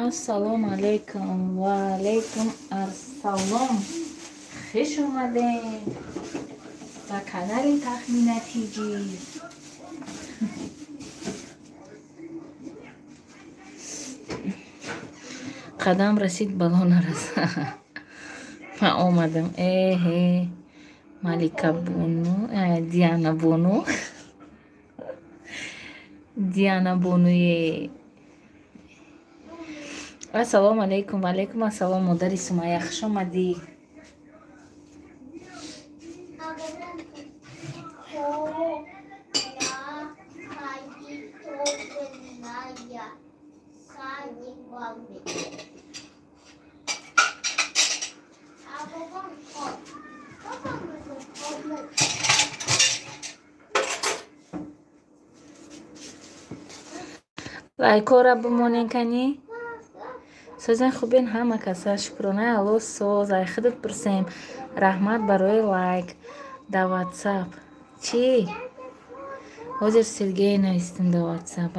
Ассалому алайкум ва алайкум ассалом. Хуш омадед ба канали Тахмина ТЖ. Қадам расид, бало нараса. Ман омадам. Эҳе, Малика Бону, Диана Бону. Диана Бонуе. Ассалому алайкум ва алайкум ассалом, модари Сумайя, хуш омадӣ. Лайкора бимонен кани? Созен хубен ҳама каса, шукронаи Аллоҳ соз. Ай худат пурсем. Раҳмат барои лайк. Да ватсап. Чӣ? Ҳозир Сергей навистем да ватсап.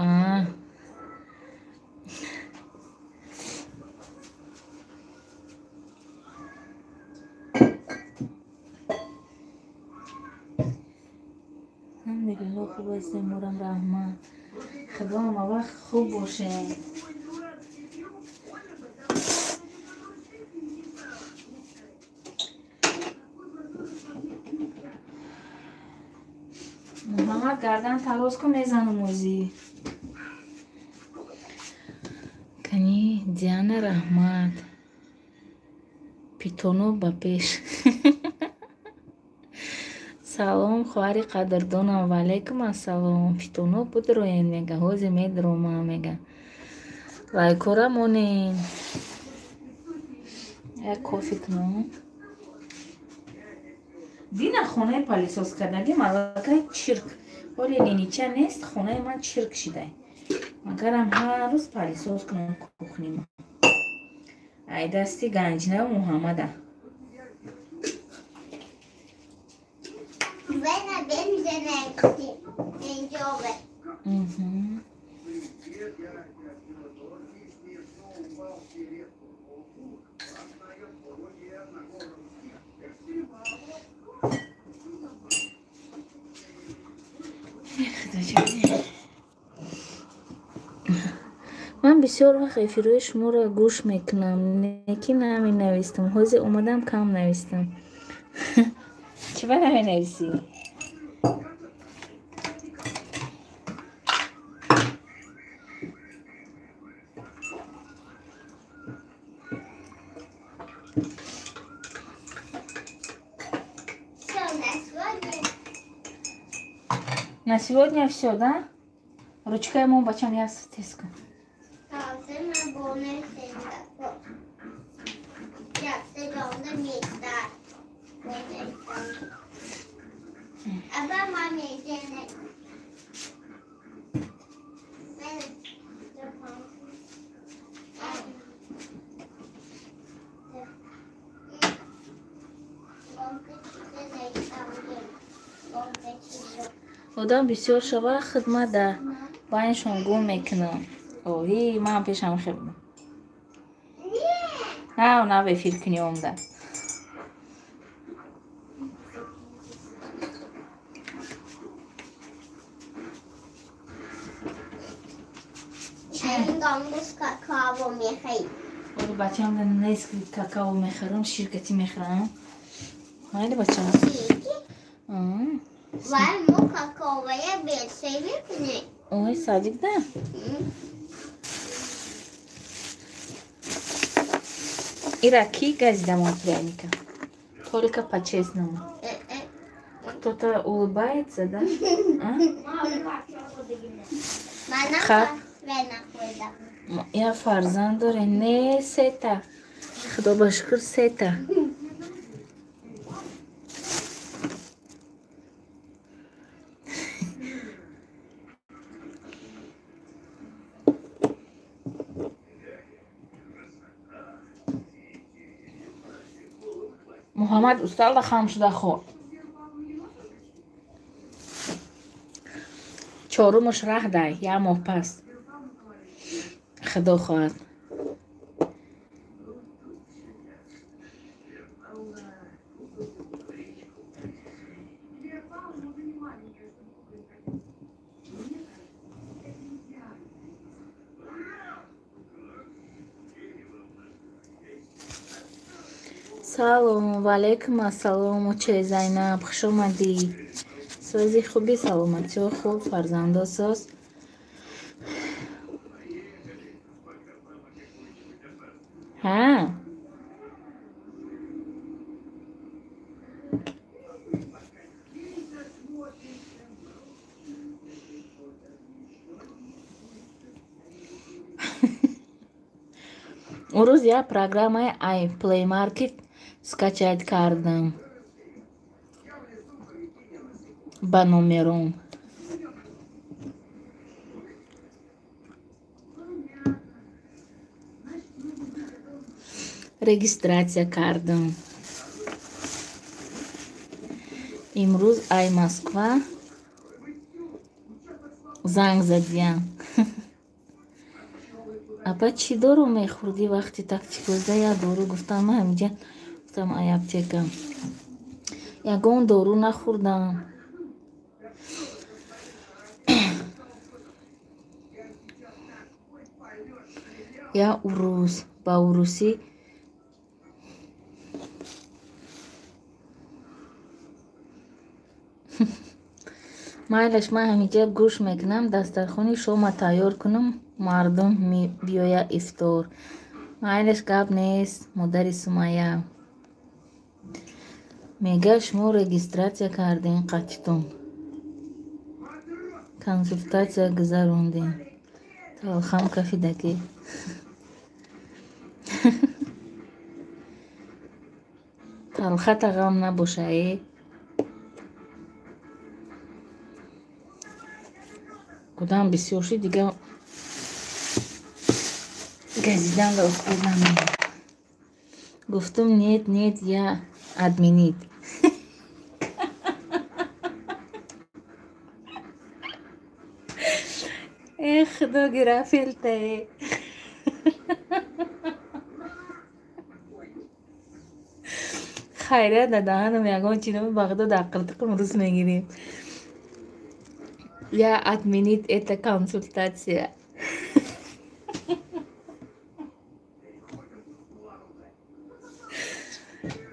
Алҳамдулиллоҳ, хуб ҳастем, мурам раҳмат. Худо ҳама вақт хуб бошем. Муҳаммад, гардан тароз кун, мезанам озӣ. Кани Диана, раҳмат. Питоно ба пеш. Салом, хоҳари қадрдонам. Ва алайкум ассалом. Питоно бидроен, мега. Ҳозир медромам, мега. Лайкора монен. Як кофе кунам. Дина хонаи палисос кардагим аллакай чирк. Ҳоле нинича нест, хонаи ман чирк шидай. Магарам ҳар рӯз палисос кунам кухнима. Ай дасти Ганҷинаву Муҳаммада. Ман бисёр вақт эфирҳои шуморо гӯш мекунам, неки наменавистам. Ҳозир омадам, кам навистам. Чӣ ба наменависӣ? На сегодня все, да? Ручкаи мо бачам я тез кун. Одам бисёр шава, хидмат да байншон гум мекунам. Оҳи, ман пешам хеб. Нав нав эфир кунӣ омда. Оли бачам да Несквик какао мехӯрам, ширкати мехӯрам. Майли бачам. Ой, садик, да? Ира, ки газидам от пряника? Только по-честному. Кто-то улыбается, да? А? Я фарзанд доре. Не, сета. Худо ба шукр, сета. Муҳаммад усталда хам шуда хӯрд. Чорумаш раҳ дай, як моҳ пас. Худо хоҳад. Салом, ваалайкум ассалом, очаи Зайнаб, хуш омадӣ. Сози хуби, саломатиҳо хуб, фарзандо соз. Ҳа? Он рӯз як программаи ай Play Market скачать кардам ба номером. Регистрация кардам. Имрӯз ай Москва занг задиям. Апа, чӣ дору мехӯрдӣ вақти тактикозда? Як дору гуфтам, ман ҳамиҷа гуфтам ай аптека. Ягон дору нахӯрдам. Я урус, ба урусӣ майлаш, ман ҳамиҷа гӯш мекунам, дастархони шома тайёр кунам, мардум биёя ифтор. Майлаш, гап нест, модари Сумайя. Мега шумо регистрация кардем қатитон. Консультация гузарондем. Талхам кафидаки. Талхата ғам набоша, э? Одам бисёр шид, дига газиданро успел намеёб. Гуфтум нет, нет, я отменить. Э, худо гирафелтае. Хайрият дар даҳанам ягон чи набуд, ба худо дар қилтиқам рус мегирем. Я отменить эта консультация.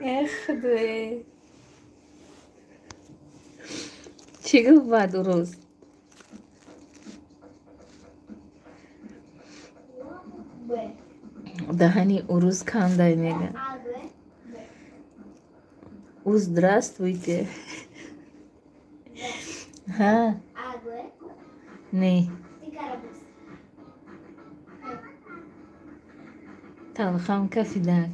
Эх, худое. Чӣ гуфт баъд урус? Даҳани урус кандай мега. У здравствуйте. Ҳа? Не. Талхам кафидак.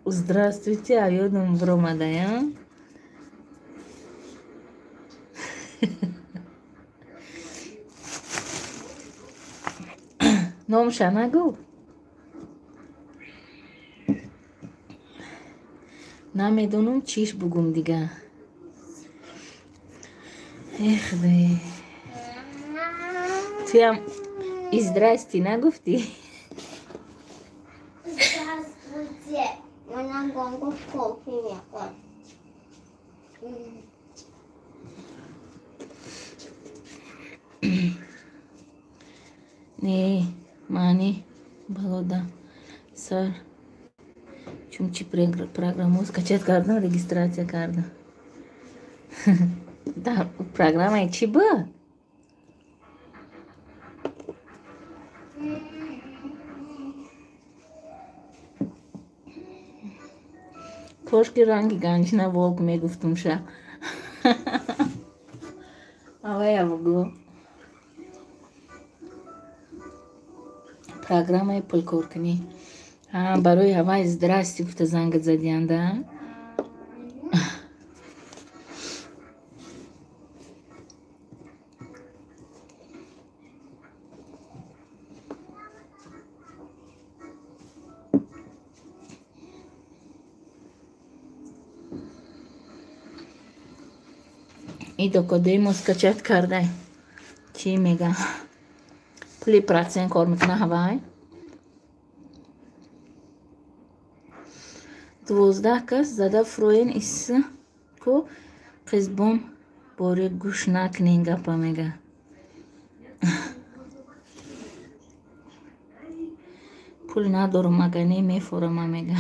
Здравствуйте, а ёдам биромадаям. Номша нагӯ. Намедонам чиш бугум дига. Эх, худое. Туям и здрасте нагуфтӣ? Здравствуйте. Не, маъни балода сар чунчи программу скачать кардам, регистрация кардам. Дар программаи чӣ буд? Кошки ранги ганҷина волк мегуфтумша. Авая бугӯ. Программаи пулкоркунӣ. Ҳа, барои ҳавай здрасте гуфта зангат задианда. И докодаи мо скачать кардай. Чӣ мега? Пули процент кор мекуна ҳавай? 12 кас зада фуроен исса ку қизбон бори гӯш накунен гапа мега. Пул надорам, агар не мефорама мега.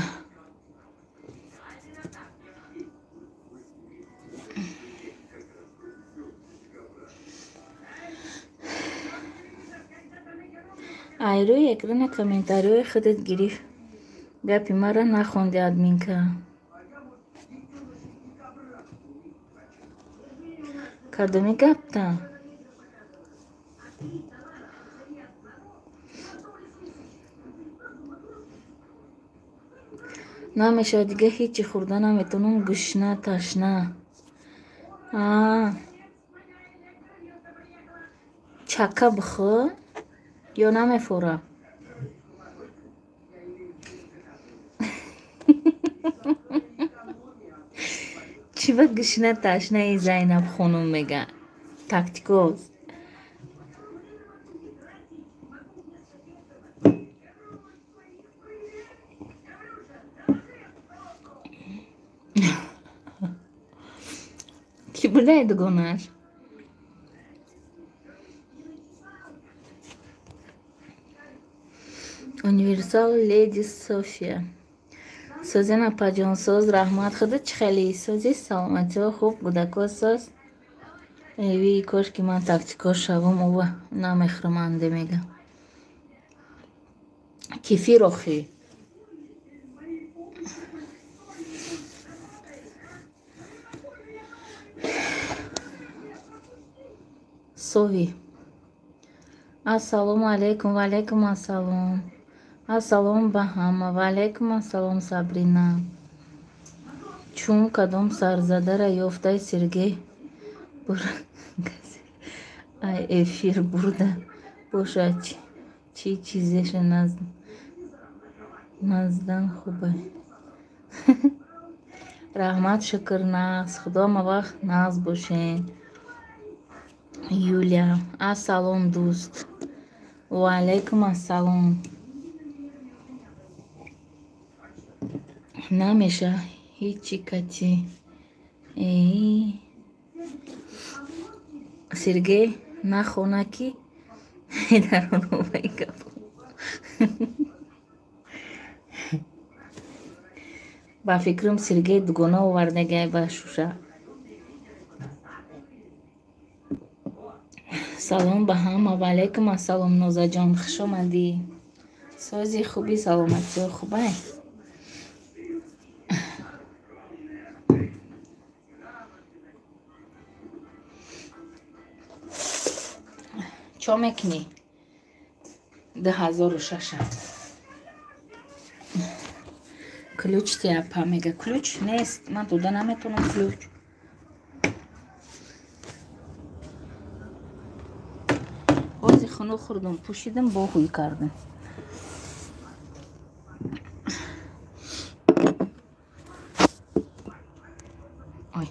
Ай рӯи экрана комментариҳои худат гирифт. Гапи маро нахонди админка. Кадоми гапта? Намешавад дига ҳечи хӯрда наметавонам, гушна, ташна. Чака бихӯр ё намефора? Чӣ ба гушна ташнаи Зайнаб хонум мега? Тактикоз. Кӣ будай дугонааш? Универсал леди София. Созен апаҷонсоз, раҳмат. Худо чӣ хеле сози, саломатиҳо хуб, кӯдако соз. Эви кош ки ман тактикор шавам, ова намехӯрманде мега. Кефир охи. Сови. Ассалому алайкум, ва алайкум ассалом. Ассалом ба ҳама, ва алайкум ассалом, Сабрина. Чун кадом сарзадара ёфтаи Сергей ай эфир бурда бошад, чӣ чизеша наздан хубай. Раҳмат, шукр, нағз. Худо ҳама вақт нағз бошед. Юлия. Ассалом, дӯст. Ва алайкум ассалом. Намеша ҳечи кати. Сергей нахона ки дар оноваи гап. Ба фикрам Сергей дугона овардагай ба Шуша. Салом ба ҳама, ва алайкум ассалом, Нозаҷон, хуш омадӣ. Сози хуби, саломатиҳо хубай? Чо мекунӣ? 2006. Ключ ти апа мега. Ключ нест, ман дода наметавонам ключ. Ҳозир хунук хӯрдум, пӯшидам, бо ҳуй кардам. Ой.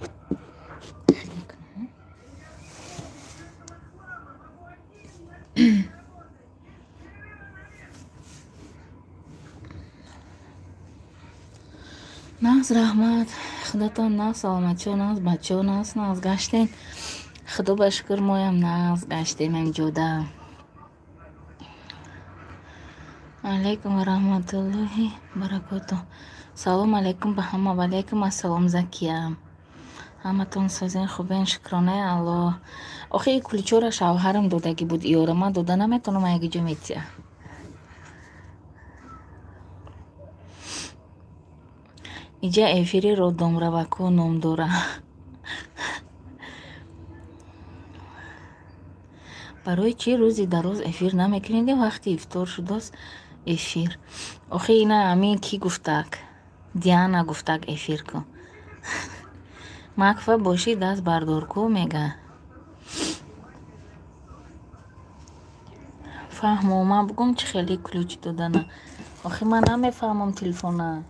Нағз, раҳмат. Худатон нағз, саломатиҳо нағз, бачаҳо нағз, нағз гаштем. Худо ба шукр, моям нағз гаштем ҳамҷода. Алайкум ва раҳматуллоҳи баракоту. Салом алайкум ба ҳама, ва алайкум ассалом, Закия. Ҳаматон созен, хубен, шукронаи Аллоҳ. Охи и куличора шавҳарам додагӣ буд, иёра ман дода наметавонам, ягиҷо метия. Иҷа эфири роддомравако ном дора. Барои чӣ рӯзи дароз эфир намекунед? Вақти ифтор шудааст эфир. Охи ина ҳамин кӣ гуфтак? Диана гуфтак эфир кун. Макфа бошӣ даст бардор ку мега. Фаҳмо, ман бугум чӣ хеле ключ додана. Охи ман намефаҳмам телефона.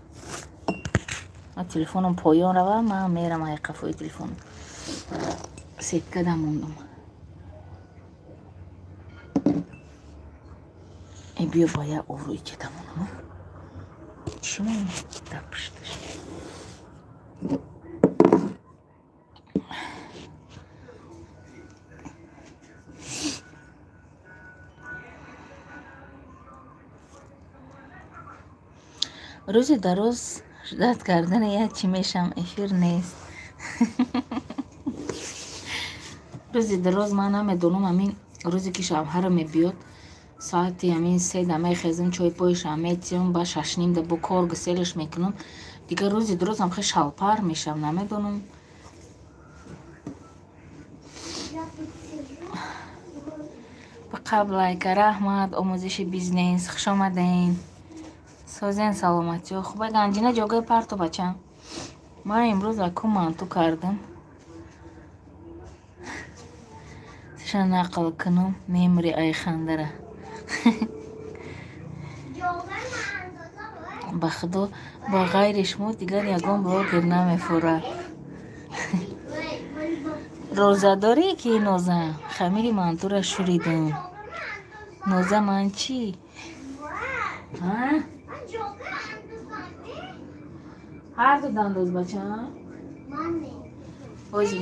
Ман телефоном поён рава, ман мерам ай қафои телефон. Сетка дамондум. Биё ба як обрӯи чӣ дамонам. Чӣ мон дар пушташ? Рӯзи дароз ждать кардани як чӣ мешам, эфир нест. Рӯзи дароз ман намедонам, ҳамин рӯзе ки шавҳарам мебиёд, соати ҳамин 3 да мехезам, чой поиша метиём, ба 6:30 да бо кор гуселаш мекунам. Дигар рӯзи дарозам хеле шалпар мешам, намедонам. Ба қабл лайка, раҳмат, омӯзиши бизнес, хуш омаден. Созен, саломатиё. Хубай, ганҷина ҷогаи парто бачам. Ман имрӯз аку манту кардам. Ша нақл кунам, мемри ай хандара. Ба худо, ба ғайри шумо дигар ягон блогер намефурад. Розадорӣ ки Ноза? Хамири мантура шуридум. Ноза ман чӣ? Ҳарду дандоз бача? Ози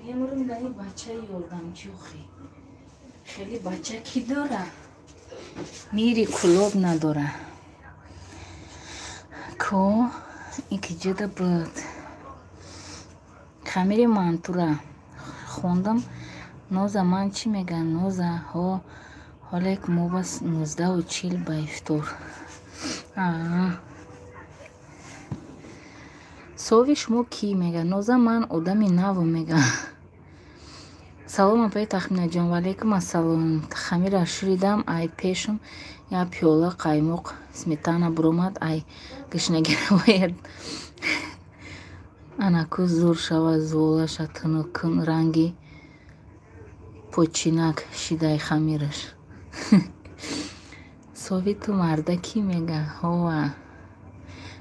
мемурам дар ин бачаи ёрдамчӣ охи. Хеле бача кӣ дора? Мири кулоб надора. Ко ин ки ҷуда буд. Хамири мантура хондам. Ноза ман чӣ мегӯям? Ноза ҳо ҳоле ки мо бас 19:40 ба ифтор. Сови шумо кӣ мега? Ноза ман одами наву мега. Салом апаи Тахминаҷон, ваалайкум ассалом. Хамира шуридам, ай пешум як пиёла қаймоқ сметана буромад, ай гишнагиравояд. Анаку зур шава зуолаша тунукун ранги починак шидай хамираш. Сови ту марда кӣ мега? Ҳова.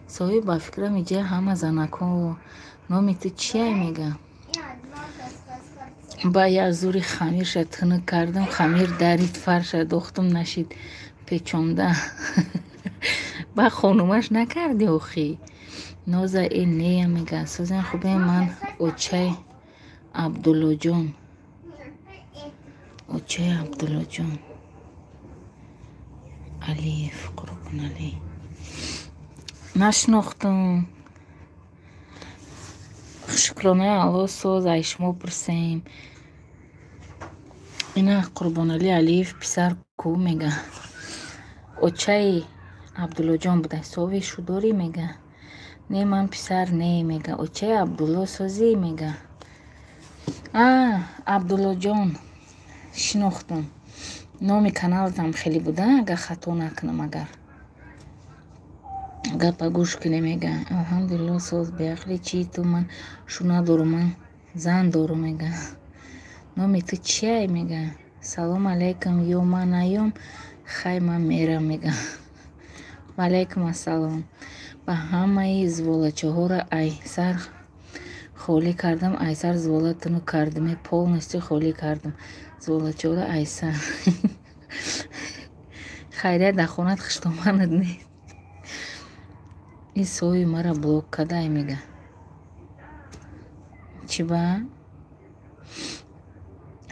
Сови ба фикрам иҷа ҳама занако номи ту чия мега? Ба як зури хамирша тунук кардам, хамир дарид, фарша дохтум нашид печонда. Ба хонумаш накарди охи. Ноза э нея мега. Созен хубе ман очаи Абдуллоҷон. Очаи Абдуллоҷон. Алиев, Қурбоналӣ. Нашинохтум. Шукронаи Аллоҳ, соз ай шумо пурсем. Ина Қурбоналӣ Алиев писар ку мега. Очаи Абдуллоҷон буда. Сови шудорӣ мега. Не, ман писар не мега. Очаи Абдулло созӣ мега. А, Абдуллоҷон шинохтум. Номи каналатам хеле буда, агар хато накунам агар. Гапа гӯш кунӣ мега. Алҳамдулилло соз беақлӣ чӣ ту ман шу надорум, ман зан дорум мега. Номи ту чиай мега. Салом алайкум, ё ман наём, хай ман мерам мега. Ва алайкум ассалом. Ба ҳамаи зволачаҳоро ай сар холӣ кардам, ай сар звола тунук кардам, полностью холӣ кардам. Зволачаҳоро ай сар. Хайрият дар хонат хуштоманат нест. Ин соҳиби мара блок кадай мега. Чӣ ба?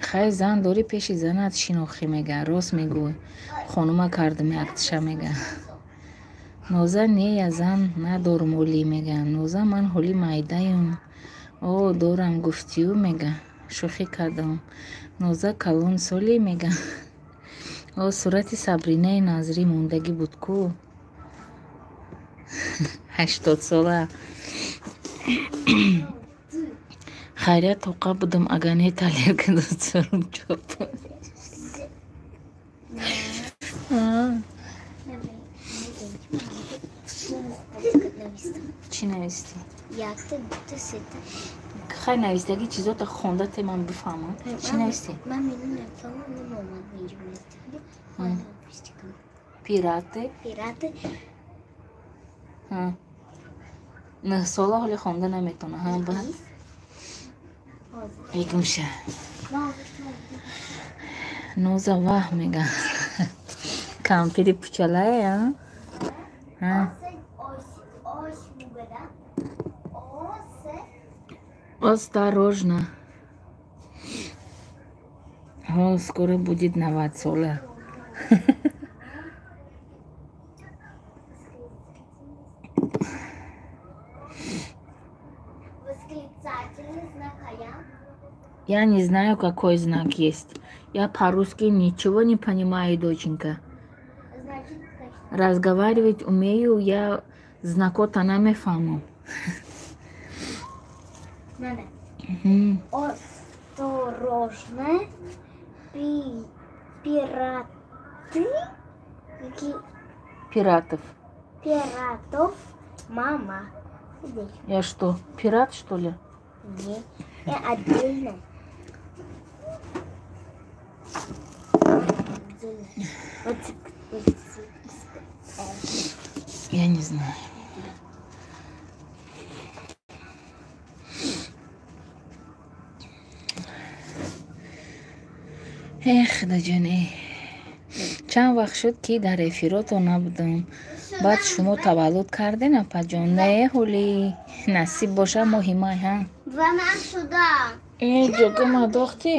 Хай зан дорӣ пеши занат шинохӣ мега. Рост мегӯй. Хонума кардам яктиша мега. Ноза не я зан надорум ҳолӣ мега. Ноза ман ҳолӣ майдаюм. О, дорам гуфтию мега. Шӯхӣ кардам. Ноза калон солӣ мега. О, сурати Сабринаи Назрӣ мондагӣ буд ку. 80 сола. Хайрият тоқа будам, агар не талерка додсарум чоп. Чӣ навистӣ? Якта, дута, сета. Хай навистагӣ чизота хонда те ман бифаҳмам. Чӣ навистӣ? Ман намефаҳмам, намеомад инҷо навистӣ. Пираты? Пираты. 9 сола ҳоли хонда наметавона. Ҳа, баъд? Бегумша. Ноза ваҳ мега. Кампири пучалае, а? Ҳа. Осторожно. О, скоро будет 90 сола. Я не знаю, какой знак есть. Я по-русски ничего не понимаю, доченька. Разговаривать умею, я знакота намефаҳмам. Осторожно, пираты. Пиратов. Пиратов, мама. Я что, пират, что ли? Нет, я отдельно. Я не знаю. Эх, даҷоне. Чанд вақт шуд, ки дар эфирото набудам. Баъд шумо таваллуд карден, апаҷон? Не, ҳоли насиб боша моҳи май, ҳа? Ва ман шудам. Э, ҷогама дохтӣ?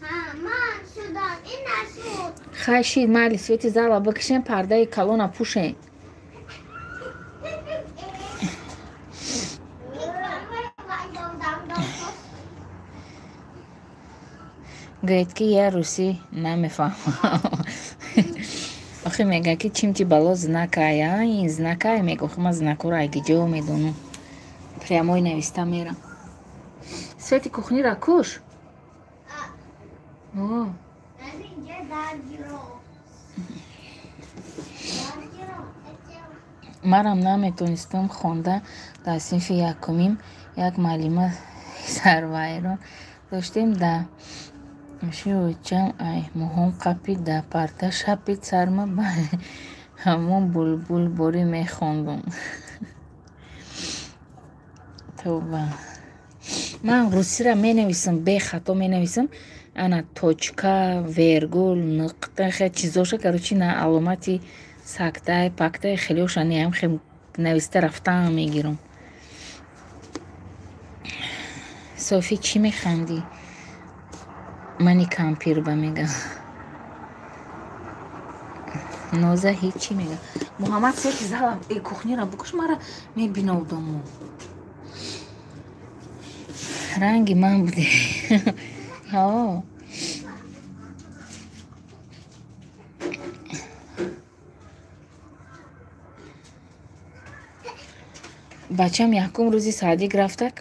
Ҳа, ман шудам. Ин нашуд. Хай шид, майли свети зала бикишем, пардаи калона пӯшем. Говорит, ки я русӣ намефаҳмам. Охи мега ки чимти бало знакая, ин знакая мега, охи ман знакҳоро айгиҷо медонам. Прямой нависта мерам. Свети кухнира куш. О. Марам наметонистам хонда. Дар синфи якумим як муаллима сарвайрон доштем да шиочам ай муҳом қапид да парта шапид сарма ба ҳамон булбулборӣ мехондум. Тавба. Ман русиро менависам, бехато менависам. Ана точка, вергул, нуқта, хе чизоша, короче, на аломати сактай, пактай хелеоша неам, хе нависта рафтаам мегирам. Софи, чӣ механдӣ? Мани кампир ба мега. Ноза ҳеҷ чӣ мега. Муҳаммад сети зала кухнира букуш, мара мебинавдаму. Ранги ман буде. Ҳо. Бачам якум рӯзи садик рафтак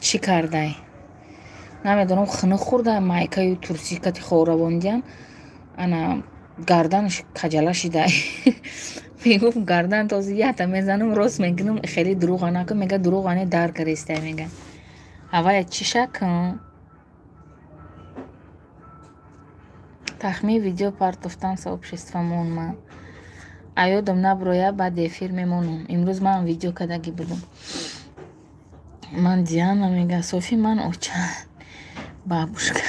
чӣ кардай? Намедонам, хунук хӯрда, майкаю турси кати хоравондиям, ана гарданаш каҷала шидай. Мегуфт гардан този ята мезанам, рост мекунам, хеле дурӯға накун, мега дурӯға не дар карестай мега. Авая чӣ шакн? Тахмин видео партофтан сообществомон ман. Аёдам наброя, баъд эфир мемонам. Имрӯз ман видео кардагӣ будам. Ман Диана мега, Софи ман оча. Бабушка.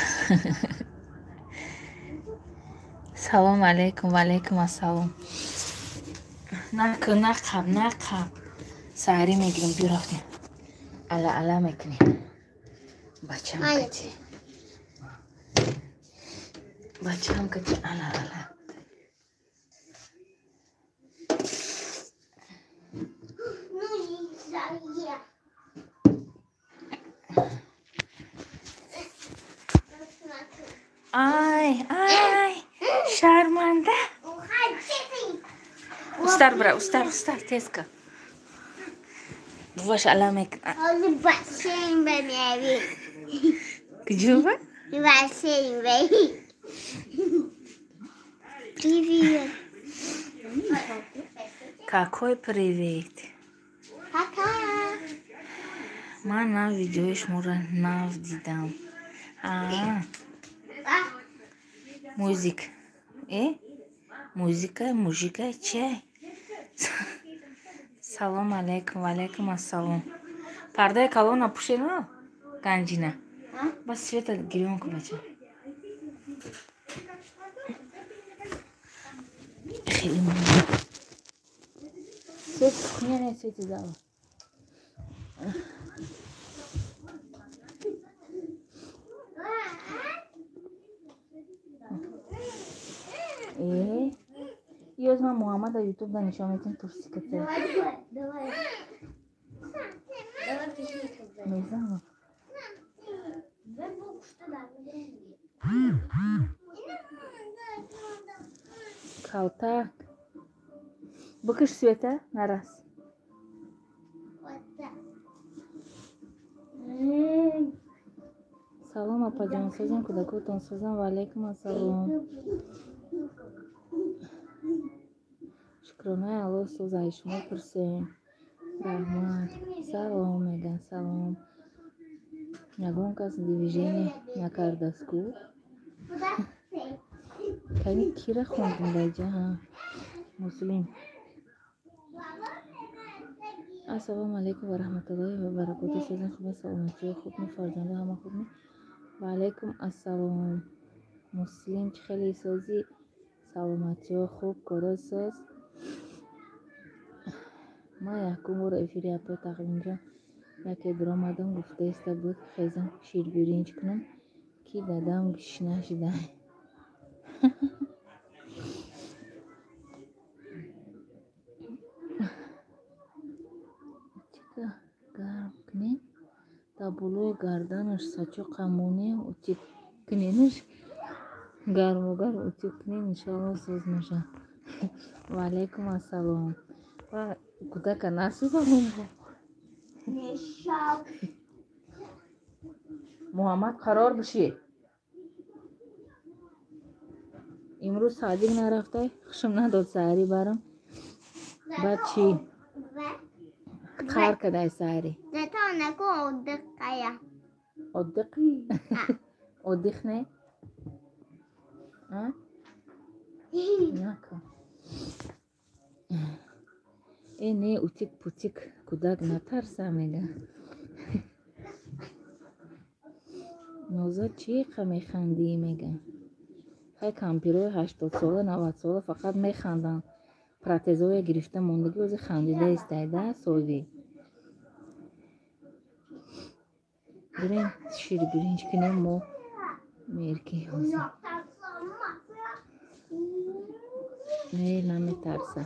Салом алейкум, ва алейкум ассалом. Накун, нақаб, нақаб. Саҳарӣ мегирем, биё рафтем. Ала ала мекунем. Бачам кати. Бачам кати ала ала. Ай, ай, шарманда. Устар бра, устар, устар, теска. Буваш ала мек. Куҷо? Привет. Какой привет? Пока. Ман нав видеои шуморо нав дидам. А. Музик. Э? Музика, мужика, чай. Салом алейкум, ва алейкум ассалом. Пардаи калона пӯшена? Ганҷина. Бас света гирён кун бача. Хеле свет кухня не свети зала. Э, ёз ман Муҳаммада ютуб да нишон метим турсикате. Мезанам. Калтак. Бикиш света нарас. Салом апаҷон, созам кӯдакотон созам, ва алейкум ассалом. Шукронаи Аллоҳ соз ай шумо пурсем. Раҳмат. Салом меган, салом. Ягон кас движение накардааст ку? Кани кира хондум даҷа? Муслим. Ассалому алайкум ва раҳматуллоҳи ва баракотуҳ. Созен хуб, саломатиё хуб, фарзандо ҳама хуб. Ва алайкум ассалом. Муслим, чӣ хеле созӣ? Саломатиё хуб, коро соз. Ман якум бор эфири апои Тақвимҷон яке биромадам, гуфтаиста буд хезам ширбиринҷ кунам, ки дадам гушна шида. Чика гарм кунем, дар болои гарданаш сачоқа монем, утик куненаш гарму гарм утик кунем, иншоалло соз мешавад. Ва алайкум ассалом. Ва кӯдака насӯзонем. Муҳаммад қарор бишӣ. Имрӯз садик нарафтай, хушм надод саҳарӣ барам. Баъд чӣ? Қар кадай саҳарӣ. Оддиқ? Оддиқ не? Накун. Э не, утик путик кӯдак натарса мега. Ноза чӣ қа механдӣ мега. Хай кампирои 80-сола, 90-сола фақат механданд. Протезҳое гирифта мондагӣ ози хандида истайда сови. Бирем ширбиринҷ кунем мо мерки ҳозир. Не, наметарса.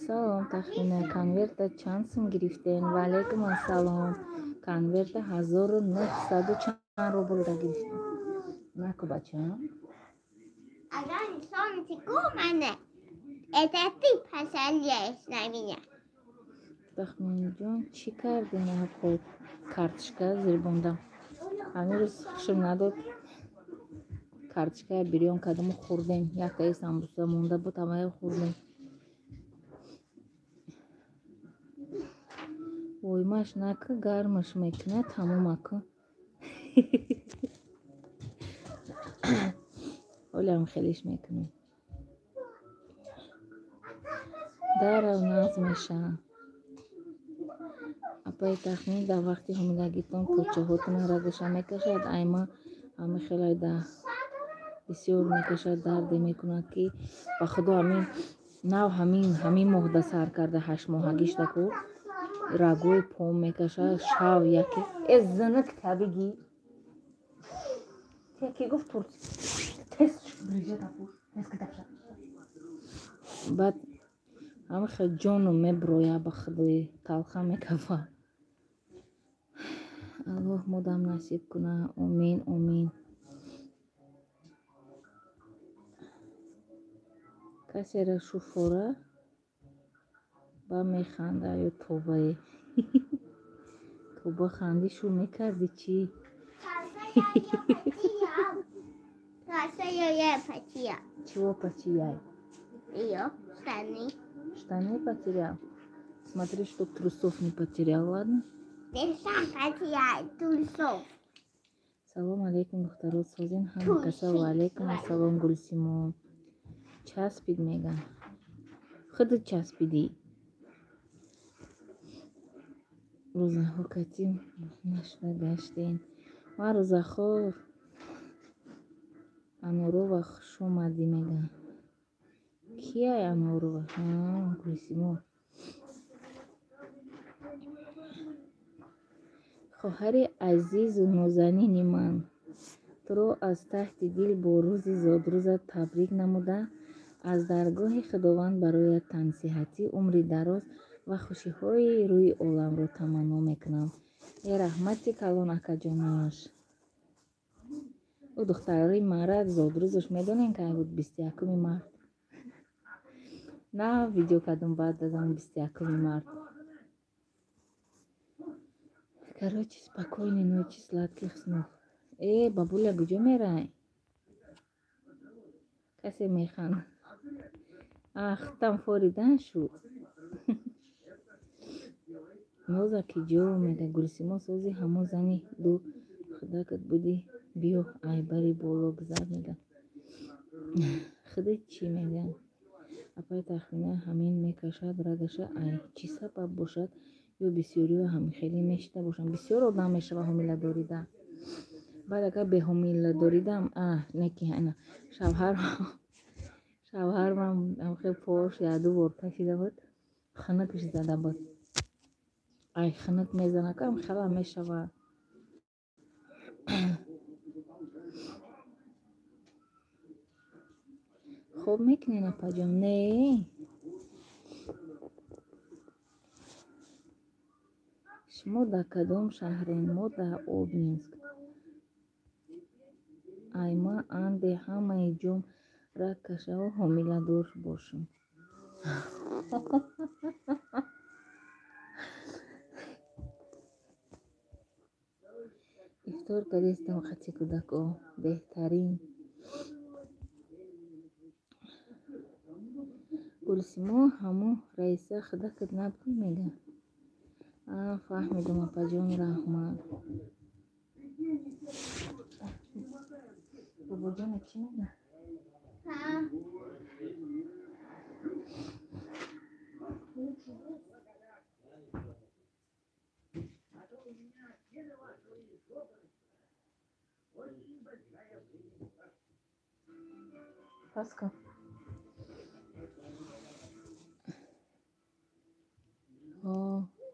Салом Тахмина, конверта чанд сум гирифтен? Ва алайкум ассалом. Конверта 1900 чанд рубл да гирифтам. Наку бача. Агар солнце мене, это ты пожалеешь на меня. Тахминҷон, чӣ кардӣ? На карточка зирбондам. Ҳамин рӯз хушм надод. Карточкая бирён кардаму хӯрдем. Яктаи самбуса монда буд, ҳамая хӯрдем. Воймаш нака, гармаш мекунад, тамом ака. Ҳолиам хелиш мекунем. Дарав нағз мешавад. Апаи Тахмин, дар вақти ҳомилагитон почаҳотона рагаша мекашад? Айма ҳама хелай да бисёр мекашад, дарде мекунад, ки ба худо ҳамин нав ҳамин моҳда сар карда ҳаштмоҳагишда ку рагои пом мекашад, шав яке э зинак табиги яке гуфт турс тез баъд ҳама хел ҷону меброя, ба худои талха мекафа. Аллоҳ модам насиб куна. Омин, омин. Касера шуфора ба механда ё тобае? Тоба ханди шу мекарди чӣ? Чего потерял? Штаны. Штаны потерял? Смотри, чтоб трусов не потерял, ладно? Ты сам потерял трусов. Салом алейкум, духтаро, созин ҳама каса. Ва алейкум ассалом, Гулсимо. Часпид меган. Худат часпидӣ. Рӯзаҳо кати нашуда гаштен. Ман рӯзахор. Анорова хуш омадӣ меган. Кияй Анорова? Гулсимо. Хоҳари азизу нозанини ман, туро аз таҳти дил бо рӯзи зодрӯзат табрик намуда, аз даргоҳи Худованд бароят тансиҳатӣ, умри дароз ва хушиҳои рӯи оламро таманно мекунам. Э раҳмати калон, акаҷонаш. Ӯ духтари марад зодрӯзаш медонем кай буд? 21 март. На видео кардам баъд аз он 21 март. Короче, спокойной ночи, сладких снов. Э, бабуля, куҷо мерай? Касе механд. Ах, там форидан шуд. Ноза ки ҷо мега. Гулсимо сози ҳамон зани ду худакат будӣ, биё айбари боло гузар мега. Худат чӣ мега? Апаи Тахмина, ҳамин мекашад рагаша, ай чӣ сабаб бошад? Ё бисёриҳо ҳамихелӣ мешида бошанд? Бисёр одам мешава ҳомиладорида. Баъд агар беҳомиладоридам, неки ана шавҳармам ҳамхел пош яду бор кашида буд, хунукш зада буд. Ай хунук мезана кам хела мешава. Хоб мекунен, апаҷон? Не. Шумо дар кадом шаҳрен? Мо дар Обнинск. Айма анде ҳамаи ҷом раг кашаву ҳомиладор бошам. Ифтор кардистам хати кӯдако. Беҳтарин. Гулсимо ҳамун раиса худакат набудӣ мега? Фаҳмидам, апаҷон, раҳмат. Бобоҷона чӣ мега? Паска.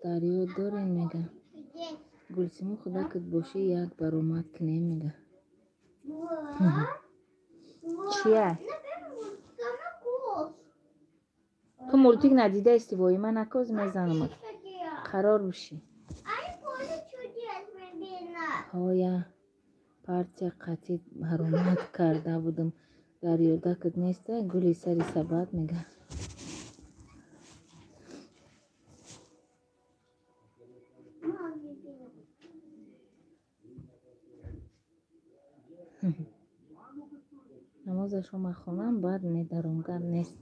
Дарё дорем мега. Гулсимо худакат бошӣ, як баромад кунем мега. Чия? Ту мултик надидаисти, воима накоз мезанамат. Қарор бишӣ. Ҳоя партия қатъӣ баромад карда будам. Дар ёдакат неста гули сари сабад мега. Намозашро махонам, баъд медаром, гап нест.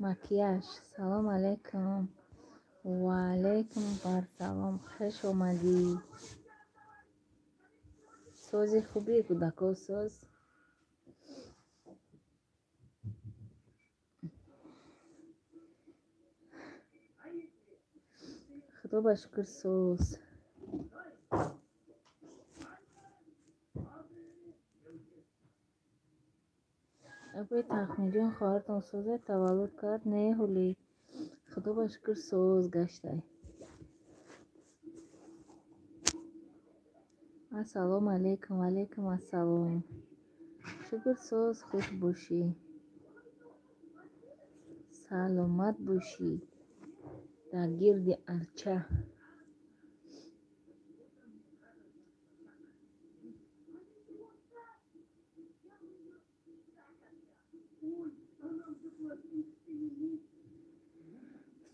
Макияж. Салом алейкум. Ва алейкум барсалом. Хуш омадӣ. Сози хуби кӯдако соз. Худо ба шукр соз. Апои Тахминҷон хоҳартон созе таваллуд кард? Не, ҳулӣ. Худо ба шукр соз гаштай. Ассалому алейкум. Ваалейкум ассалом. Шукр соз, хуш бошӣ. Саломат бошӣ. Дар гирди арча.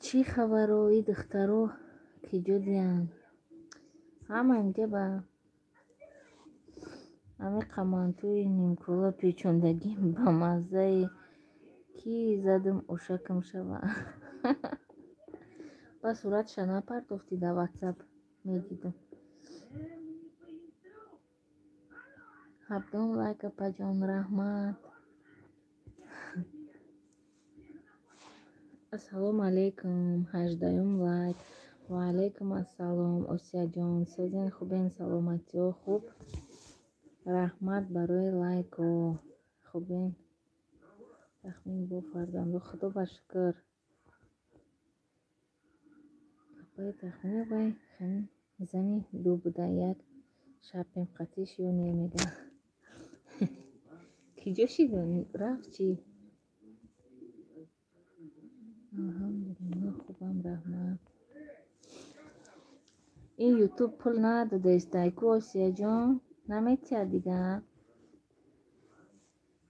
Чӣ хабаро и духтаро ки ҷо диҳанд? Ҳама инҷа ба ҳамин қамантуи нимкула печондагӣ ба маззаи ки задам ошакам шава. Ба суратша напартофтӣ дар ватсап медидам. 7 лайк апаҷон, раҳмат. Ассалому алейкум. 18 лайк. Ва алейкум ассалом. Осияҷон, созен хубен, саломатиҳо хуб? Раҳмат барои лайко. Хубен. Тахмин бо фарзандо. Худо ба шукр. Апаи Тахмина вай хани зани ду буда як шапем қатиш ё не мега. Киҷо шид рафт чӣ? Алҳамдулиллоҳ хубам, раҳмат. Ин ютуб пул надодаистай ку Осияҷон? Наметиҳад дига?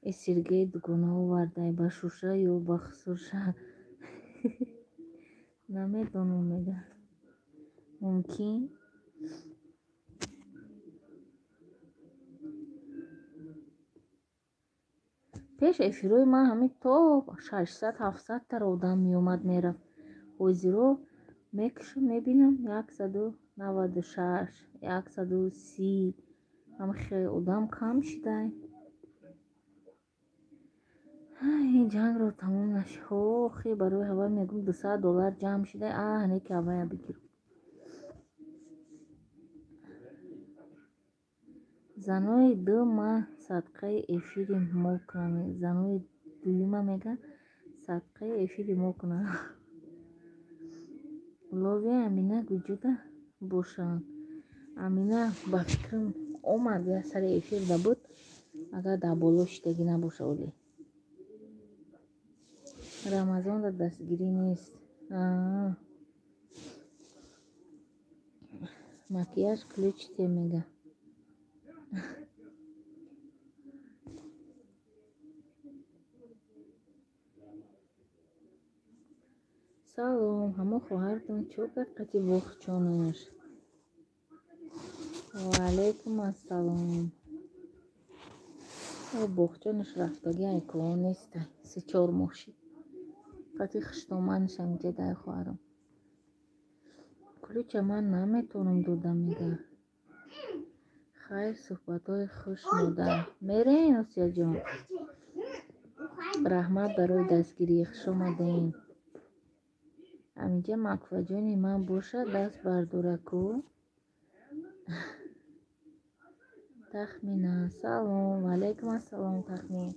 Э Сергей дугона овардай ба шуша ё ба хусурша? Намедонам мега. Мумкин? Пеш эфирҳои ман ҳамин то 600-700 тара одам меомад мерафт. Ҳозиро мекушам мебинам 196, 130. Ҳам хеле одам кам шидай. Ин ҷангро тамом нашид. Охи барои ҳавай мегӯм $200 ҷамъ шидай. Аҳ, не ки ҳавая бигирам. Занои ду ма садқаи эфири мо кунам. Занои дуюма мега садқаи эфири мо кунам. Лови Амина куҷода бошанд? Амина ба фикрам омад я сари эфир да буд, агар дар боло шидагӣ набоша олӣ. Рамазон дар дастгирӣ нест. Макияж ключите мега. Салом, ҳамо хоҳартон чо кард қати боғчонаш? Ва алейкум ассалом. О боғчонаш рафтагӣ айкоо нестай, 3-4 моҳ шид. Қати хуштоманашам инҷа дай хоҳарам. Ключа ман наметавонам дода мега. Хайр, суҳбатҳои хуш модар. Мерем, Осияҷон? Раҳмат барои дастгирӣ, хуш омадем. Ҳаминҷа Макфаҷони ман бошад, даст бардора ку. Тахмина, салом. Ва алейкум ассалом, Тахмин.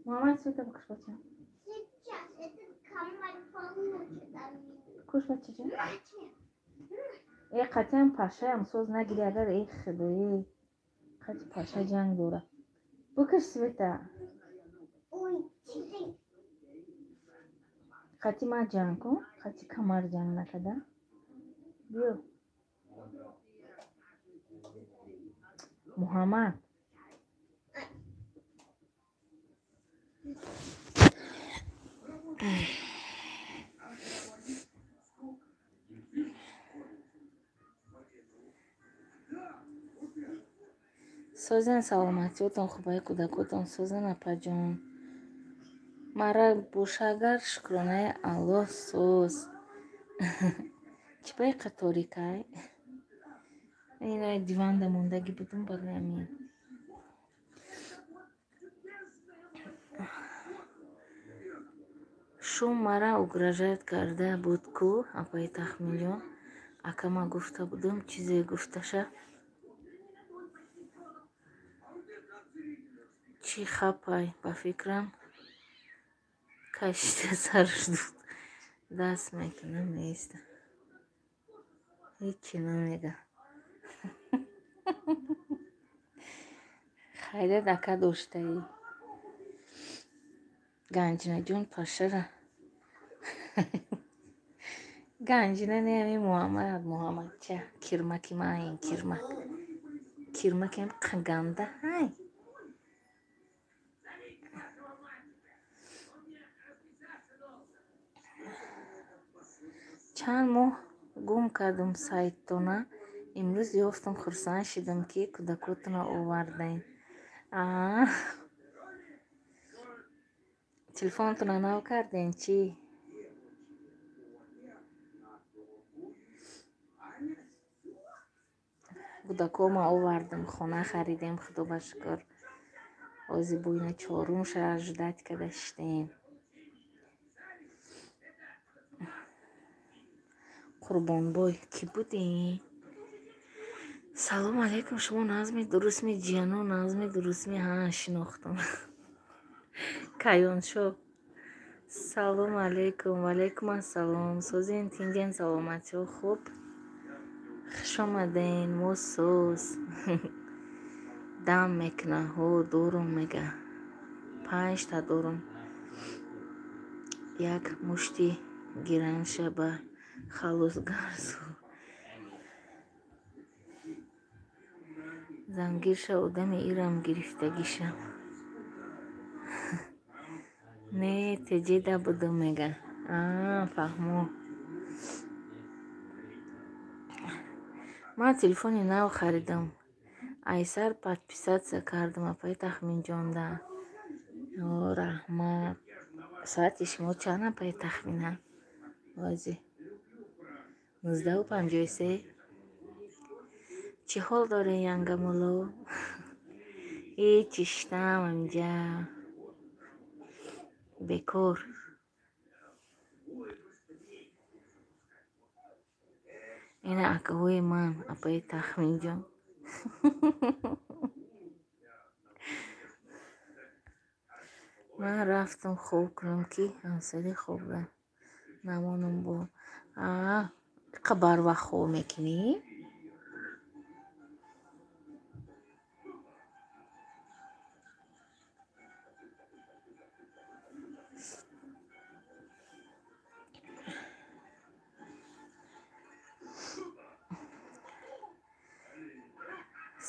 Мама, цвета покажи, бача. Сейчас этот комар получит от меня. Куш, бача, чё? Э қатиам пашаям соз нагири агар э худои. Қати паша ҷанг дора. Бикаш света. Қати ман ҷанг кун, қати камар ҷанг накарда. Биё. Муҳаммад. Созен саломатиётон хубаи кӯдакотон созен апаҷон. Мара бошагар шукронаи Аллоҳ соз. Чӣ ба иқа торикай? Ина диванда мондагӣ будум барои ҳамин. Шум мара угрожать карда буд ку апаи Тахминҷон. Ака ма гуфта будум чизе гуфташа. Чӣ хапай ба фикрам кашида сараш дуд. Даст мекунам меиста. Ҳечи намега. Хайрат ака доштаӣ. Ганҷинаҷон пашара. Ганҷина не ами Муҳаммад, Муҳаммадча. Кирмаки ман кирмак. Кирмакам қаганда ҳай. Чанд моҳ гум кардум сайттона. Имрӯз ёфтам, хурсанд шидам, ки кӯдакотонро овардаем. Телефонтонро нав кардем чӣ? Кӯдакома овардам, хона харидем, худо ба шукр. Ози бо ина чорум ша ждать карда шидаем. Қурбонбой кӣ будӣ? Салом алейкум, шумо Назми дурустми? Ҷиано Назми дурустми? Ҳа, шинохтам. Каёншо. Салом алейкум, ваалейкум ассалом. Созен, тинҷен, саломатиҳо хуб? Хуш омаден, мо соз. Дам мекуна, ҳо, дорум мега. 5та дорум. Як мушти гиранша ба халосгарзу. Зангирша одами ирам гирифтагишам. Не, теҷеда будум мега. Фаҳмо. Ман телефони нав харидам. Айсар подписаться кардам апаи Тахминҷонда. О, раҳмат. Соати шумо чанд апаи Тахмина? Ози. 19:53. Чӣ ҳол дорем янгамулло? Ҳеҷ шиштам инҷа. Бекор. Ина акаҳои ман, апаи Тахминҷон. Ман рафтам хоб кунам, ки ҳамсари хобра намонам бо. Иқа барвақт хоб мекунӣ?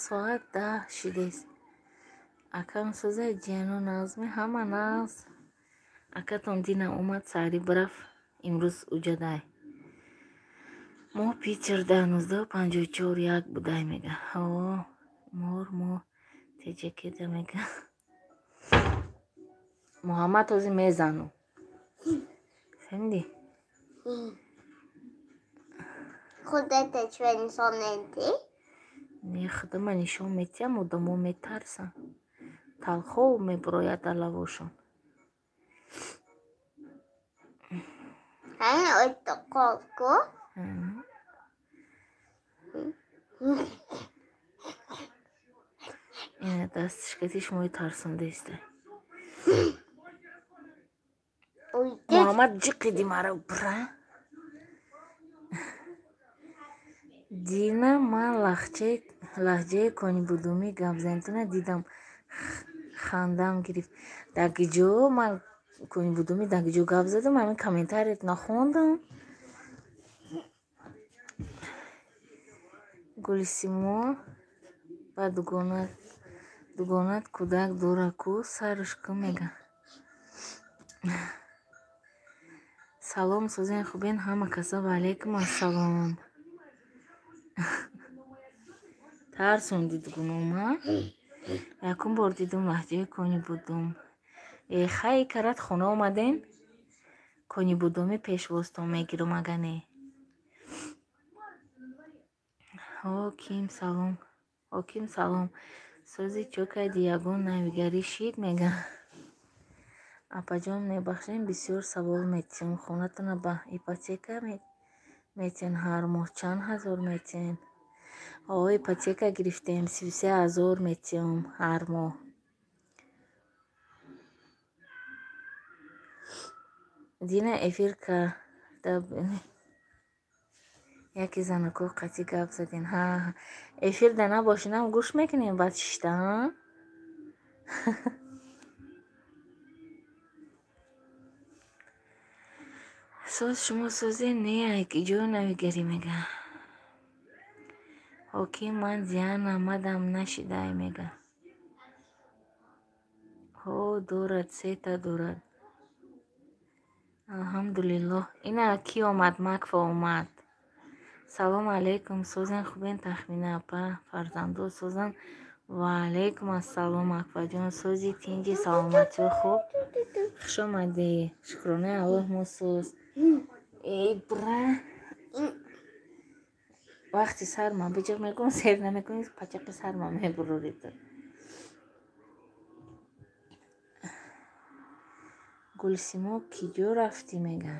Соат 10 шидест. Акам соза ҷиано Назми ҳама нағз. Акатон дина омад саҳри бараф имрӯз уҷадай. Мо Питерда 19:54 як будай мега. Ҳо, мор мо теҷакеда мега. Муҳаммад ҳозир мезану. Фаҳмидӣ? Худата чӣ нишон медиҳӣ? Не, худама нишон метиҳам, одамо метарсанд. Талхов мебурояд алавошон. Ина дастиш кати шумои тарсондаиста. Муҳаммад ҷиқиди мара бра. Дина ман лаҳҷаи конибудумӣ гапзанитона дидам, хандам гирифт. Дар киҷо ман конибудумӣ дар киҷо гап задам? Ҳамин комментарият нахондам. Гулсимо ба дугонат кӯдак дора ку сарш ку мега. Салом, созен хубен ҳама каса, ва алайкум ассалом. Тарсонди дугонома. Якум бор дидум лаҳҷаи конибудум. Э хай карат хона омадем, конибудумӣ пешвозтон мегирум ага не. Ҳоким салом, ҳоким салом. Сози чо кайди ягон навигарӣ шид мега. Апаҷон мебахшем, бисёр савол метиҳем. Хонатона ба ипотека метиҳен ҳар моҳ чанд ҳазор метиҳен? О, ипотека гирифтем, 33 000 метиҳем ҳар моҳ. Дина эфир карда яке занако қатъӣ гап задем. Ҳа, эфирда набошинам гӯш мекунем баъд шишта, ҳа? Соз шумо созе не ай киҷо навигарӣ мега. Ҳоким ман Диана мадам нашидай мега. Ҳо дорад, сета дорад. Алҳамдулиллоҳ. Ина ки омад, Макфа омад. Салом алейкум, созен хубен Тахмина апа, фарзандо созан. Ва алейкум ассалом, Акбарҷон, сози тинҷи саломатиё хуб? Хуш омадӣ. Шукронаи Аллоҳ мо соз. Эй бра. Вақти сарма биҷиқ мекунӣ, сер намекунӣ, пачақи сарма мебурорӣ ту. Гулсимо киҷо рафтӣ мега?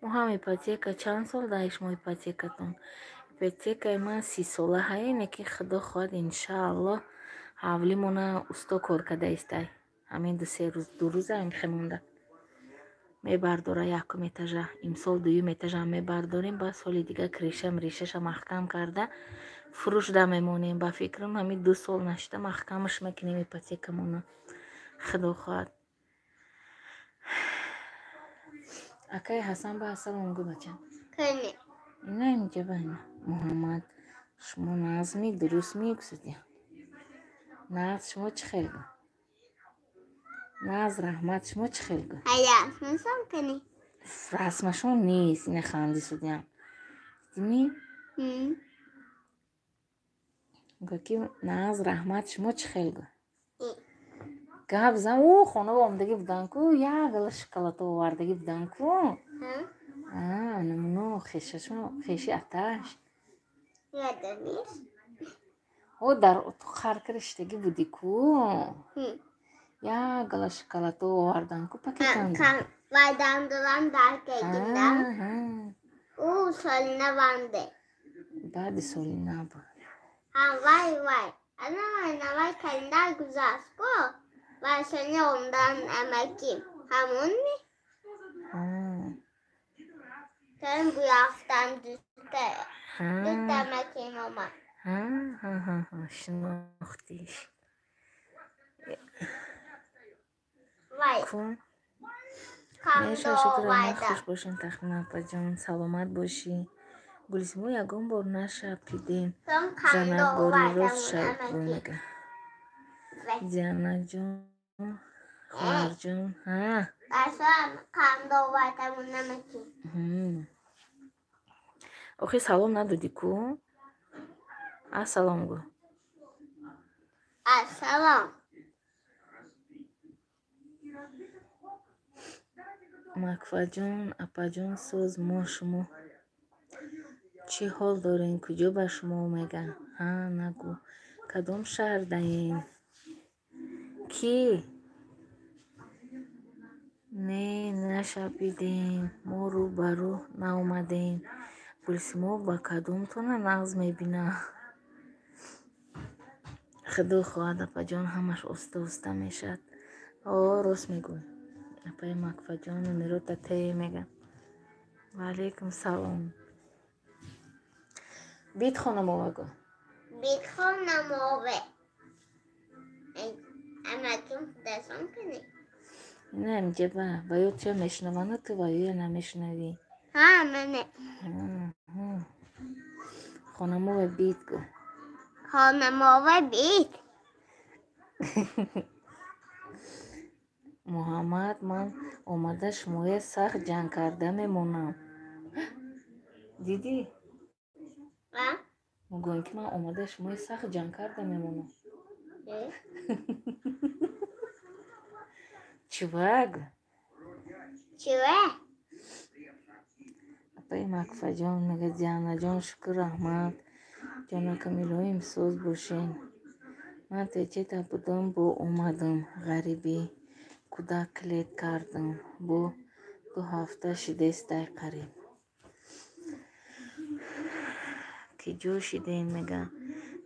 Мо ҳам ипотека чанд сол даҳи шумо ипотекатон? Ипотекаи ман 30 сола ҳае, не ки худо хоҳад иншааллоҳ ҳавлимона усто кор карда истай. Ҳамин ду-се рӯз, 2 рӯза ҳамин монда. Мебардора якум этажа, имсол дуюм этажам мебардорем, баъд соли дига крышам решаша маҳкам карда фурӯшда мемонем. Ба фикрам ҳамин 2 сол нашида маҳкамаш мекунем ипотекамона. Худо хоҳад. Акай Ҳасан ба ассалом гӯ бача. Кани. Ина инҷа ба ина. Муҳаммад, шумо нағзми, дурустми гусудя? Нағз, шумо чӣ хел гӯ? Нағз, раҳмат, шумо чӣ хел гӯ? Ая, расмашон кани. Расмашон нест, ина ханди судям. Дидими? Гӯ ки нағз, раҳмат, шумо чӣ хел гӯ? Гап зан, ӯ хона омадагӣ будан ку, як гала шоколад овардагӣ будан ку. Намуно хешашон, хеши аташ. Ёдам нест. О, дар қар кириштагӣ будӣ ку. Як гала шоколад овардан ку пакетанда. Вайдандуран дар кегинда. Ӯ соли наванде. Баъди соли нав буд. Ҳа, вай вай. Ана вай навай календар гузашт ку. Вай соли омдан амаким. Ҳамон ми? Тан буяфтан дута. Дута амаким омад. Шинохтиш. Вай. Ку? Меша шукр раҳмат, хуш бошен Тахмина апаҷон, саломат бошӣ. Гулсимо ягон бор нашапидем. Занак бори рост шаб мега. Дианаҷон, хоҳарҷон, ҳа. Охи салом надодӣ ку? Ассалом гӯ. Ассалом. Макфаҷон, апаҷон соз, мо шумо чӣ ҳол дорем? Куҷо ба шумо мега? Ҳа, нагӯ. Кадом шаҳр даем? Кӣ? Не, нашапидем. Мо рӯ ба рӯ наомадем. Гулсимо ба кадомтона нағз мебинад? Худо хоҳад, апаҷон, ҳамаш оста-оста мешавад. О, рост мегӯй. Апаи Макфаҷон номерота те мегӯям. Ва алайкум салом. Бит хонамова гӯ. Бит хонамове. Амаким худашон кунӣ. Не, инҷа ба ё ча мешунаванд, ту ва ё намешунавӣ. Ҳа, мане. Хонамова бит гӯ. Хонамова бит. Муҳаммад, ман омада шумоя сахт ҷанг карда мемонам. Дидӣ? Мегӯям, ки ман омада шумоя сахт ҷанг карда мемонам. Чувак? Чува? Апаи Макфаҷон мега, Дианаҷон, шукр, раҳмат. Ҷонакам, илоҳим соз бошен. Ман течета будам, бо омадам ғарибӣ. Кӯдак клет кардам. Бо 2 ҳафта шидестай қариб. Ки ҷо шидем, мега.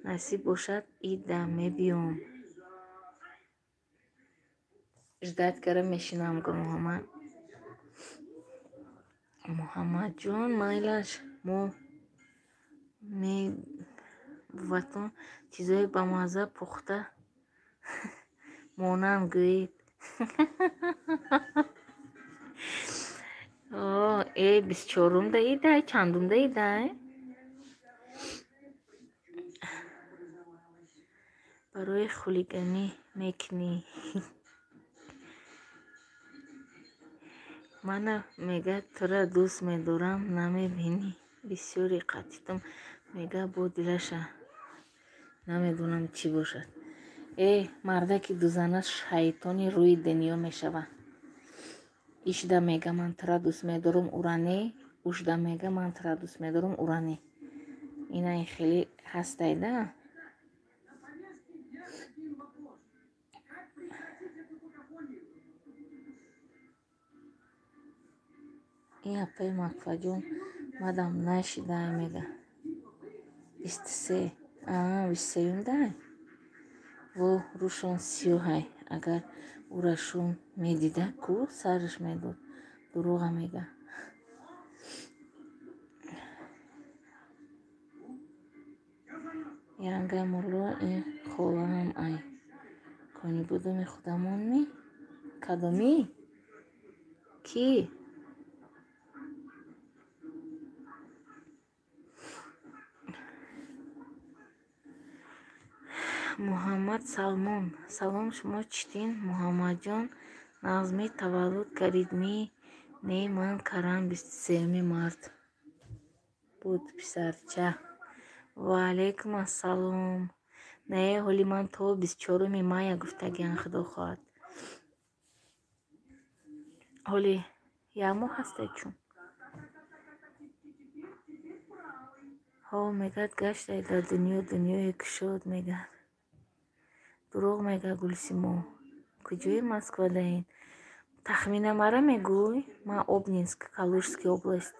Насиб бошад, ида мебиём. Ждать кара мешинам, гу Муҳаммад. Муҳаммадҷон, майлаш, мо мебуватон чизои бамазза пухта монанд гӯед. О, э, 24-умда идай, чандумда идай? Барои хулиганӣ мекунӣ. Мана мега тура дӯст медорам, намебинӣ. Бисёри қатитам мега бо дилаша. Намедонам чӣ бошад. Э, мардаки дузана шайтони рӯи дунё мешавад. Ишда мега ман тура дӯст медорам, ура не. Ушда мега ман тура дӯст медорам, ура не. Ина ин хеле ҳастай да? Ин апаи Макфаҷон мадам нашидай мега. 23. Аа, 23-юмдай? Во, рӯшон сиёҳай. Агар ура шум медида, ку сараш медод. Дурӯға мега. Янга мулло ин холаам ай. Кони будуми худамон ми? Кадомӣ? Кӣ? Муҳаммад Салмон. Салом, шумо читин? Муҳаммадҷон, нағзми таваллуд кардидмӣ? Не, ман карам 23 март буд, писарча. Ва алайкум ассалом. Не, ҳоли ман то 24 мая гуфтагиам, худо хоҳад. Ҳоли як моҳ ҳастай чун. Ҳо, мегӯяд, гаштай дар дунё, дунёе кушод, мегӯяд. Дурӯғ мега Гулсимо. Куҷои Москва даин? Тахмина мара мегӯй? Ман Обнинск, Калужский область.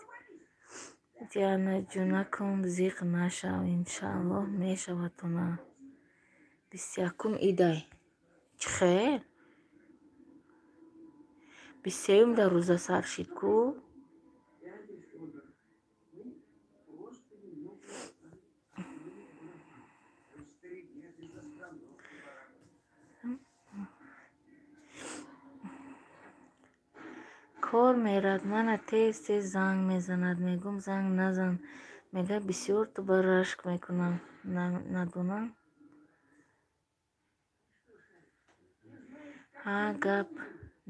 Дианаҷонакум, зиқ нашав, иншааллоҳ мешавад тона. 21-ум идай. Чӣ хел? 23-ум дар рӯза сар шид ку? Кор мерад, мана тез-тез занг мезанад. Мегӯм занг назан. Мега бисёр ту ба рашк мекунам. Надонам. Ҳа, гап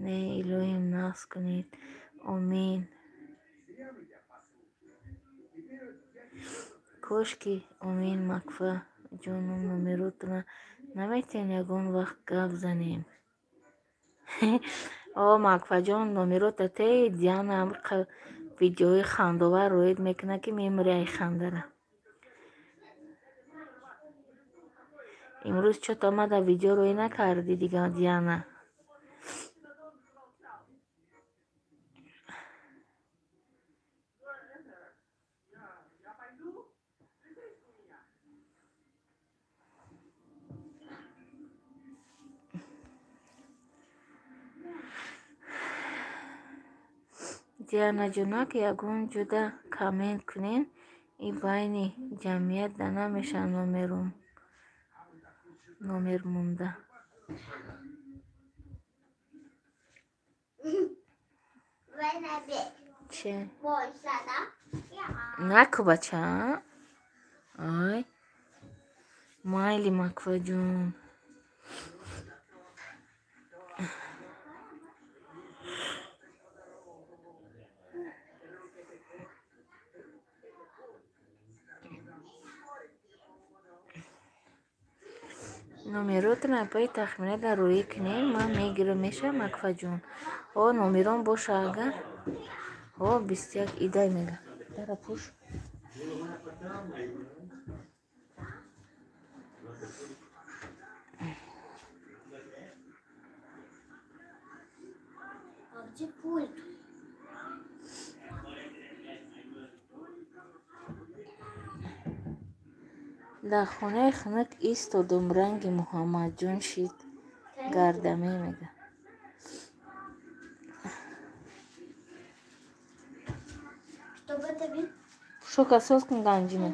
не, илоҳим нағз кунед. Омин. Кошки омин, Макфа ҷонум, номеротона наметиҳен ягон вақт гап занем. О, Макфаҷон, номерота те Диана видеои хандовар роид мекунад, ки мемири ай хандара. Имрӯз чо омада видео роӣ накардӣ дига, Диана? Дианаҷонак, ягон ҷуда коммент кунен, и байни ҷамъият да намеша номер монда. Че? Наку, бача. Ай. Майли, Макваҷон. Номеротон апаи Тахмина дар рӯӣ кунем, ман мегирам, меша, Макфаҷон? О, номерон боша агар. О, 21 идай мега. Дара пуш. А где пульт? Дар хонаи хунук истодум, ранги Муҳаммадҷон шид гардаме мега. Пушока соз кун, Ганҷина.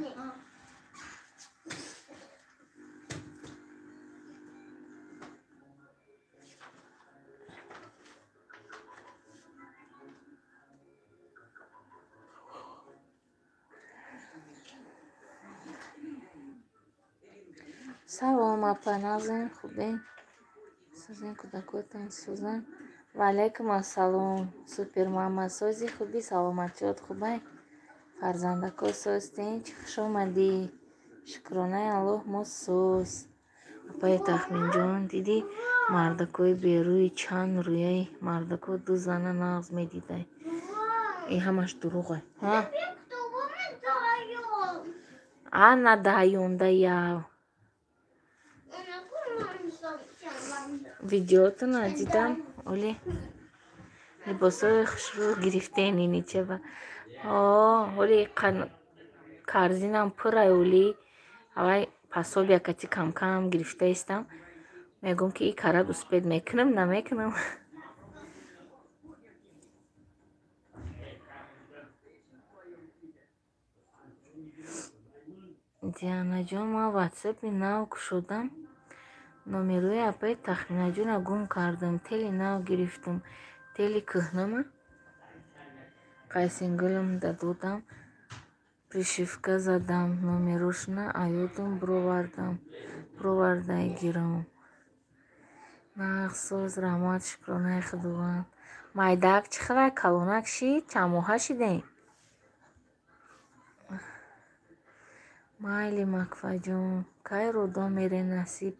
Салом, апа, нағзен, хубен, созен, кӯдакотон созан? Ва алайкум ассалом, супермама, сози, хуби, саломатиёт хубай, фарзандако созтен? Чӣ хуш омадӣ, шукронаи Аллоҳ, мо соз. Апаи Тахминҷон, дидӣ, мардакои берӯи чанд рӯяи мардако ду зана нағз медидай. И ҳамаш дурӯғай. Ана даёнда яв. Видеотона дидам, оли либосҳои хушрӯ гирифтен иничева. О, оли корзинам пурай, оли авай пособия кати камкам гирифта истам. Мегӯм, ки и карат успеть мекунам, намекунам. Дианаҷон, ман ватсапи нав кушодам. Номерои апаи Тахминаҷонро гум кардам. Тели нав гирифтам. Тели кӯҳнама қайсингулам додам. Пришивка задам. Номерошна аёдам бировардам. Бировардай гирам. Нағз, соз, раҳмат, шукронаи Худованд. Майдаак чӣ хелай, калонак шид? Чанд моҳа шидем? Майли, Макфаҷон, кай родом мерен, насиб?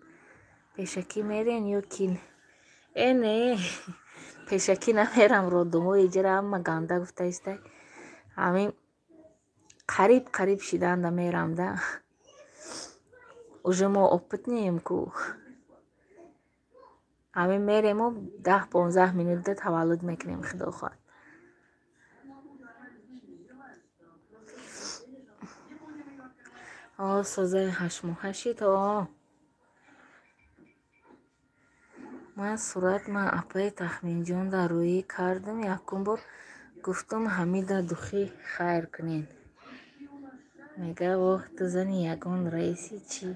Пешакӣ мерен ё ки? Э, не, пешакӣ намерам, роддомҳои иҷара ҳама ганда гуфта истай. Ҳамин қариб қариб шиданда мерам да. Уже мо опытныем ку. Ҳамин мерему 10-15 минутда таваллуд мекунем, худо хоҳад. О, созаи ҳаштмоҳа шид, о. Ман сурат ман апаи Тахминҷон дар рӯӣ кардам, якум бор гуфтум, ҳамида духӣ хайр кунен. Мега, воҳ, ту зани ягон раиси чӣ?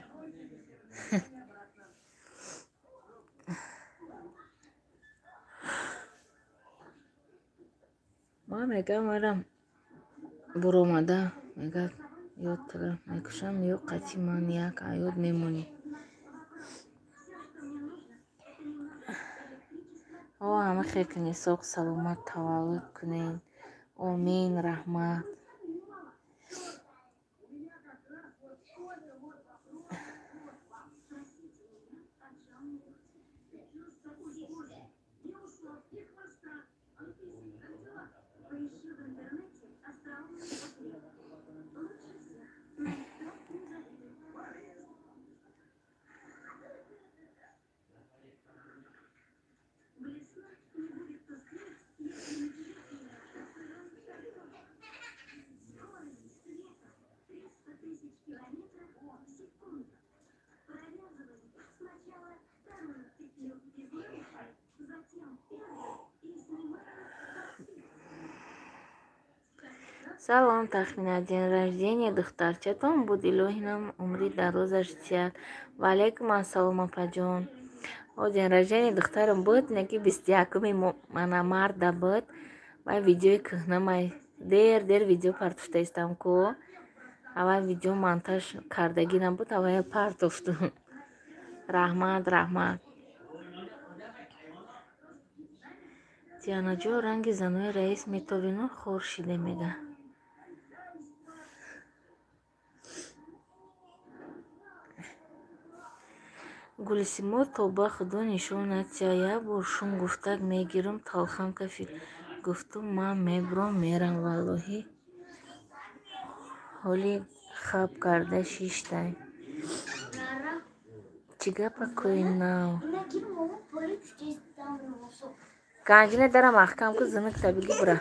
Ман мегам, марам буромада, мега, ё тура мекушам, ё қати ман як ҳаёт мемонӣ. О, ҳама хел кунед, соғ саломат таваллуд кунед. Омин, раҳмат. Салом, Тахмина, день рождения духтарчатон буд, илоҳи нам умри дарозаш диҳад. Ва алайкум ассалом, апаҷон. О, день рождения духтарам буд, неки 21-уми мана марда буд. Вай видеои кӯҳнамай дер дер видео партофтаистам ку. Аввал видео монтаж кардагӣ набуд, аввал партофтум. Раҳмат, раҳмат. Дианаҷон, ранги занои раис метовину хор шиде мега. Гулсимо, тоба худо нишон натия, як бор шум гуфтак мегирам, талхам кафид. Гуфтум ман мебурам мерам, валлоҳи ҳоли хаб карда шиштай. Чӣ гапа кӯи нав? Ганҷине дара маҳкам ку, зинукта биги бура.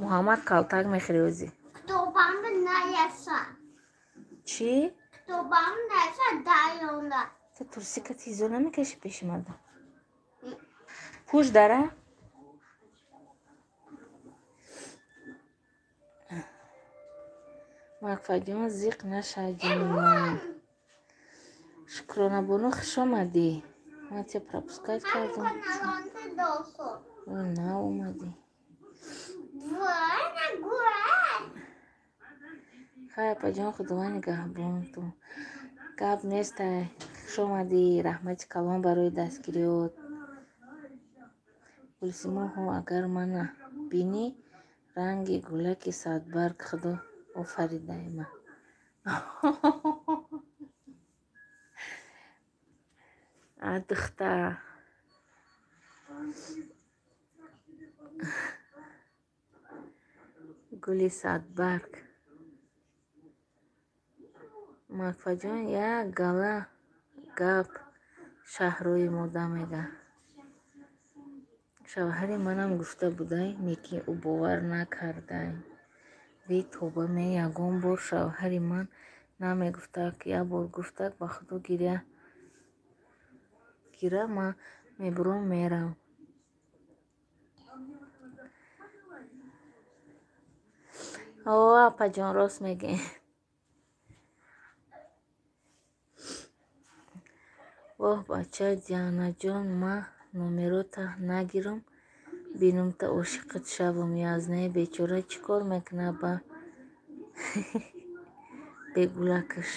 Муҳаммад калтак мехӯри ӯзи. Чӣ? Ту турсика тизо намекашӣ пеши мардум? Пӯш дара? Мақфаҷон, зиқ нашав ҷони ман. Шукронабону, хуш омадӣ. Ман тебя пропускать кардам. На омадӣ. Хай, апаҷон, худованд нигаҳбонтон. Гап нестай. Хуш омадӣ. Раҳмати калон барои дастгириёт. Гулсимо, ҳо, агар мана бинӣ, ранги гулаки садбарг худо офаридаи ман. А духтар. Гули садбарг. Макфаҷон, як гала гап шаҳрӯи мода мега. Шавҳари манам гуфта будай, лекин ӯ бовар накардай. Ви тоба ме, ягон бор шавҳари ман намегуфтак, як бор гуфтак, ба худо гиря гира, ман мебурам мерам. О, апаҷон, рост мегӯӣ. Воҳ, бача, Дианаҷон, ман номерота нагирам, бинумта ошиқат шавам. Язнаи бечора чӣ кор мекунад ба бегулакаш?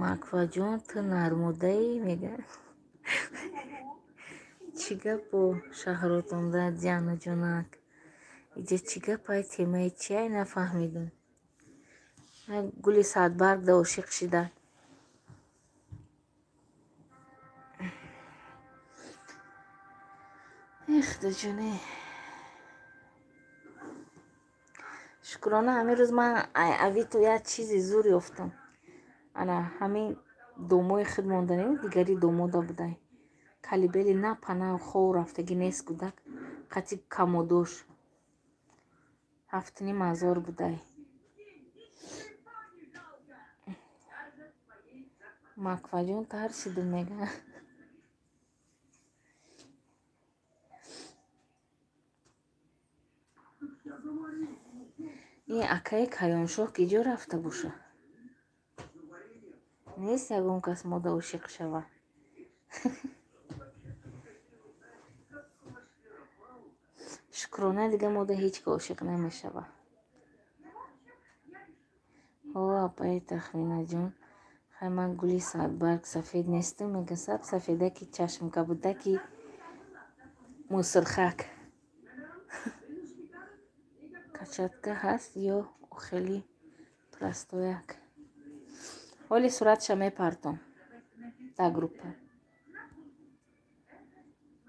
Макфаҷон, ту нармудаӣ мега. Чӣ гапо шаҳротонда, Дианаҷонак? Иҷа чӣ гапай, темаи чиай нафаҳмидум. Гули садбарг да ошиқ шида. Э, худоҷоне. Шукрона, ҳамин рӯз ман авито як чизи зур ёфтам. Ана ҳамин домои худ монданем, дигари домода будай. Калибели на пана хов рафтагӣ нест гудак. Қати камодош. 7,5 ҳазор будай. Макфаҷон тарсиду мега. Ин акаи Каёншоҳ киҷо рафта боша? Нест ягон кас мода ошиқ шава. Шукрона, дига мода ҳеҷ ка ошиқ намешава. Ҳо, апаи Тахминаҷон, хай ман гули садбарг сафед нестум, мега саб сафедаки чашмкабудаки мусирхак. Качатка ҳаст ё хеле простояк? Ҳоли суратша мепартом дар группа.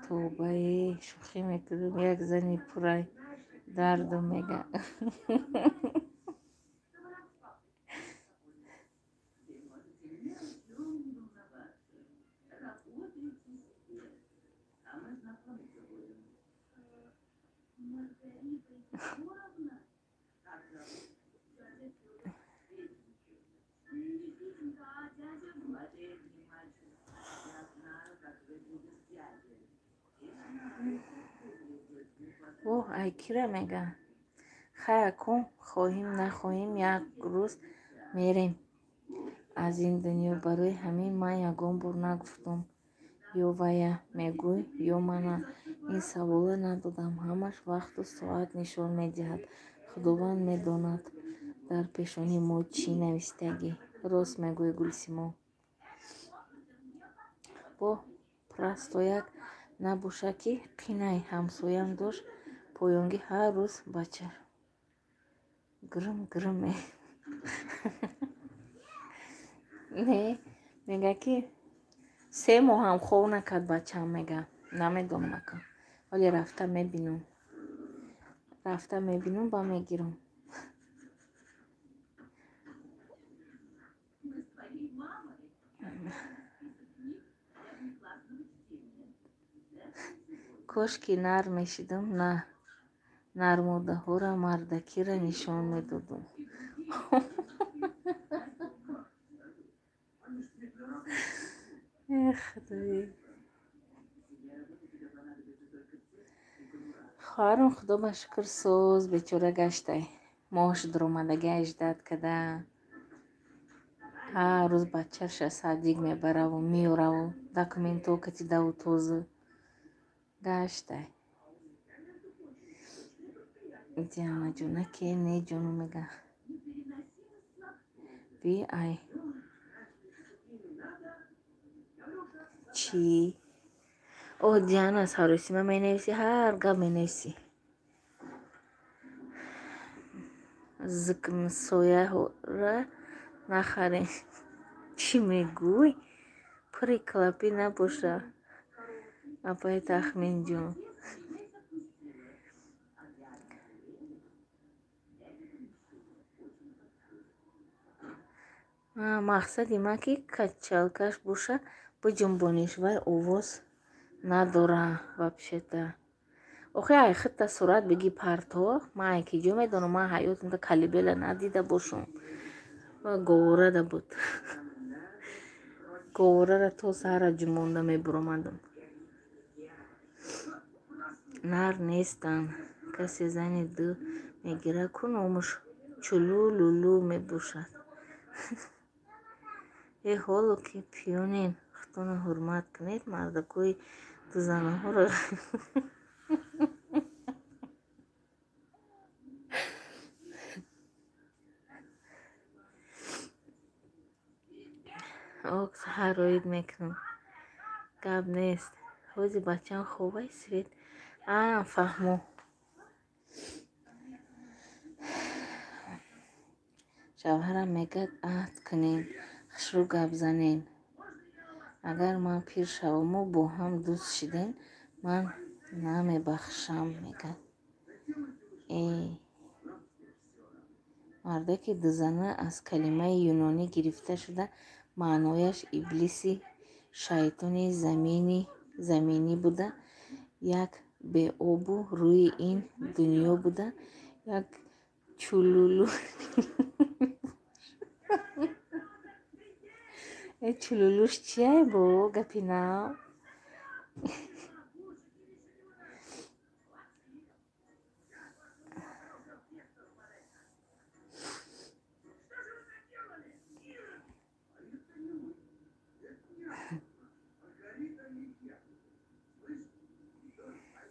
Тобае, шӯхӣ мекунам, як зани пурай дарду мега. Воҳ, ай кира мега? Хай акун хоҳим нахоҳим як рӯз мерем аз ин дунё. Барои ҳамин ман ягон бор нагуфтум ё вая мегӯй, ё мана. Ин савола надодам. Ҳамаш вақту соат нишон медиҳад. Худованд медонад дар пешонии мо чӣ навистагӣ. Рост мегӯй, Гулсимо. Бо простояк набоша ки қинай ҳамсоям дошт поёнгӣ ҳар рӯз бача гирм гирм не мега ки 3 моҳ ҳам хов накард бачаам мега. Намедонам ака. Вале рафта мебинам. Рафта мебинам ба мегирам. Кошки нар мешидам, на нармодаҳоро мардакиро нишон медодум. Эх, Худои. Хоҳарам Худо ба шукр соз бечора гаштай. Моҳш дуромадаги аждад када. Ҳар рӯз бачаша садик мебараву меораву документҳо катидаву тоза гаштай. Дианаҷона ке не ҷону мега. Би ай чӣ? О, Диана саросима менависӣ, ҳар гап менависӣ. Зикмсояҳора нахарем. Чӣ мегӯй? Пури клапӣ набоша, апаи Тахминҷон. Мақсади ман ки качалкаш боша, биҷунбониш, вай овоз надора вообще-то. Охи ай хитта сурат биги парто, ман ай ки ҷо медонам, ман ҳаётимда калибела надида бошум. Говорада буд. Говорара то саҳара ҷумонда мебуромадам. Нар нестанд. Касе зани ду мегирад, ку номуш чулу лулу мебошад. Э, ҳоло ки пиёнен, худтонро ҳурмат кунед, мардакои дузанаҳоро ок саҳар роид мекунам. Гап нест. Ҳози бачаам хобай свет. А, фаҳмо. Шавҳарам мегӯяд аҳд кунем, хушрӯ гап занем. Агар ман пир шаваму бо ҳам дӯст шидем, ман намебахшам, мегӯяд. Э, мардаки дузана аз калимаи юнонӣ гирифта шуда, маънояш иблиси шайтони заминӣ буда, як беобу рӯи ин дунё буда, як чулулу Э, чулулуш чия бо гапи нав?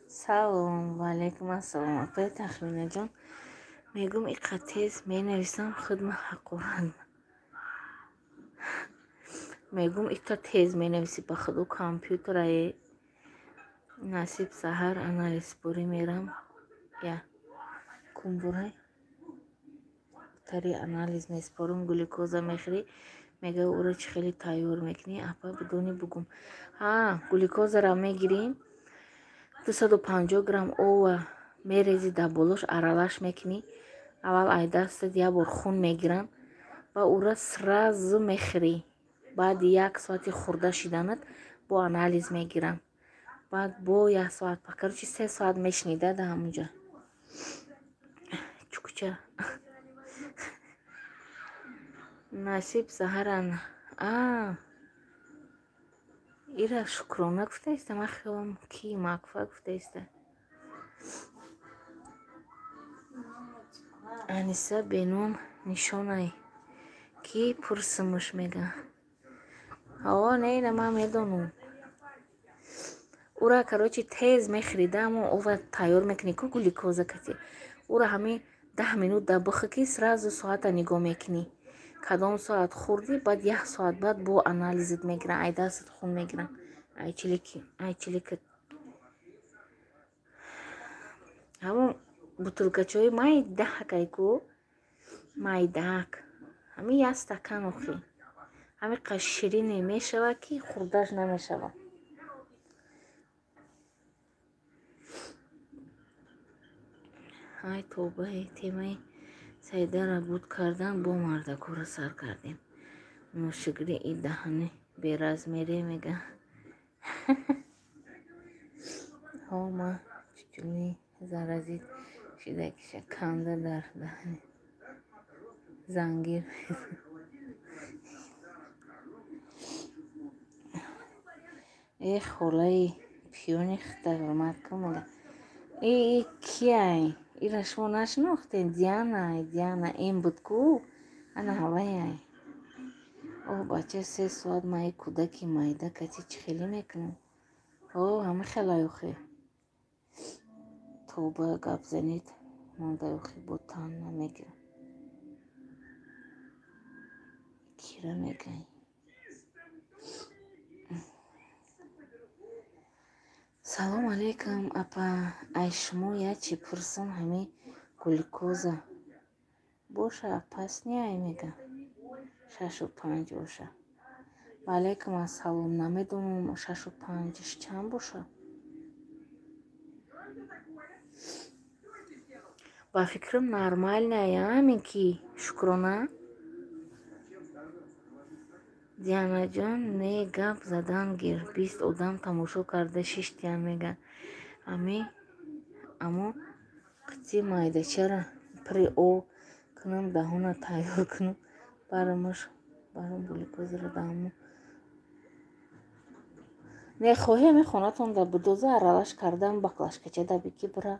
Салом, ва алайкум ассалом. Апаи Тахминаҷон, мегӯм иқа тез менависам, худма ҳақорат. Мегӯм ита тез менависӣ, ба худо компютерае. Насиб саҳар анализпурӣ мерам. Я кумбурай. Тари анализ меспорум, глюкоза мехӯрӣ. Мега ӯро чӣ хеле тайёр мекунӣ? Апа бидони бугум. Ҳа, глюкозаро мегирем. 250 грамм ова мерези дар болош, аралаш мекунӣ. Аввал ай дастат як бор хун мегиранд ва ӯро сразу мехӯрӣ. Баъди як соати хӯрда шиданат бо анализ мегиранд. Баъд бо як соат, короче 3 соат мешнида дар ҳамонҷа. Чукча. Насиб саҳаран. А. Ира Шукрона гуфтаиста, ман хиёлам ки Макфа гуфтаиста. Аниса бенон нишонай ки пурсимуш мега. Ҳо, не, ина ман медонам. Ура, короче, тез мехӯрида, аммо ова тайёр мекунӣ ку глюкоза кати. Ура ҳамин 10 минут да бихӯ, ки сразу соата нигоҳ мекунӣ. Кадом соат хӯрдӣ, баъд як соат баъд бо анализит мегиранд, ай дастат хун мегиранд, ай чилики, ай чиликат. Ҳамон бутылкачаҳои майдаак ай ку, майдаак. Ҳамин як стакан охӣ. Ҳамин қадр ширине мешавад, ки хӯрдаш намешавад. Ай тобаи темаи Саидаро буд кардан бо мардакора сар кардем. Ношукри и даҳани беразмере мега. Ҳо, ма чучуни заразит шидакиша канда дар даҳани зангир. Э холаи пиёни хита ҳурмат кун мега. Э кияй? Ира шумо нашинохтед? Диана, Диана ин буд ку? Ана ҳаваяй. О, бача, 3 соат ма и кӯдаки майда кати чӣ хелӣ мекунам? О, ҳама хелай охи. Тоба гап занед мондай охи бо тан намегирам. Кира мегай. Салом алейкум, апа. Ай шумо як чӣ пурсам, ҳамин глюкоза боша опасный мега. 6,5 боша. Ва алейкум ассалом. Намедонам 6,5-ш чанд боша. Ба фикрам нормальная ҳамин ки Шукрона. Дианаҷон, не гап задан гир. 20 одам тамошо карда шиштиян мега. Ами амо қити майдачара пири о кунам, даҳона тайёр кунам, барамаш барам глюкозаро даҳамо. Не хоҳӣ ҳамин хонатон да будоза аралаш кардан баклашкача да бики бира.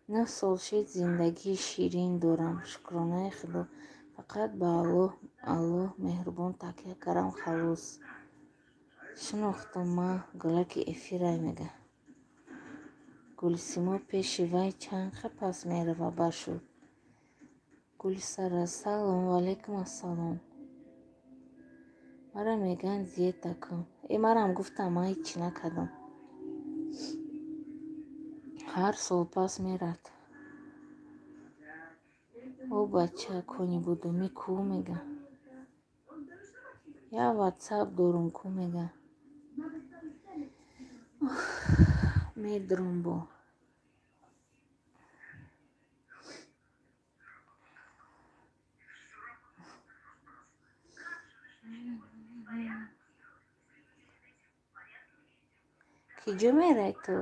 9 сол шид зиндагии ширин дорам. Шукронаи Худо. Фақат ба Аллоҳ меҳрубон такя кардам, халос. Шинохтам ма гулаки эфирай мега. Гулсимо пеши вай чанд ха пас мерава башуд. Гулсара салом, ва алейкум ассалом. Мара меган диета кун. Э, марам гуфтам, ман ҳеҷ накардам. Ҳар сол пас мерад. О бача, кони будумӣ ку мега. Я ватсап дорум ку мега. Медрум бо. Киҷо мерай ту?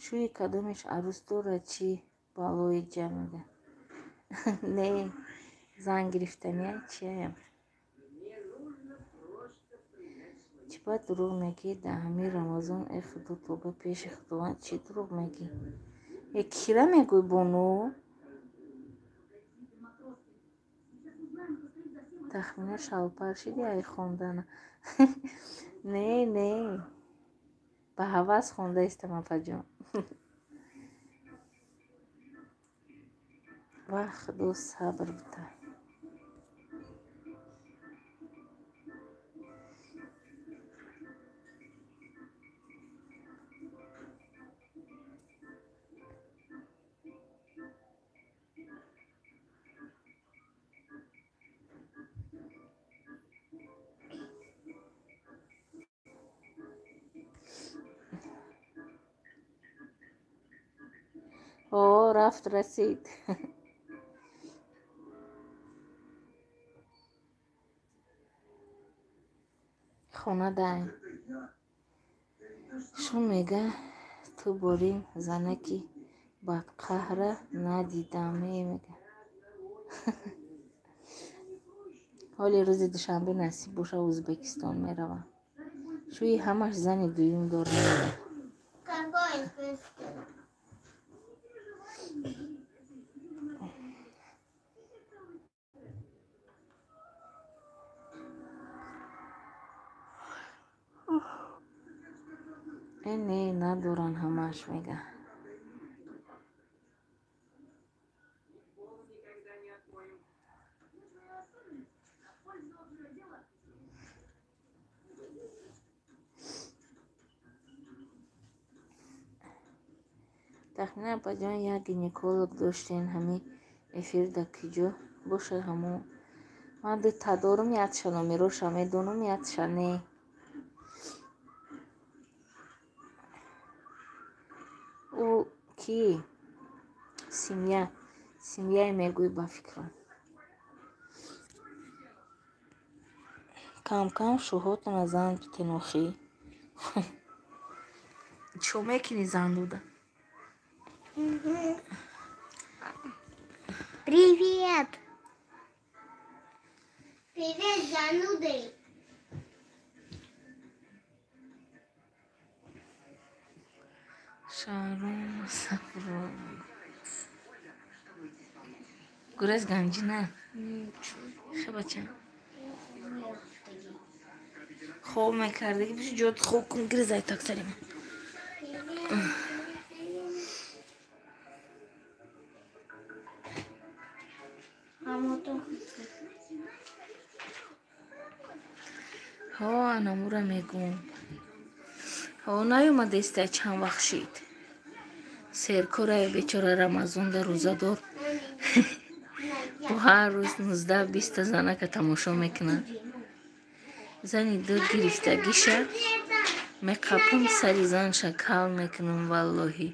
Шӯи кадомеш арӯс дорад, чӣ балои ҷа мега. Не, зан гирифтания чияям? Чӣ ба дурӯғ мегӣ дар ҳамин Рамазон? Э Худо, тоба пеши Худованд, чӣ дурӯғ мегӣ? Э кира мегӯй, бону? Тахмина шалпар шиди ай хондана. Не, не. Ба ҳавас хонда истам, апаҷон. Ва Худо сабр бита. О, рафт расид. Хона даем. Шун мега ту борин занаки бадқаҳра надидам мега. Ҳоли рӯзи душанбе насиб боша Ӯзбекистон меравам. Шӯи ҳамаш зани дуюм дорад мега. Э не, надоранд ҳамааш мега. Тахминан апаҷон як гинеколог доштен ҳамин эфир дар куҷо бошад ҳамон. Ман дута дорум, якша номероша медонам, якша не. Ӯ ки семья, семьяе мегӯй ба фикрам. Кам-кам шӯҳотона зан битен охӣ. Чо мекунӣ зан дода? Привет! Привет, зануды! Шаром Сафрон. Гурез ганҷина? Хе бача. Хоб мекардагӣ биши ҷот хоб кун гирезай так сари ман. Ҳо анамура мегӯм. Ҳо наёмадаистай чанд вақт шид. Серкорае бечора Рамазонда рӯзадор. Бо ҳар рӯз 19-20 занака тамошо мекунад. Зани ду гирифтагиша меқапум сари занша кал мекунам валлоҳӣ.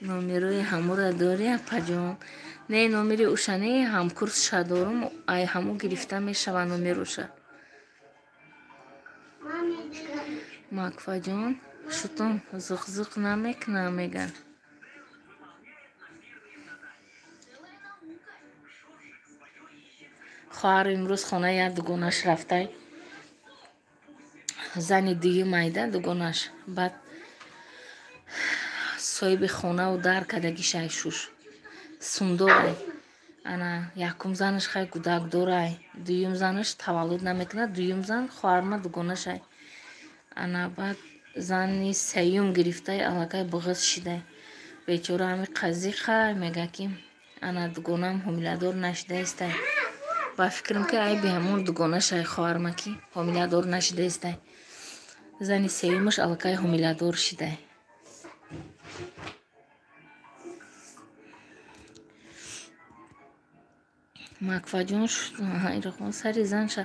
Номерои ҳамура дорӣ апаҷон? Не, номери уша не, ҳамкурсша дорум, ай ҳаму гирифта мешава номеруша. Макфаҷон, шутон зиқ-зиқ намекунам меган. Хоҳару имрӯз хонаи як дугонаш рафтай. Зани дуюм айда дугонаш. Баъд соҳиби хонаву дар кардагишай шуш. Сундорай. Ана якум занаш хай гудакдорай. Дуюм занаш таваллуд намекунад. Дуюм зан хоҳарма дугонашай. Ана баъд зани сеюм гирифтай аллакай буғиз шидай. Бечора ҳами қазиқа мега ки ана дугонам ҳомиладор нашидаистай. Ба фикрам ки айби ҳамон дугонашай хоҳарма ки ҳомиладор нашидаистай. Зани сеюмаш аллакай ҳомиладор шидай. Макфаҷон ирохон сари занша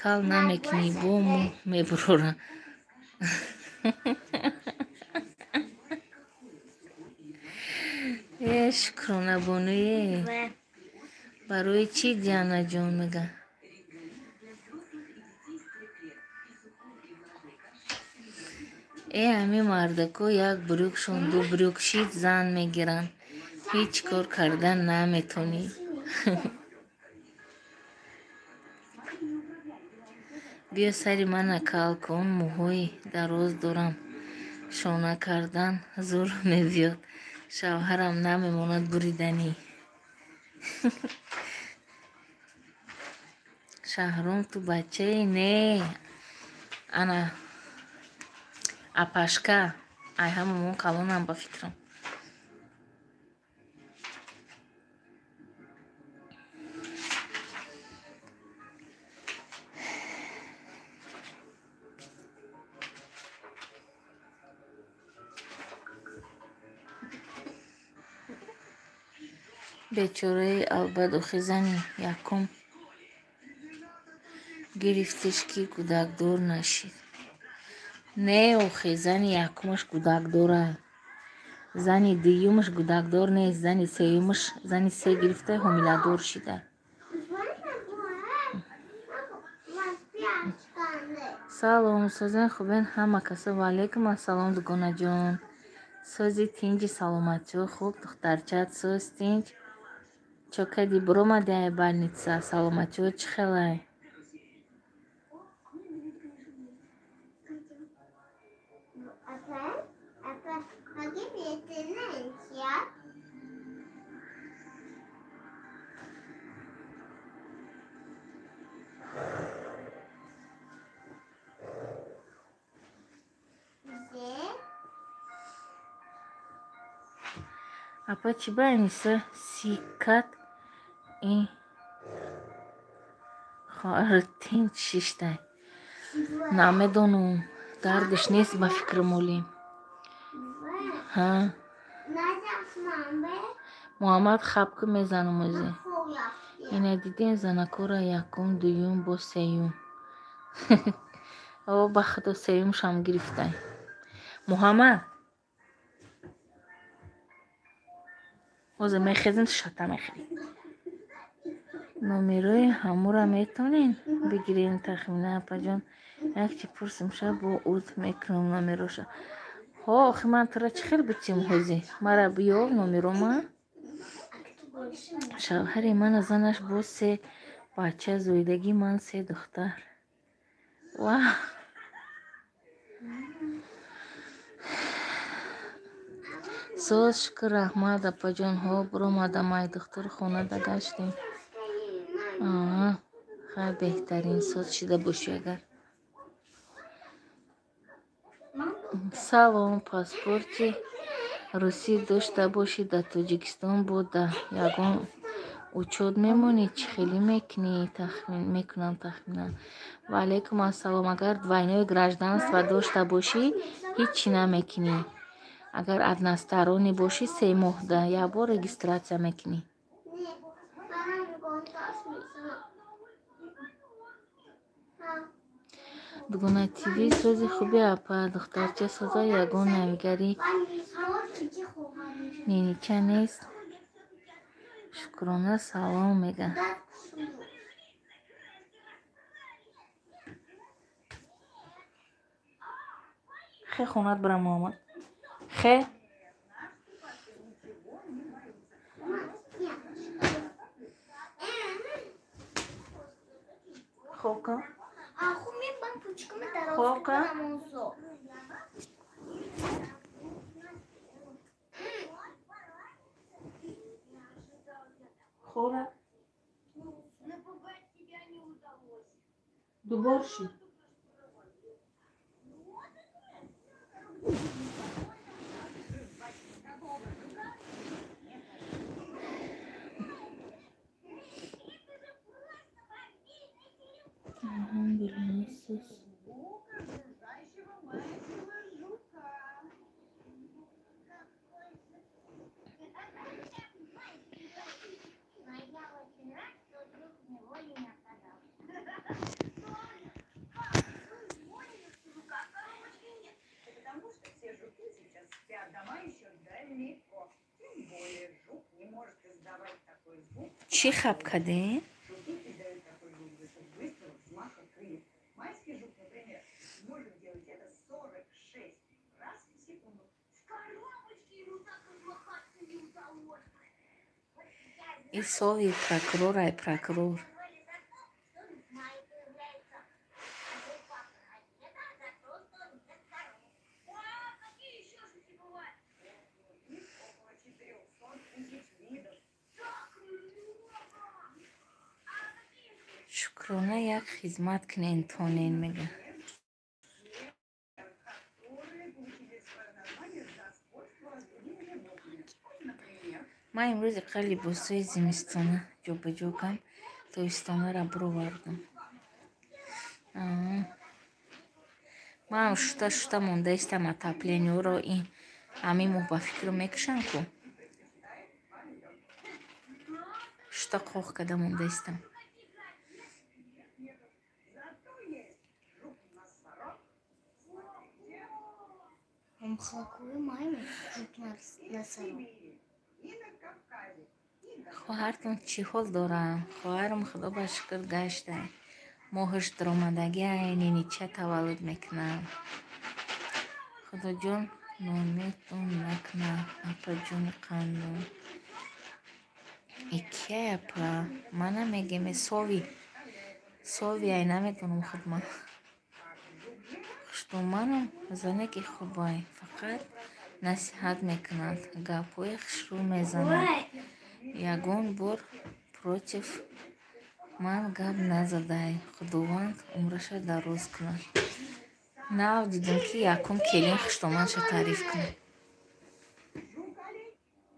кал намекунӣ бо мо мебурора. Э шукрона бонуе. Барои чӣ Дианаҷон мега? Э ҳамин мардако як брюкшон ду брюк шид зан мегиранд. Ҳеҷ кор карда наметонӣ. Биё сари мана кал кун, мӯҳои дароз дорам. Шона кардан зур мебиёд. Шавҳарам намемонад буриданӣ. Шаҳром ту бачае не. Ана апашка ай ҳамамон калонам ба фикрам. Бечораи албадохи зани якум гирифтиш ки кӯдакдор нашид. Не охи, зани якумаш кӯдакдорай. Зани дуюмаш кӯдакдор нест, зани сеюмаш зани се гирифта ҳомиладор шида. Салом, созен хубен ҳама касо. Ва алайкум ассалом, дугонаҷон. Сози тинҷи саломатиҳо хуб, духтарчат соз тинҷ. Чо кади буромади ай больница, саломатиҳо чӣ хелай? Апа чӣ ба Аниса сикат ин хоҳар тинҷ шиштай? Намедонам, дардаш нест ба фикри молим. Ҳа? Муҳаммад хапкӣ мезанам ози. Ина дидем занакора якум, дуюм, бо сеюм. О, ба худо сеюмшам гирифтай. Муҳаммад ҳозир мехезем, шата мехӯрем. Номерои ҳамура метавонем бигирем тахмина апаҷон? Як чи пурсим ша бо уд мекунам номероша. Ҳо, охи ман тура чӣ хел битим ҳозир? Мара биёв номерома. Шавҳари мана занаш бо се бача зоидагӣ, ман се духтар. Ва соз шукр раҳмат апаҷон. Ҳо, буромадам ай духтур хонада гаштем. Хай беҳтарин соз шида бошӣ агар. Салом, паспорти русӣ дошта бошӣ дар Тоҷикистон бо да ягон учёт мемонӣ? Чӣ хеле мекунӣ? Мекунам тахминан. Ва алайкум ассалом. Агар двойное гражданство дошта бошӣ, ҳеҷ чӣ намекунӣ. Агар односторонний бошӣ, 3 моҳда як бор регистрация мекунӣ. Дугона ТВ сози хуби апа, духтарча соза ягон навигари нинича нест. Шукрона салом мега. Хе хонат бира Муҳаммад. Хе. Хоб кун. Хоб кун. Хора. Дубор шид. Алҳамдулиллаҳ соз. Чӣ хаб кардем? И сови прокурор, ай прокурор. Шукрона як хизмат кунен тонен мега. Ман имрӯз иққар либосҳои зимистона ҷобаҷо кам тобистонаро бировардам. Манам шута шута мондаистам отоплениеро ин ҳамин моҳ ба фикру мекушам ку. Шута қоқ карда мондаистам. Хоҳартон чӣ ҳол дорам? Хоҳарам худо ба шукр гашта. Моҳаш даромадагӣ нинича таваллуд мекунам. Худоҷон ноумедтон накунад, апаҷони қандон. Икияй апа? Ман намегем, сови. Сови ай намедонам худ ман. Хуштоманам зане ки хубай, фақат насиҳат мекунад, гапҳои хушрӯ мезанад. Ягон бор против ман гап назадай. Худованд умраша дароз кунад. Нав дидем ки якум келин хуштоманша таъриф кунад.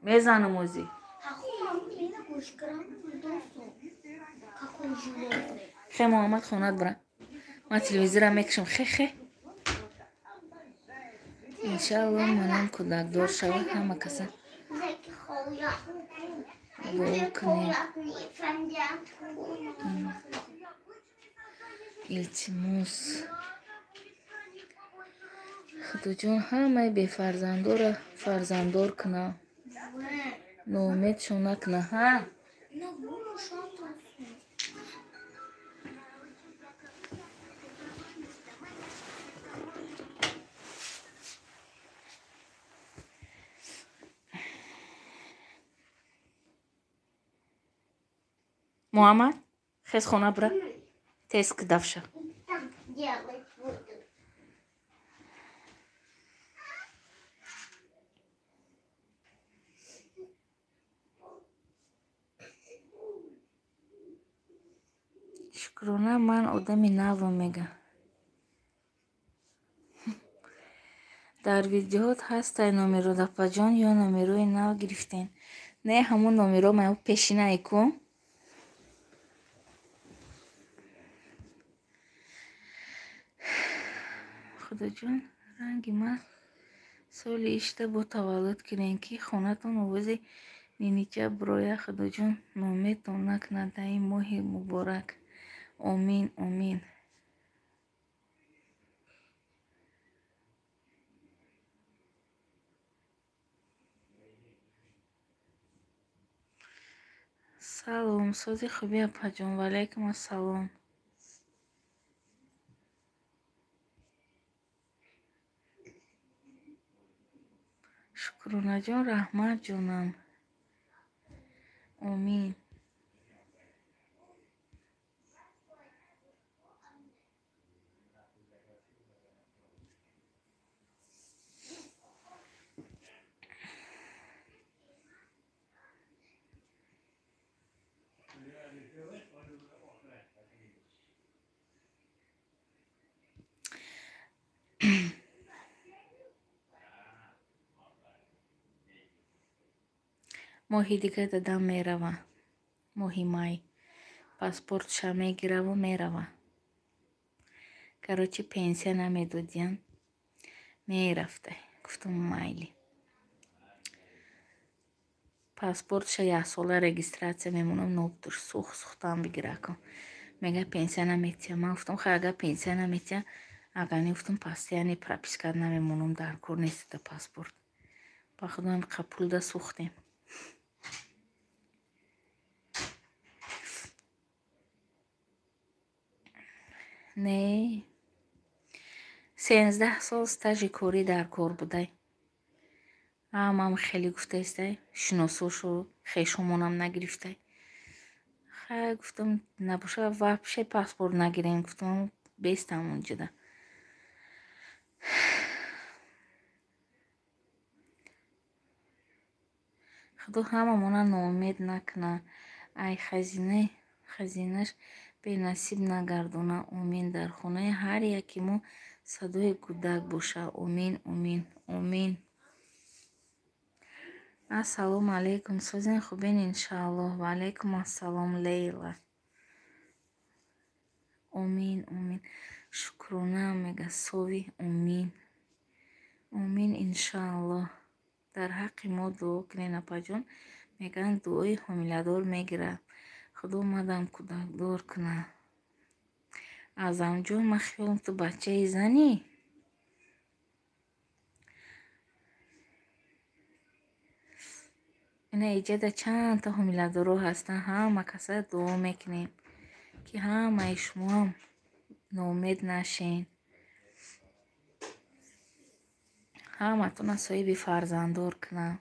Мезанам озӣ. Хе Муҳаммад хонат бира. Ман телевизора мекушам. Хе хе. Иншаалло манам кӯдакдор шава ҳама каса дуо кунед. Илтимос. Худоҷон ҳамаи бефарзандора фарзанддор кунад. Ноумедшон накунад. Ҳа? Муҳаммад, хез хона бира. Тез кидафша. Шукрона ман одами навам мега. Дар видеоҳот ҳастай номеро дапаҷон ё номерои нав гирифтен? Не, ҳамон номеро ман пешинае ку. Худоҷон ранги ман соли ишта бо таваллуд кунем ки хонатон овози нинича бироя. Худоҷон ноумедтон накунад дар ин моҳи муборак. Омин, омин. Салом, сози хуби апаҷон. Ваалайкум ассалом. Шукронаҷон, раҳмат ҷонам. Омин. Моҳи дигар дадам мерава. Моҳи май. Паспортша мегираву мерава. Короче, пенсия намедодиян. Мерафта. Гуфтам майли. Паспортша яксола регистрация мемонам, нобдуш сух сухтан бигиракам. Мега пенсия наметия. Ман гуфтам хай агар пенсия наметия, агар не гуфтам постоянно прописка намемонам, дар кор нест да паспорт. Ба худам қапулда сухтем. Не, 13 сол стажи корӣ дар кор будай. Ҳамам хеле гуфтаистай, шиносошу хешомонам нагирифтай. Хай гуфтам набоша вообще паспорт нагирем, гуфтам бестам унҷода. Худо ҳамамона ноумед накунад. Ай хазинаш бенасиб нагардона. Омин. Дар хонаи ҳар яки мо садои кӯдак боша. Омин, омин, омин. Ассалому алайкум. Созен хубен иншааллоҳ. Ва алайкум ассалом, Лейла. Омин, омин. Шукрона мега сови. Омин, омин иншааллоҳ. Дар ҳаққи мо дуо кунед апаҷон. Мегӯянд дуои ҳомиладор мегирад. Худо мадам кӯдакдор кунад. Аъзамҷон, ман хиёлам ту бачаи занӣ? Ина иҷада чандта ҳомиладоро ҳастанд. Ҳама каса дуо мекунем. Ки ҳамаи шумоам ноумед нашен. Ҳаматона соҳиби фарзанддор кунам.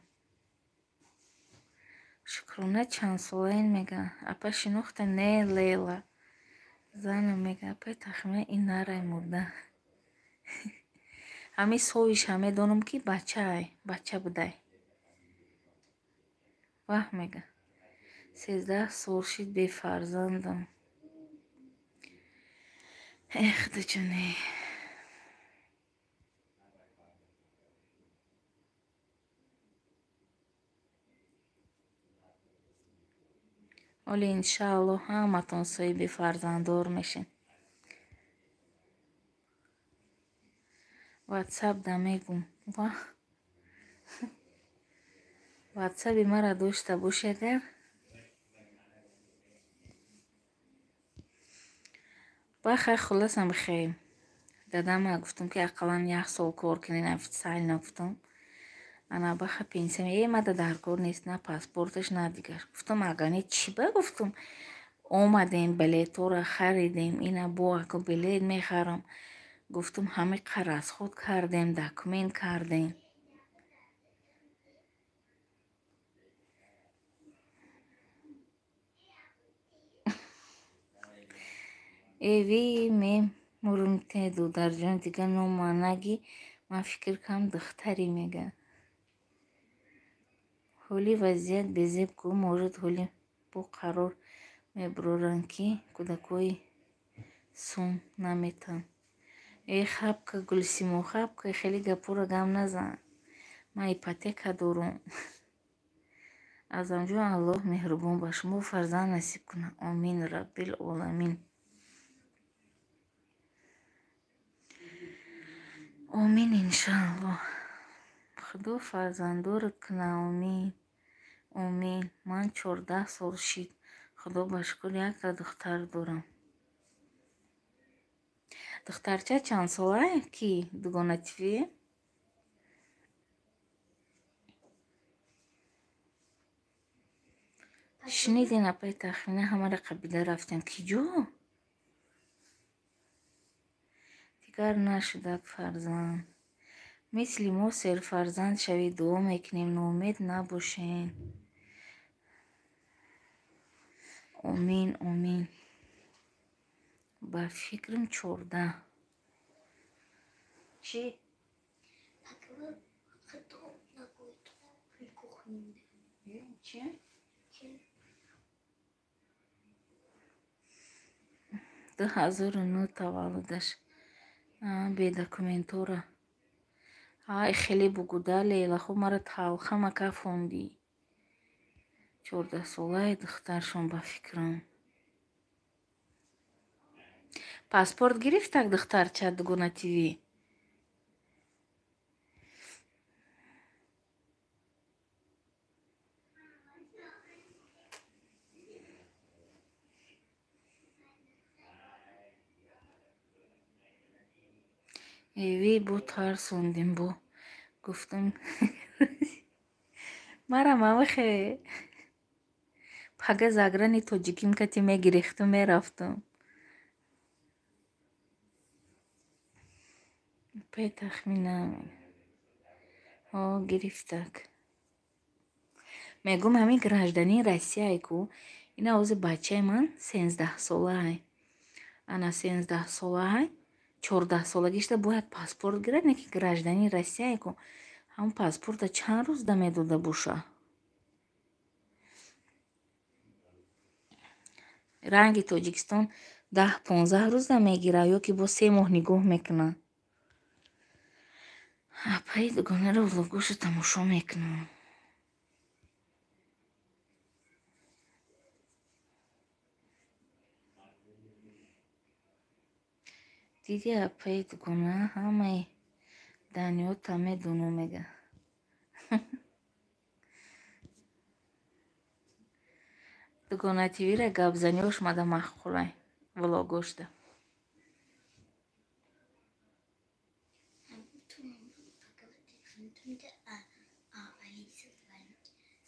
Шукрона чандсолаен мега. Апа шинохта не Лейла. Занам мега апаи Тахмина ин нарай мурда. Ҳамин совиша медонам ки бачаай, бача будай. Ваҳ мега. 13 сол шид бефарзандам. Эх, дуҷоне. Оле иншааллоҳ ҳаматон соҳиби фарзанддор мешед. Ватсап да мегум. Ваҳ. Ватсаби мара дошта боши агар. Ба хай хулосам бихел. Дадама гуфтам ки ақаллан як сол кор кунед официально гуфтам. Ана баха пенсия мада дар кор нест, на паспорташ, на дигар. Гуфтам ага не чӣ ба гуфтам. Омадем билетҳоро харидем, ина бо ако билет мехарам. Гуфтам ҳамин расход кардем, документ кардем. Эви мемурумте додарҷон дигар нома наги ман фикр кардам духтаре мега. Ҳоли вазъият безеб ку может ҳоли бо қарор мебуроранд ки кӯдакҳои сум наметаванд. Э хабка Гулсимо хабка хеле гапҳоро гам назан. Ман ипотека дорум. Аъзамҷон Аллоҳ меҳрубон ба шумо фарзанд насиб кунад. Омин раббил оламин. Омин иншааллоҳ. Худо фарзанддорат кунад. Омин. Омин. Ман 14 сол шид. Худо ба шукр якта духтар дорам. Духтарча чанд сола ки Дугона ТВ? Шунидем апаи Тахмина ҳамаро қабида рафтем. Ки ҷо? Дигар нашудак фарзанд. Мисли мо серфарзанд шавед, дуо мекунем, ноумед набошен. Омин, омин. Ба фикрам 14. Чӣ? Чӣ? 2009 таваллудаш. Бе документора. Ай хеле бугуда Лейла, хуб мара талха мака фондӣ. 14 солаи духтаршон ба фикрам. Паспорт гирифтак духтарча Дугона ТВ? Эви бо тарсондем бо. Гуфтам мара мамахе. Пага заграни тоҷиким кати мегирехту мерафтум. Пай Тахмина. Ҳо гирифтак. Мегум ҳамин гражданин Россияй ку. Ина ҳозир бачаи ман 13 солаай. Ана 13 солаай. 14 солагишта бояд паспорт гирад, не ки гражданин Россияй ку. Ҳамон паспорта чанд рӯз да медода боша? Ранги Тоҷикистон 10-15 рӯз да мегирад ё ки бо 3 моҳ нигоҳ мекунад. Апаи Дугонаро влогошу тамошо мекунам. Диди апаи Дугона ҳамаи даниёта медонам мега. Дугона ТВ-ра гапзаниёш мада маъқулай влогошда.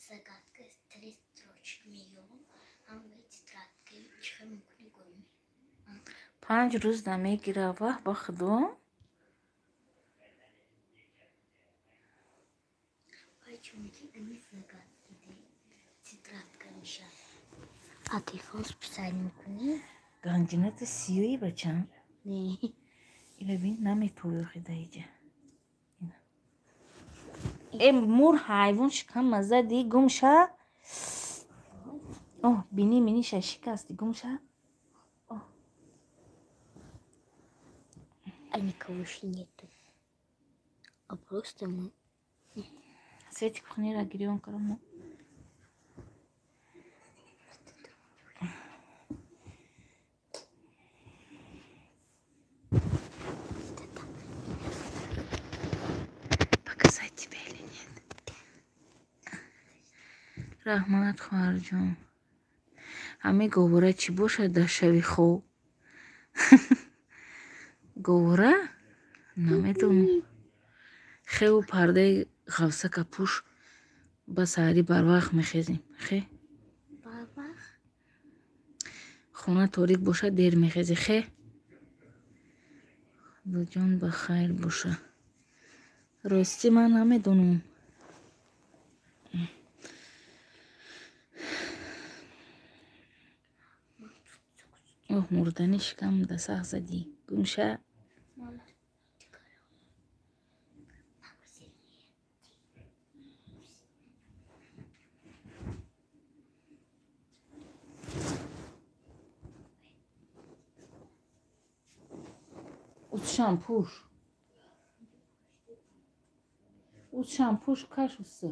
Загадка с 3 строчки меёбам, ҳамаи тетрадкаи чихел мумкин гӯем. 5 рӯз намегира. Ваҳ ба худо. А телефон списать мекунӣ? Ганҷината сиёи бачам? Не. Ила бин наметовӣ охи даиҷа. Э мур ҳайвон шикам мазади гум ша. Оҳ бини миниша шикасти гум ша. А никого еще нету. А просто мы. Свети кухнира гирён карамо. Показать тебе или нет? Раҳмат хоҳарҷон. Ҳамин говора чӣ бошад дар шави хоб? Говора? Намедонам. Хеву пардаи ғавсака пӯш, ба саҳарӣ барвақт мехезем. Хе? Хона торик бошад, дер мехезӣ. Хе? Худоҷон ба хайр боша. Ростӣ ман намедонам. Оҳ, мурдани шикам да сах задӣ. Гумша. Утшам пӯш. Утшам пӯш каш усы.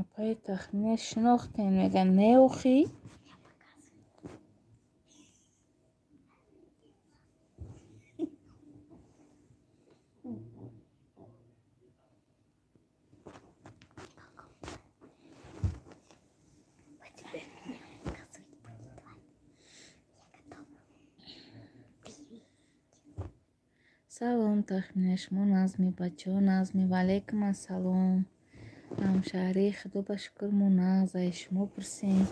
Апаи Тахмина шинохтем, мегӯянд не охӣ? Салом Тахмина, шумо назми, бачаҳо назми. Ваалайкум ассалом. Ҳамшаҳрии худо ба шукр мо нағз, ай шумо пурсем.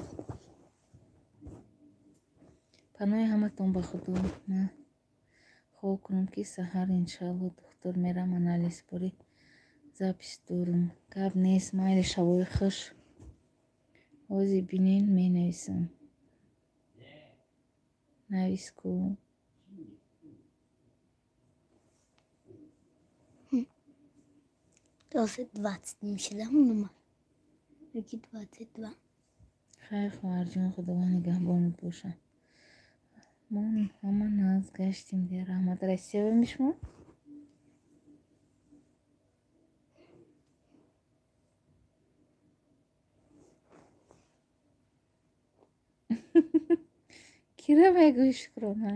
Паноҳи ҳаматон ба худо. Ман хоб кунам ки саҳар иншаалло духтур мерам анализборӣ запис дорум. Гап нест, майли шабои хуш. Ҳозир бинен менависам. Навис ку. Тоже 20 мешидам нума. Яки 22. Хайр хоҳарҷон, худованд нигаҳбонат бошад. Мо ҳама нағз гаштем дия. Раҳмат. Россия беми шумо? Кира мегӯӣ шукрона?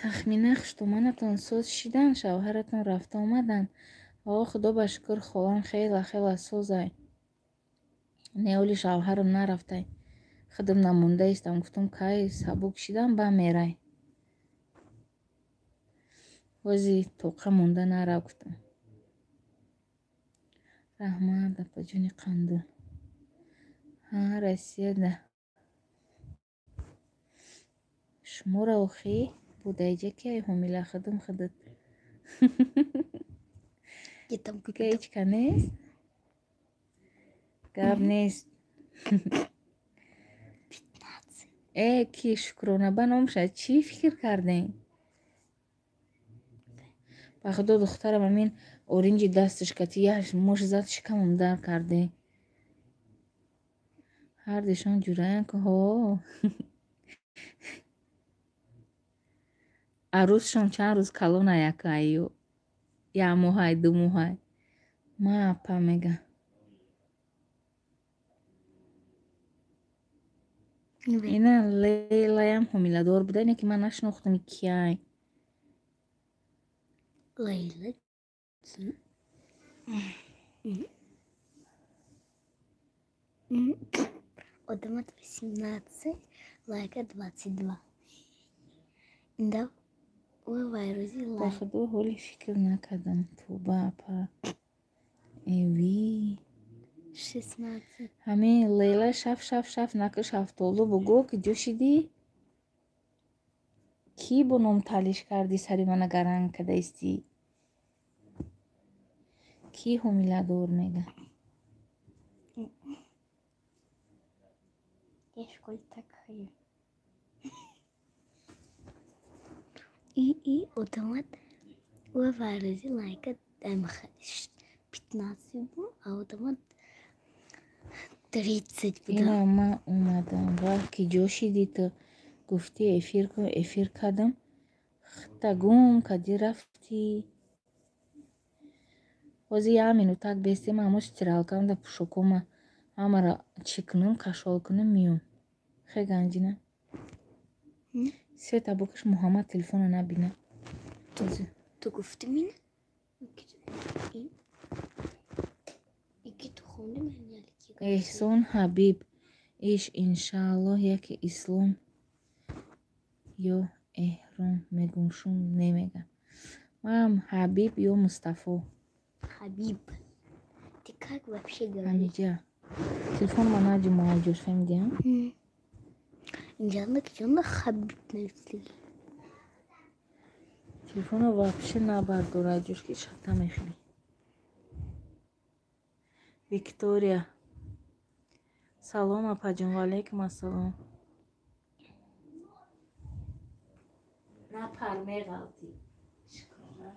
Тахмина хуштоманатон соз шидан, шавҳаратон рафта омаданд. О, худо ба шукр, холам хела хела созай. Не оли шавҳарам нарафтай. Худам намонда истам, гуфтам кай сабук шидан ба мерай. Ҳози тоқа монда нарав гуфтам. Раҳмат апаҷони қандул. Ҳа, Россияда. Шуморо охӣ будаиҷа ки ай ҳомила худам худат. Дига ҳеҷ ка нест? Гап нест. Э ки шукрона ба номша чӣ фикр кардем? Ба худо духтарам ҳамин оринҷи дасташ кати як муш зад шикамам дар карде. Ҳардишон ҷураян ку ҳо. Арӯзшон чанд рӯз калона якаю. Як моҳай, ду моҳай. Ма апа мега. Ина Лейлаям ҳомиладор буда, ине ки ман нашинохтам кияй. Лейла. Одамат 18, лайка 22. Да, ба худо ҳоли фикр накардам. Тоба, апа. Эви. 16. Ҳамин Лейла шаф шаф шаф накаш ҳафтолу бугӯ ки ҷо шидӣ? Кӣ бо ном талиш кардӣ сари мана гаранг кардаистӣ? Кӣ ҳомиладор мега? Я в школе так хожу. И одамат варзи лайка 15 бу, а одамат 30 буда. Ина ман омадам. Ва ки ҷо шидӣ ту? Гуфтӣ эфир кун, эфир кардам. Хитта гум кардӣ рафтӣ. Ҳозир як минутак бестем, ҳамо стиралкамда пӯшокома ҳамаро чӣ кунам, кашол кунам, миём. Хе Ганҷина? Света букаш Муҳаммад телефона набина. Ту гуфтӣ мина? Эҳсон Ҳабиб иш иншааллоҳ яке ислом ё эҳром мегумшум немега. Ман Ҳабиб ё Мустафо. Хабиб. Ты как вообще говоришь? Ҳамиҷа. Телефон ма наҷумаа ҷош фаҳмидиам? Инҷанда киҷонда Хабиб навислаги. Телефонро вообще набардора ҷош ки шата мехӯрӣ. Виктория. Салом апаҷон, ва алайкум ассалом. Напар меғалтӣ. Шукрона.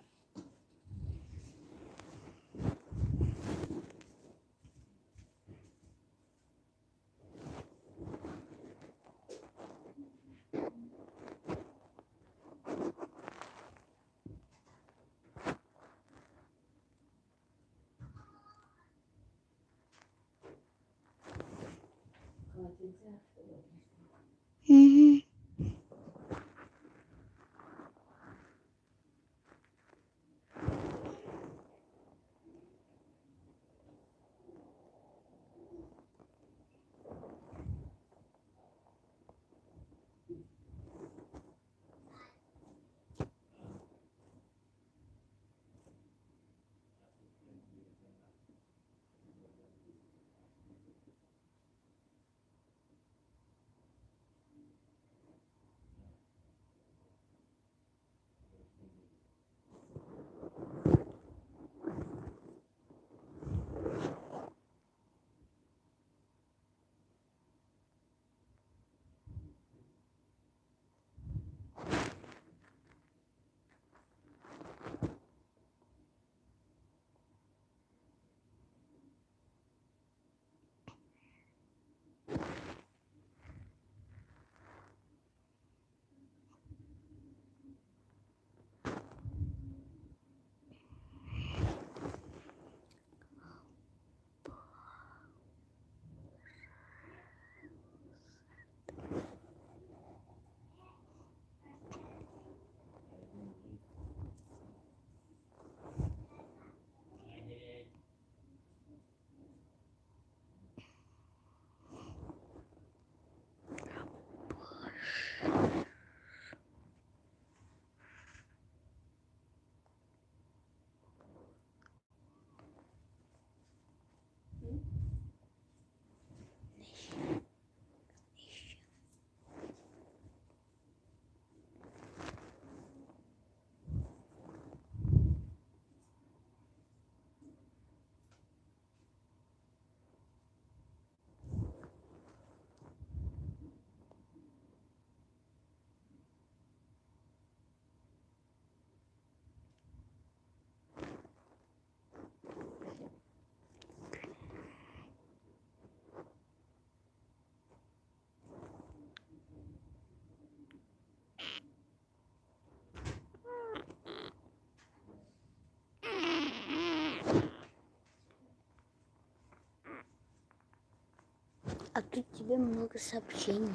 А тут тебе много сообщений.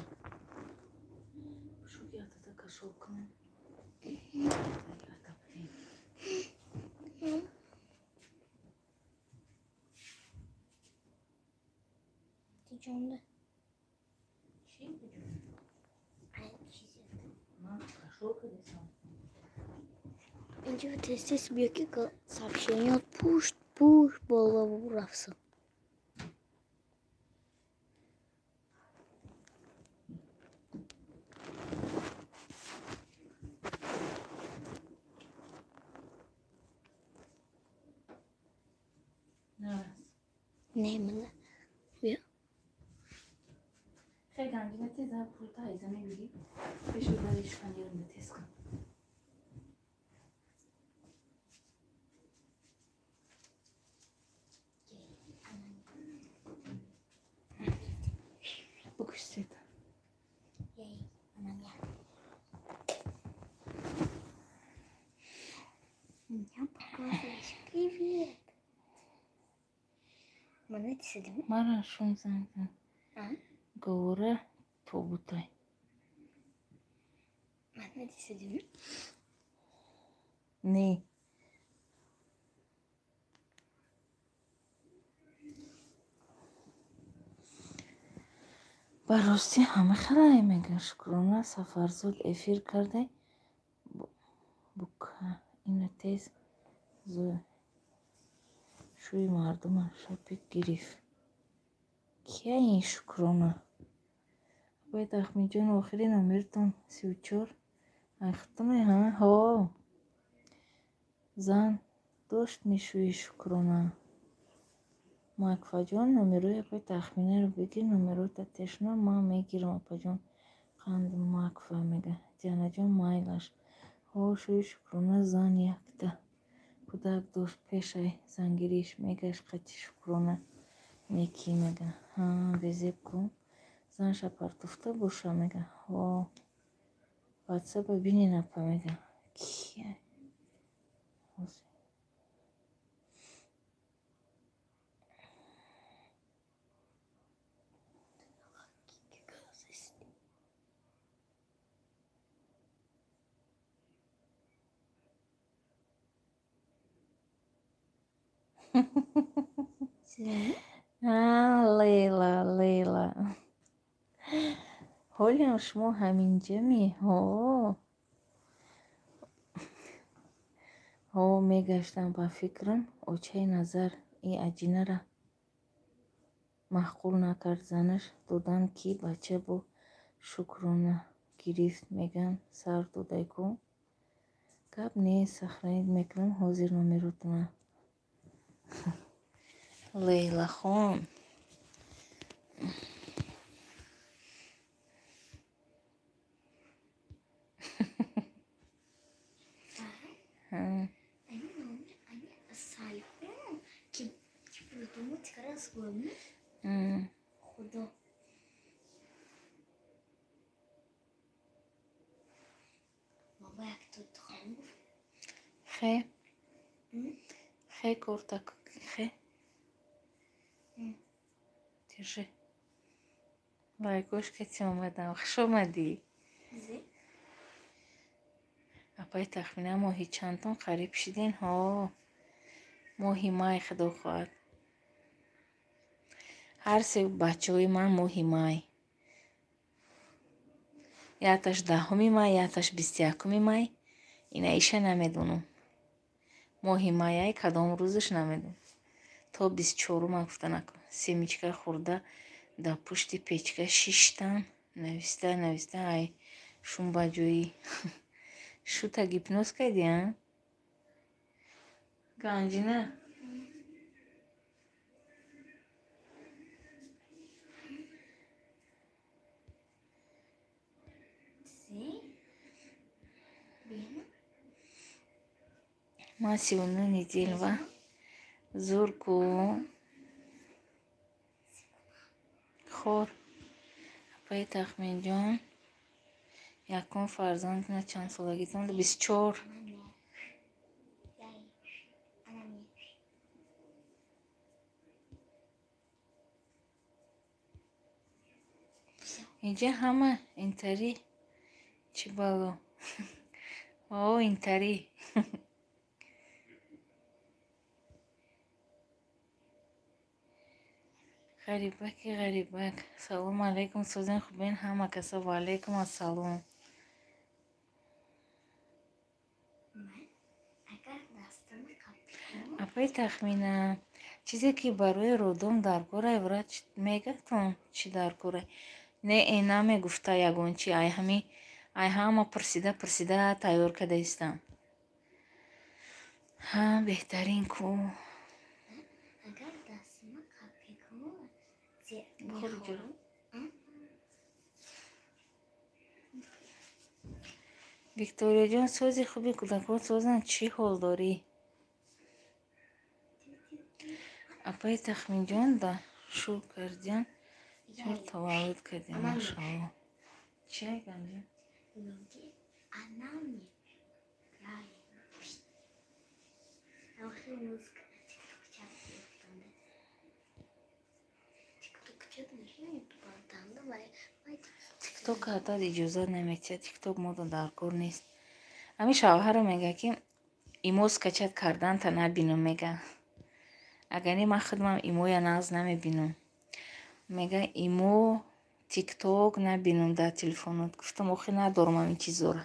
Ты чё, да? Тез-тез биё ки сообщение пушт пушт боло рафтам. Не, мана биё. Хеле ганҷина тез пулта айза мебиги. Пешу дариш фанерунда тез кун. Букаш света. Меня показываешь. Привет. Мара шум занг. Гора тобутай. Не. Ба ростӣ ҳама хеле мегӯяд. Шукрона Сафарзод эфир кардай. Бука ина тез шӯи мардума шапик гирифт. Кия ин Шукрона? Апай Тахминҷон, охири номертон 34. Айхтоне ҳа? Ҳо. Зан дошт мешӯи Шукрона. Макфаҷон, номерои апай Тахминаро бигир, номерота тешна, ман мегирам апаҷон. Қанд Макфа мега. Дианаҷон майлаш. Ҳо, шӯи Шукрона зан якта. Кӯдак дошт пешай зангириш мегашт қати Шукрона. Некӣ мега. Ҳа, безеб ку. Занша партофта боша мега. Ҳо. Ватсапа бинен апа мега. Кия? Лейла, Лейла. Ҳолиам шумо ҳаминҷами? Ҳо. Ҳо, мегаштам ба фикрам, очаи Назар и аҷинара маъқул накард. Занаш додан ки бача бо Шукрона гирифт, меган сар додай ку. Гап нест, сохранить мекунам ҳозир номеротона. Лейлахон. Хе. Хе куртак. Хе. Держи. Лайкошка ти омадам. Хуш омадӣ. Апай Тахмина моҳи чандтон қариб шидин? Ҳо. Моҳи май худо хоҳад. Ҳар се бачаҳои ман моҳи май. Якташ 10 май, якташ 21 май. Ина иша намедонам. Моҳи маяй кадом рӯзаш намедонам. То 24-ма гуфта накун. Семечка хӯрда дар пушти печка шиштан, нависта, нависта, ай шум ба ҷои. Шута гипноз кардӣ, а? Ганҷина? Ман 39 неделва. Зур ку. Хор. Апаи Тахминҷон, якум фарзандна чанд солагитон? 24. Инҷа ҳама интари чӣ бало? О, интари. Ғарибаки ғарибак. Салом алейкум, созен хубен ҳама каса. Ва алейкум ассалом. Апаи Тахмина, чизе ки барои роддом даркорай, врач мегатон чӣ даркорай? Не, намегуфта ягон чи, ай ҳами ай ҳама пурсида пурсида тайёр карда истам. Ҳа, беҳтарин ку. Викторияҷон, сози хуби кӯдакон созанд, чӣ ҳол дорӣ? Апаи Тахминҷон, да шу кардиан, чор таваллуд кардем, машаалло. Чи Ганҷин? Тикток ҳатто иҷозат наметиҳад, тикток мода даркор нест. Ҳамин шавҳаро мега, ки имо скачать карданта набинам, мега. Агар не, ман худмам имоя нағз намебинам. Мега, имо, тикток набинам дар телефонот. Гуфтам, охи надорам ҳамин чизора.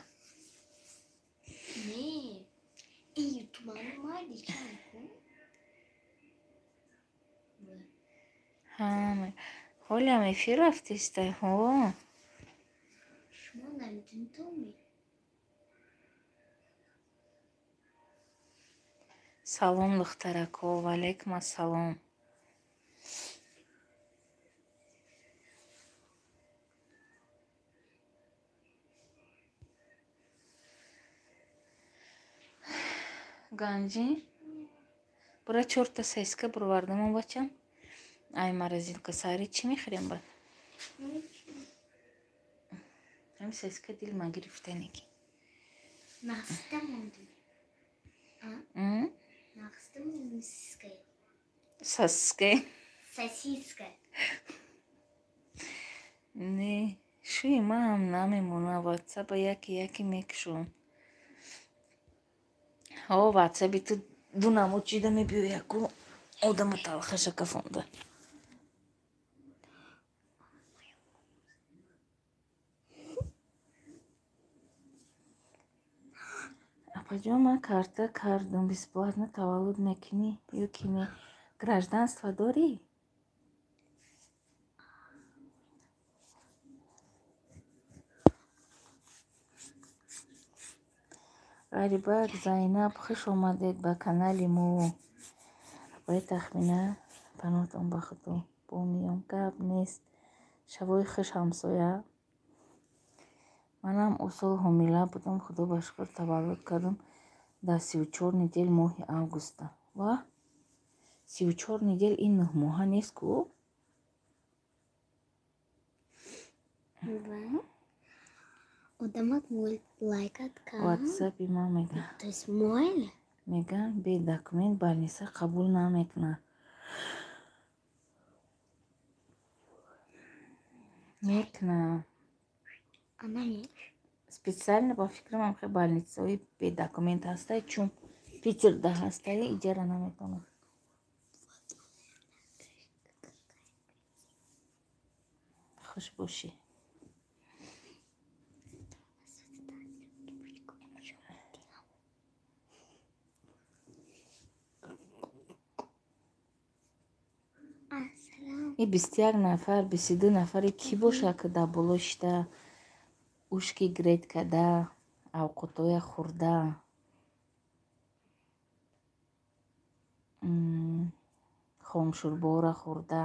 Ҳолиам эфир рафтистай, ҳо. Салом, духтарако, ваалайкум ассалом. Ганҷин, бура чорта сеска бировардамон, бачам. Ай морозилка сари чӣ мехӯрем баъд? Ҳамин сеска дил ма гирифтане ки. Сосиска. Сосиска. Не, шӯи маам намемонам, ватсапа яке яке мекушом. Ҳо, ватсаби ту ду намуд чида мебиёяд ку, одама талхаша кафонда. Апаҷон, ман карта кардам, бесплатно таваллуд мекунӣ ё ки не? Гражданство дорӣ? Ғарибак Зайнаб, хуш омадед ба канали мо. Апаи Тахмина, паноҳтон ба Худо. Бо миём гап нест. Шабои хуш, ҳамсоя. Манам усол ҳомила будам, Худо ба шукр таваллуд кардам дар 34 недель моҳи августа. Ва 34 недель ин 9 моҳа нест ку? Одамак лайкат кам. Ватсапи ман мега. То есть мой? Мега, бе документ больница қабул намекунад. Мекунад. Она не. Специально ба фикрам ҳам хел больницаҳои бе документ ҳастай, чун Питерда ҳастай, иҷара наметавонад. Хуш бошӣ. И 21 нафар, 22 нафаре кӣ боша, ки дар боло шида, ушки гред када, авқотоя хӯрда, хомшӯрбора хӯрда.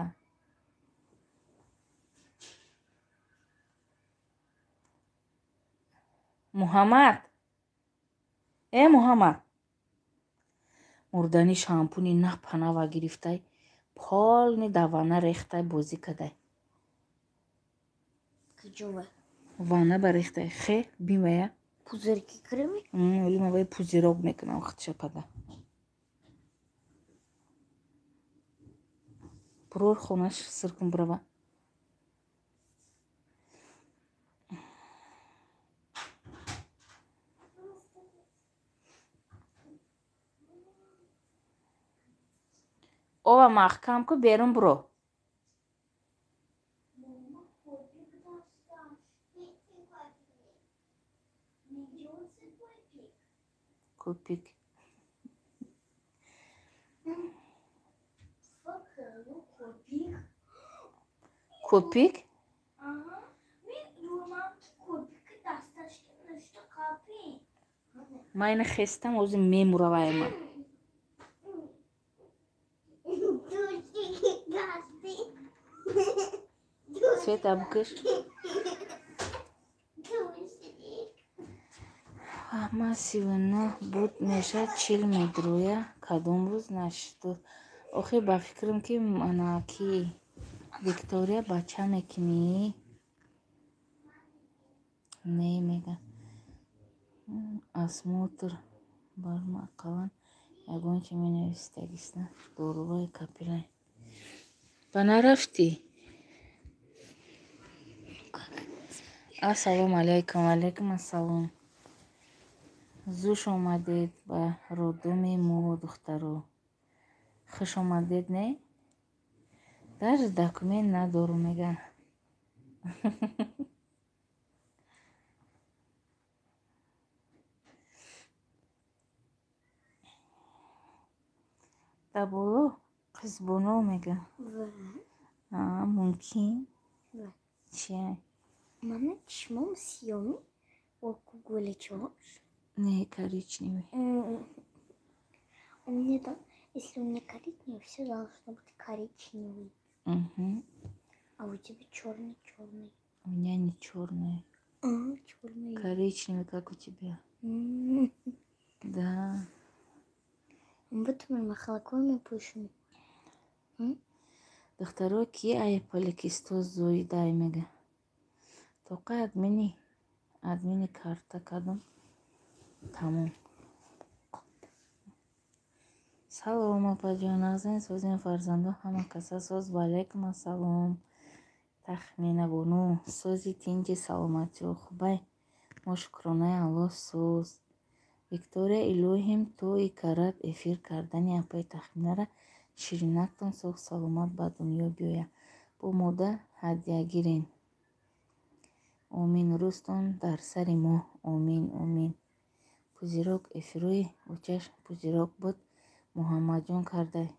Муҳаммад, э Муҳаммад, мурдани шампуни напанава гирифтай, полни дар ванна рехтай, бозӣ кадай. Ванна барехтай, хе бимая. Пузырьки креми? Оли ма вай пузырок мекунам худша пада. Бурор хонаш сир кун бирава. Ова маҳкам ку, берун буро. Купик. Копик? Ман ина хестам, ҳозир мемуравайма. Света букаш. Ма 39 буд мешад 40 медроя. Кадом рӯз нашуд? Охир ба фикрам ки манаки Виктория бача мекунӣ? Не мега. Осмотр барма ақаллан ягон чи менависдагист, на? Доруваи капилай. Ба нарафтӣ? Ассалому алайкум. Ваалайкум ассалом. Зуш омадед ба роддоми мо, духтаро. Хуш омадед, не? Даже документ надорум, мега. Дар боло қизбоно мега. Мумкин? Чия? Мана чишмом сиёми гуличош. Не, коричневый. У меня там, если у меня коричневый, все должно быть коричневый. Угу. А у тебя черный, черный. У меня не черный. А, черный. Коричневый, как у тебя. Да. Вот мы махалакоми пишем. Духтаро, ки ай поликистоз зоидай мега. Тоқа админи, админи карта кадом. Тамом. Салом, апаҷон, нағзин созин, фарзандо ҳама каса соз. Ваалайкум ассалом. Тахмина бону, сози, тинҷи, саломатиё, хубай? Мо шукронаи Аллоҳ соз. Виктория, илоҳим то икарат эфир кардани апаи Тахминара ширинактон соғ саломат ба дунё биёя. Бо мода ҳадя гирен. Омин. Рӯзтон дар сари мо. Омин, омин. Пузирок эфирои очаш пузирок буд, Муҳаммадҷон кардай.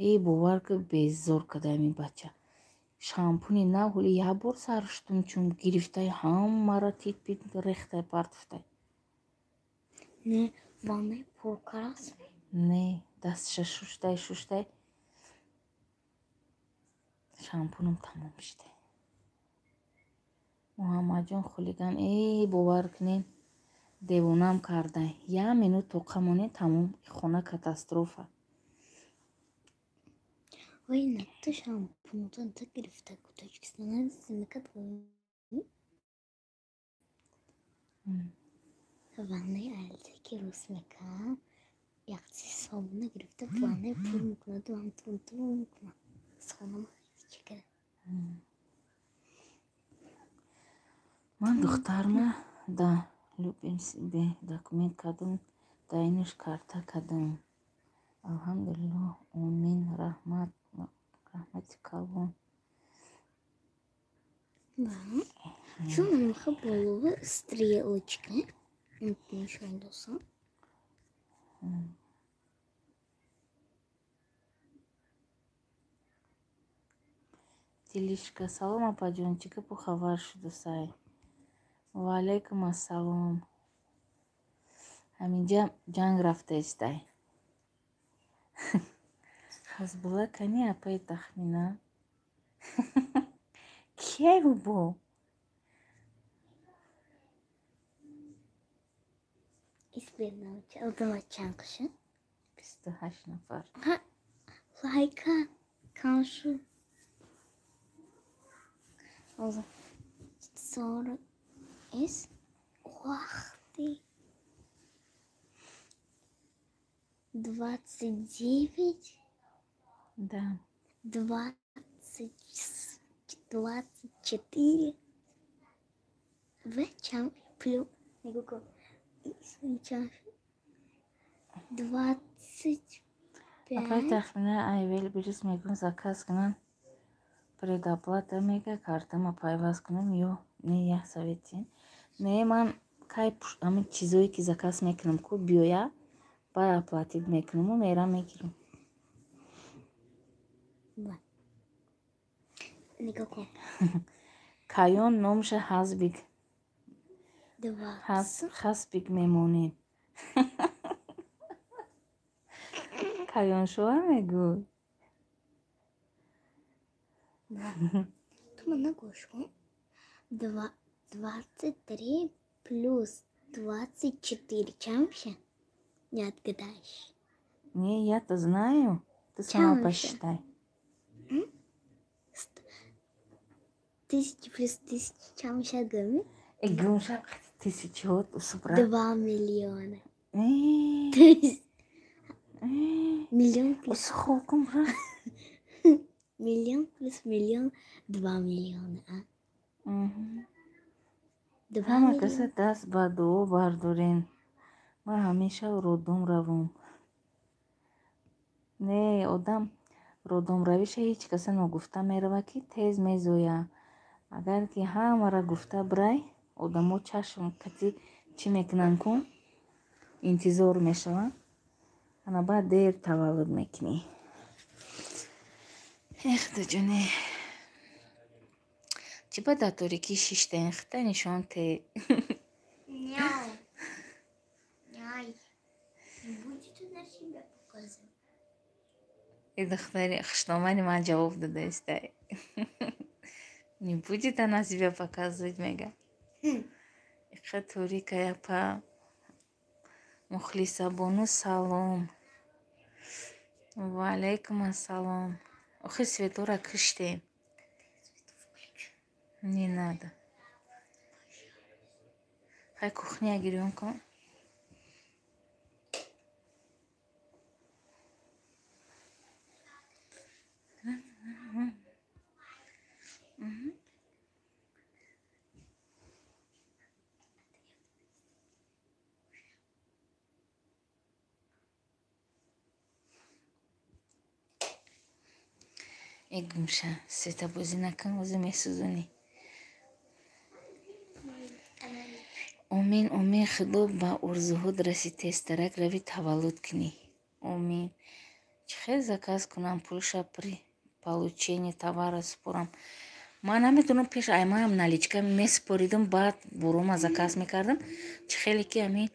Э, бовар ки безор кадай ин бача. Шампуни нав ҳоли як бор сар шудум, чун гирифтай ҳамаро тит-пит рехтай партофтай. Не, ваннаи пуркар аст? Не, дастша шуштай, шуштай. Шампунам тамом шудай. Муҳаммадҷон хулиган, э, бовар кунед, девонам кардай. Як минут тоқа монед, тамом, хона катастрофа. Вай, на ту шампунтон та гирифта ку Тоҷикистон зимикат. Ваннаи алзаки рус мекард, якчи собуна гирифта ваннаи пур мекунаду ҳамтун мекунад. Сонама чикара. Ман духтарма да любим себе документ кардам, да инуш карта кардам. Алҳамдулиллоҳ, омин, раҳмат, раҳмати калон. Чун намиха болова стрелочка нишон досам. Тилишка, салом, апаҷон, чӣ гапу хабар шуду сай? Ваалайкум ассалом. Ҳаминҷа ҷанг рафта истай. Ҳазбулла кани, апаи Тахмина? Кияй бо? Одама чанд қиша? 28 нафар. Лайка кам шуд. 40 с. Ох ты. 29. Да. 20, 24. В чам плюс. 25. Апай Тахмина, айвел бирис мегӯм заказ кунам. Предоплата мега, картама пайваст кунам ё не, як советин. Не, ман кай ҳамин чизое ки заказ мекунам ку биёя, баъд оплатить мекунаму мерам мегирам. Нигоҳ кун. Каён номша Ҳазбик. Хасбик мемонем. Каёншоа мегӯй? Ту мана гӯш кун. 23 плюс 24. Чанд мешавад? Не отгадаешь. Не, я-то знаю. Ты сама посчитай. 1000 плюс 1000 чанд мешавад гӯми? Гӯмша тысячаҳо субра. 2 миллиона. Миллион плюс. Хоб кун бра. Миллион плюс миллион 2 миллиона. Ҳама каса даст ба дуо бардорен. Ман ҳамеша роддом равом. Не, одам роддомравиша ҳеҷ каса ногуфта меравад, ки тез мезоя. Агар ки ҳамаро гуфта бирай, одамо чашм кати чӣ мекунанд кун? Интизор мешаванд. Ана баъд дер таваллуд мекунӣ. Эх, дуҷоне. Чӣ ба дар торикӣ шиштаен? Хита нишон те. Духтари хушномани ман ҷавоб додаистай. Не будет она себя показывать, мега. Иқа торикая па. Мухлисабону салом. Ва алайкум ассалом. Охи светора киштем. Не надо. Хай кухня гирён кун. Э гумша, светабозӣ накун, ози месӯзонӣ. Омин, омин, худо ба орзуҳот расӣ, тезтарак рави таваллуд кунӣ. Омин. Чӣ хел заказ кунам, пулша при получении товара супорам? Ман наметавонам, пеш аймаам наличка месупоридам, баъд борома заказ мекардам. Чӣ хеле ки амин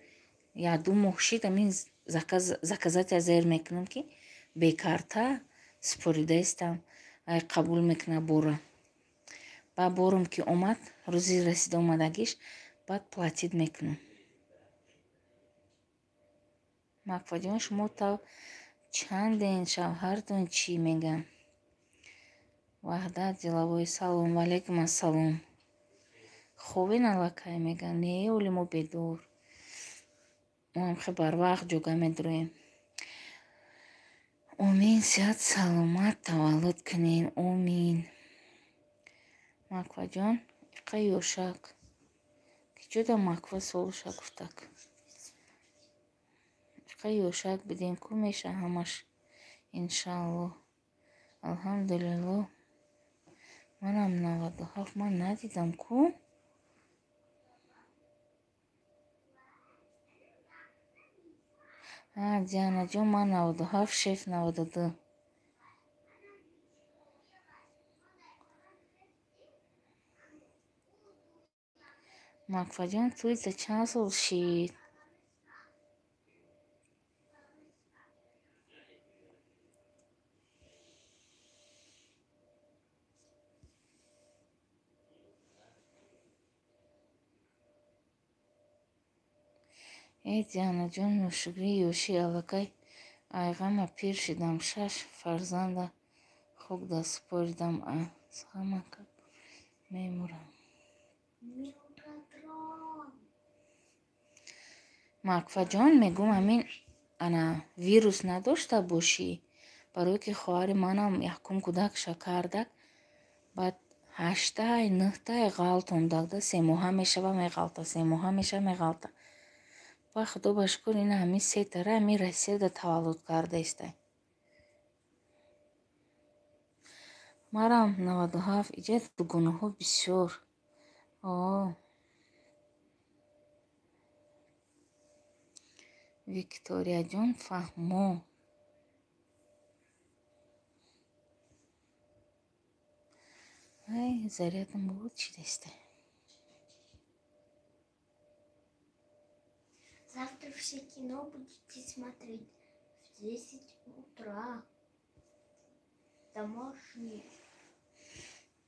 як-ду моҳ шид, амин заказатя зер мекунам, ки бекарта супоридаистам. Ай қабул мекуна бора. Баъд борам ки омад, рӯзи расида омадагиш, баъд платит мекунам. Макфаҷон, шумо тав чанден, шавҳартон чӣ мегӯянд? Ваҳдат Диловой, салом. Ва алайкум ассалом. Хобен аллакай мегӯянд. Не, оли мо бедор. Мо ҳам хел барвақт ҷога медроем. Омин, сиҳат саломат таваллуд кунен. Омин. Макфаҷон, иқа ёшак. Ки ҷода Макфа солуша гуфтак. Иқа ёшак бидем, ку меша ҳамаш. Иншааллоҳ. Алҳамдулиллоҳ. Манам 97 ман надидам ку. Дианаҷон, ман 97, шеф 92. Макфаҷон, тӯйта чанд сол шид? Э, Дианаҷон, ношукрии ёшӣ аллакай айғама пир шидам, 6 фарзанда хок дар супоридам, аз ғама мемурам. Макфаҷон, мегӯм ҳамин ана вирус надошта бошӣ, барое ки хоҳари манам якум кӯдакша кардак, баъд 8-тай, 9-тай ғалтондак, 3 моҳа мешава меғалта, 3 моҳа мешава меғалта. Ба худо ба шукр, ина ҳамин се тара ҳамин Россияда таваллуд кардаистай. Марам 97, иҷа дугонаҳо бисёр. О. Викторияҷон, фаҳмо. Зарядом буд чӣ десте? Завтра все кино будете смотреть в 10 утра. Домашний,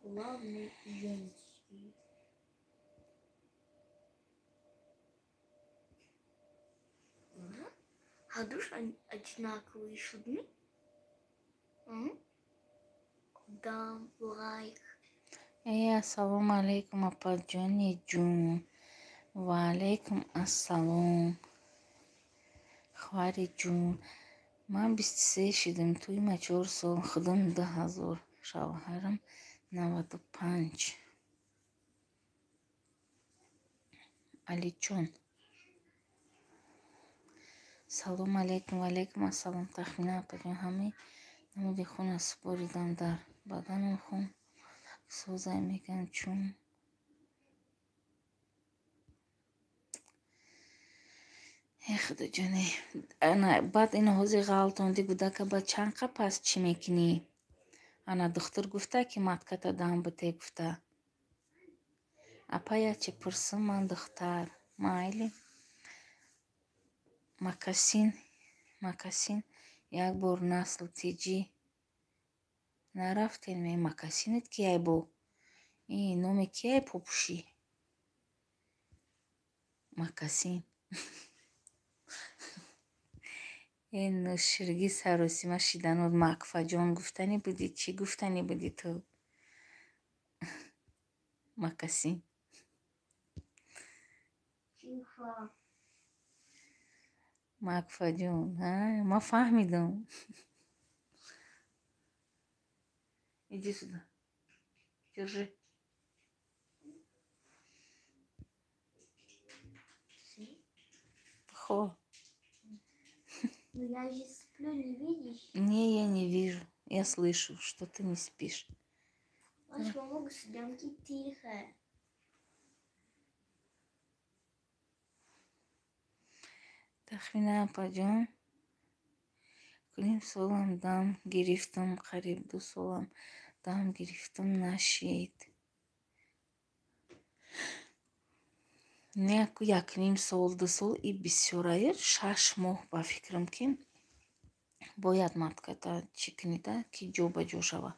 главный женский. А душ одинаковые шудны? Дам лайк. Эй, ассалому алайкум, апаҷони ҷун. Ва алайкум ассалом. Хоҳари ҷун. Ман 23 шидам, тӯйма 4 сол, худам 2000, шавҳарам 95. Алиҷон. Салом алайкум, ва алайкум ассалом. Тахмина апаҷон, ҳамаи намуди хуна супоридам, дар баданам хун созай мегӯям, чун э худоҷоне. Ана баъд ина ҳозир ғалтонди гудака, баъд чанд қа пас чӣ мекунӣ? Ана духтур гуфта, ки матката дам бите гуфта. Апа, як чи пурсум, ман духтар. Майли. Макасин, макасин як бор насл тиҷӣ нарафтен ме макасинет кияй бо? И номи кияй попушӣ? Макасин. Э ноширги саросима шиданот Макфаҷон гуфтанӣ будӣ, чӣ гуфтанӣ будӣ ту? Макасин. Тихо. Макфаҷон, а? Ман фаҳмидам. Иди сюда. Держи. Хо. Ну я же сплю, не видишь? Не, я не вижу. Я слышу, что ты не спишь. Маш, помогу съемки тихо. Тахмина апаҷон, куним солам дам гирифтам, қариб 2 солам дам гирифтам, нашид. Не, ку 1,5 сол, 2 сол и бисёрае, 6 моҳ ба фикрам, ки бояд матката чӣ кунида, ки ҷо ба ҷо шава.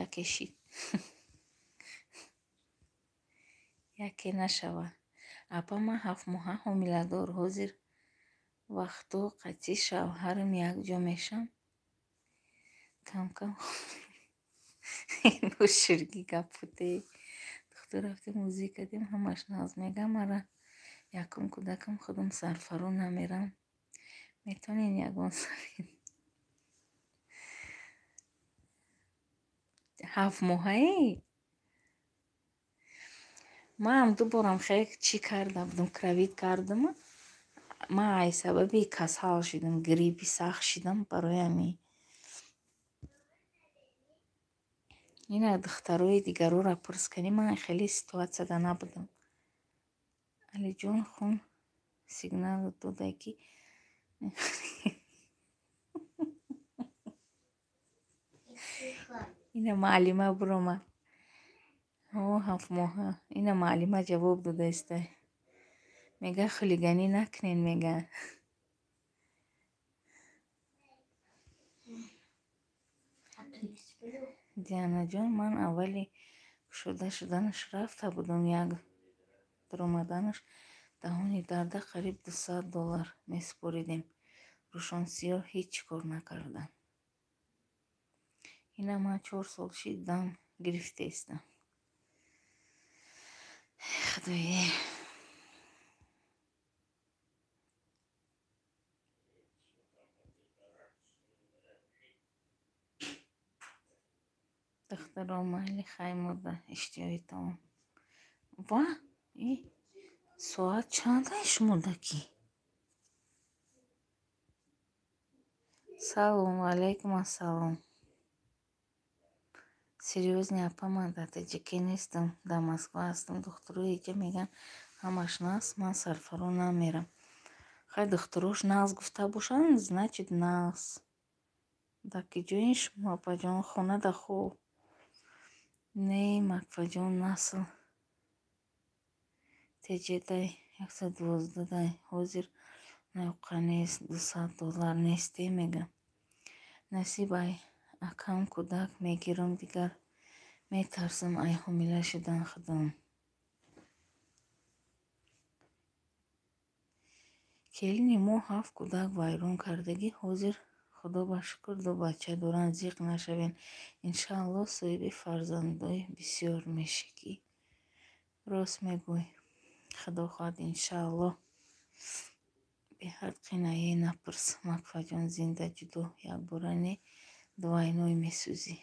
Яке шид. Яке нашава. Апа, ман 7 моҳа ҳомиладор, ҳозир вақто қатъи шавҳарам якҷо мешам. Кам-кам ноширги гап буде. Духтур рафтем, УЗИ кардем, ҳамаш нағз. Мегам, мара якум кӯдакам, худам сарфаро намерам. Метавонед ягон савет? 7 моҳае? Ман ду борам хеле чӣ карда будам, кравид кардам. Ман ай сабаби касал шидам, гриппи сахт шидам барои ҳамин. Ина духтарои дигарора пурс кардем, ман хеле ситуатсияда набудам. Алиҷон хун сигнал дода, ки ина муаллима биромад. О, 7 моҳа. Ина муаллима ҷавоб додаиста. Мега, хулиганӣ накунед, мега. Дианаҷон, ман аввали кушода шуданаш рафта будам, як даромаданаш даҳони дарда қариб $200 месупоридем. Рӯшонсиёҳ ҳеҷ кор накарданд. Ина ман 4 сол шид дам гирифтаистам. Худое. Духтаро, майли, хай мода иштиҳои таом. Ва и соат чанд шумодаки? Салом алайкум ассалом. Серьёзно, апа, ман дар Таҷикӣ нестам, дар Москва ҳастам. Духтурои иҷа мегӯянд ҳамаш нағз, ман сарфаро намерам. Хай, духтурош нағз гуфта бошанд, значит нағз. Дар ки ҷои шумо, апаҷон? Хона да хоб. Не, Макфаҷон, насл теҷедай 112 дай. Ҳозир навқа нест, $200 несте мегам. Насиб ай акам кӯдак мегирам, дигар метарсам ай ҳомила шудан худам. Келини мо 7 кӯдак вайрон кардагӣ, ҳозир худо ба шукр 2 бача доранд, зиқ нашавен. Иншааллоҳ соҳиби фарзандои бисёр мешӣ ки рост мегӯй. Худо хоҳад иншааллоҳ. Беҳад қинае напурс, Макфаҷон, зинда ҷудо якбора не двойной месӯзӣ.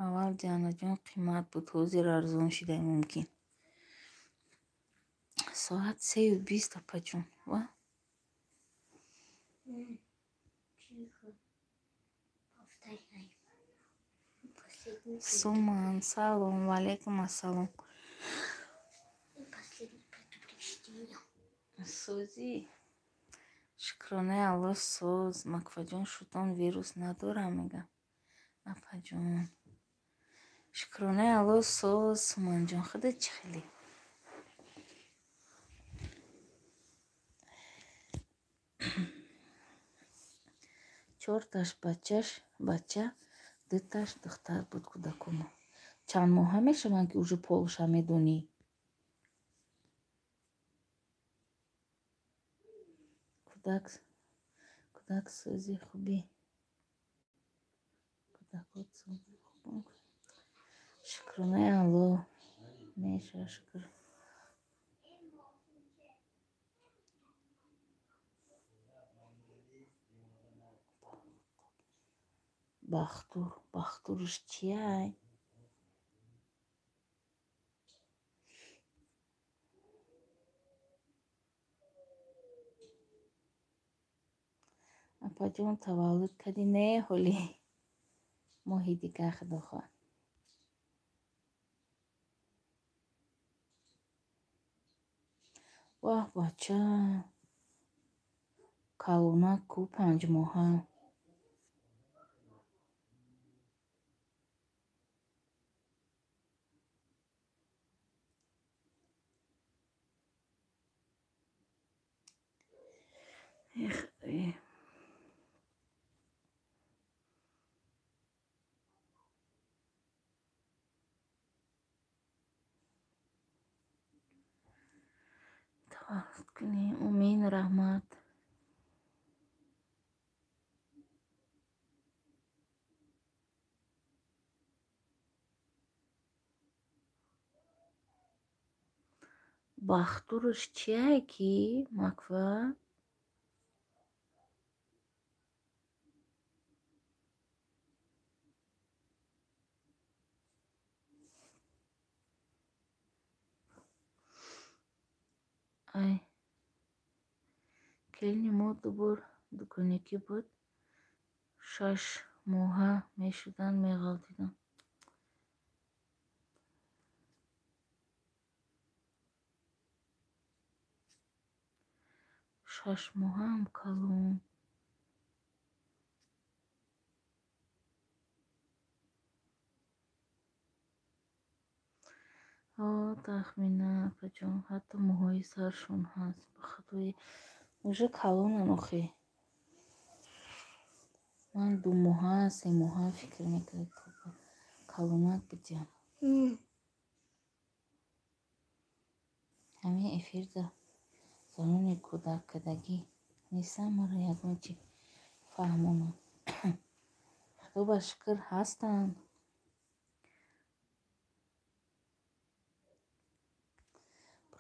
Аввал Дианаҷон қимат буд, ҳозир арзон шидай мумкин. Соат 3:20 апаҷон. Ва? Суман, салом, ва алайкум ассалом. Сӯзӣ? Шукронаи Аллоҳ соз. Макфаҷон, шутон вирус надорам мегам. Апаҷон. Шукронаи Аллоҳ соз, Суманҷон, худат чӣ хеле? Чорташ бача, дуташ духтар буд кӯдакомо. Чанд моҳа мешаванд ки уже полша медонӣ? Кӯдак сӯзи хубӣ. Кӯдакот сӯзи хуб. Шукронаи Аллоҳ. Меша шукр. Бахтур, бахтурш чияй? Апаҷон, таваллуд кардӣ? Не, ҳолӣ моҳи дигар худо хоҳад. Ваҳ, бача, калонак ку 5 моҳа. Эх, таваллуд кунӣ. Умин, раҳмат. Бахтурш чияй ки, Макфа? Ай, келини мо 2 бор дуконикӣ буд, 6 моҳа мешуданд, меғалтиданд. 6 моҳаам калон. О, тахмина, апаҷон, ҳатто мӯҳои саршон ҳаст. Ба худои, уже калонан охи. Ман 2 моҳа, 3 моҳа фикр мекардам, калонак будиям. Ҳамин эфирда занони кӯдаккардагӣ нестам, маро ягон чи фаҳмонам. Худо ба шукр ҳастанд.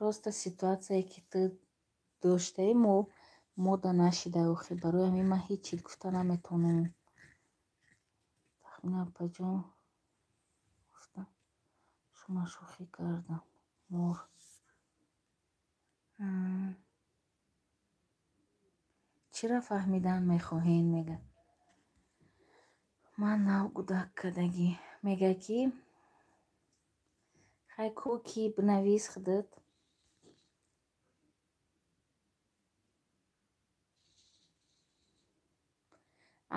Просто ситуатсияе ки ту доштаи мо да нашида охи. Барои ҳамин ман ҳеҷ чиз гуфта наметавонам. Тахмина апаҷон гуфтам, шума шӯхӣ кардам. Мор. Чиро фаҳмидан мехоҳед, мега. Ман нав кӯдак кардагӣ. Мега ки хай ку ки бинавис худат.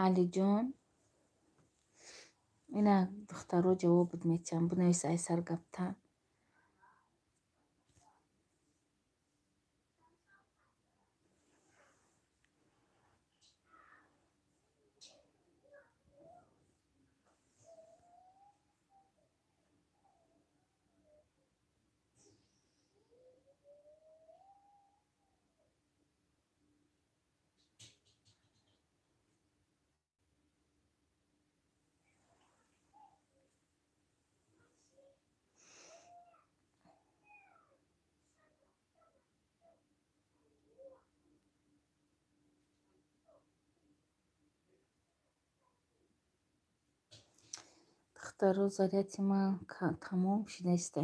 Алиҷон, Ина духтаро ҷавоб метиҳам. Бинавис ай сар гапта. Духтаро, заряди ман тамом шудааст.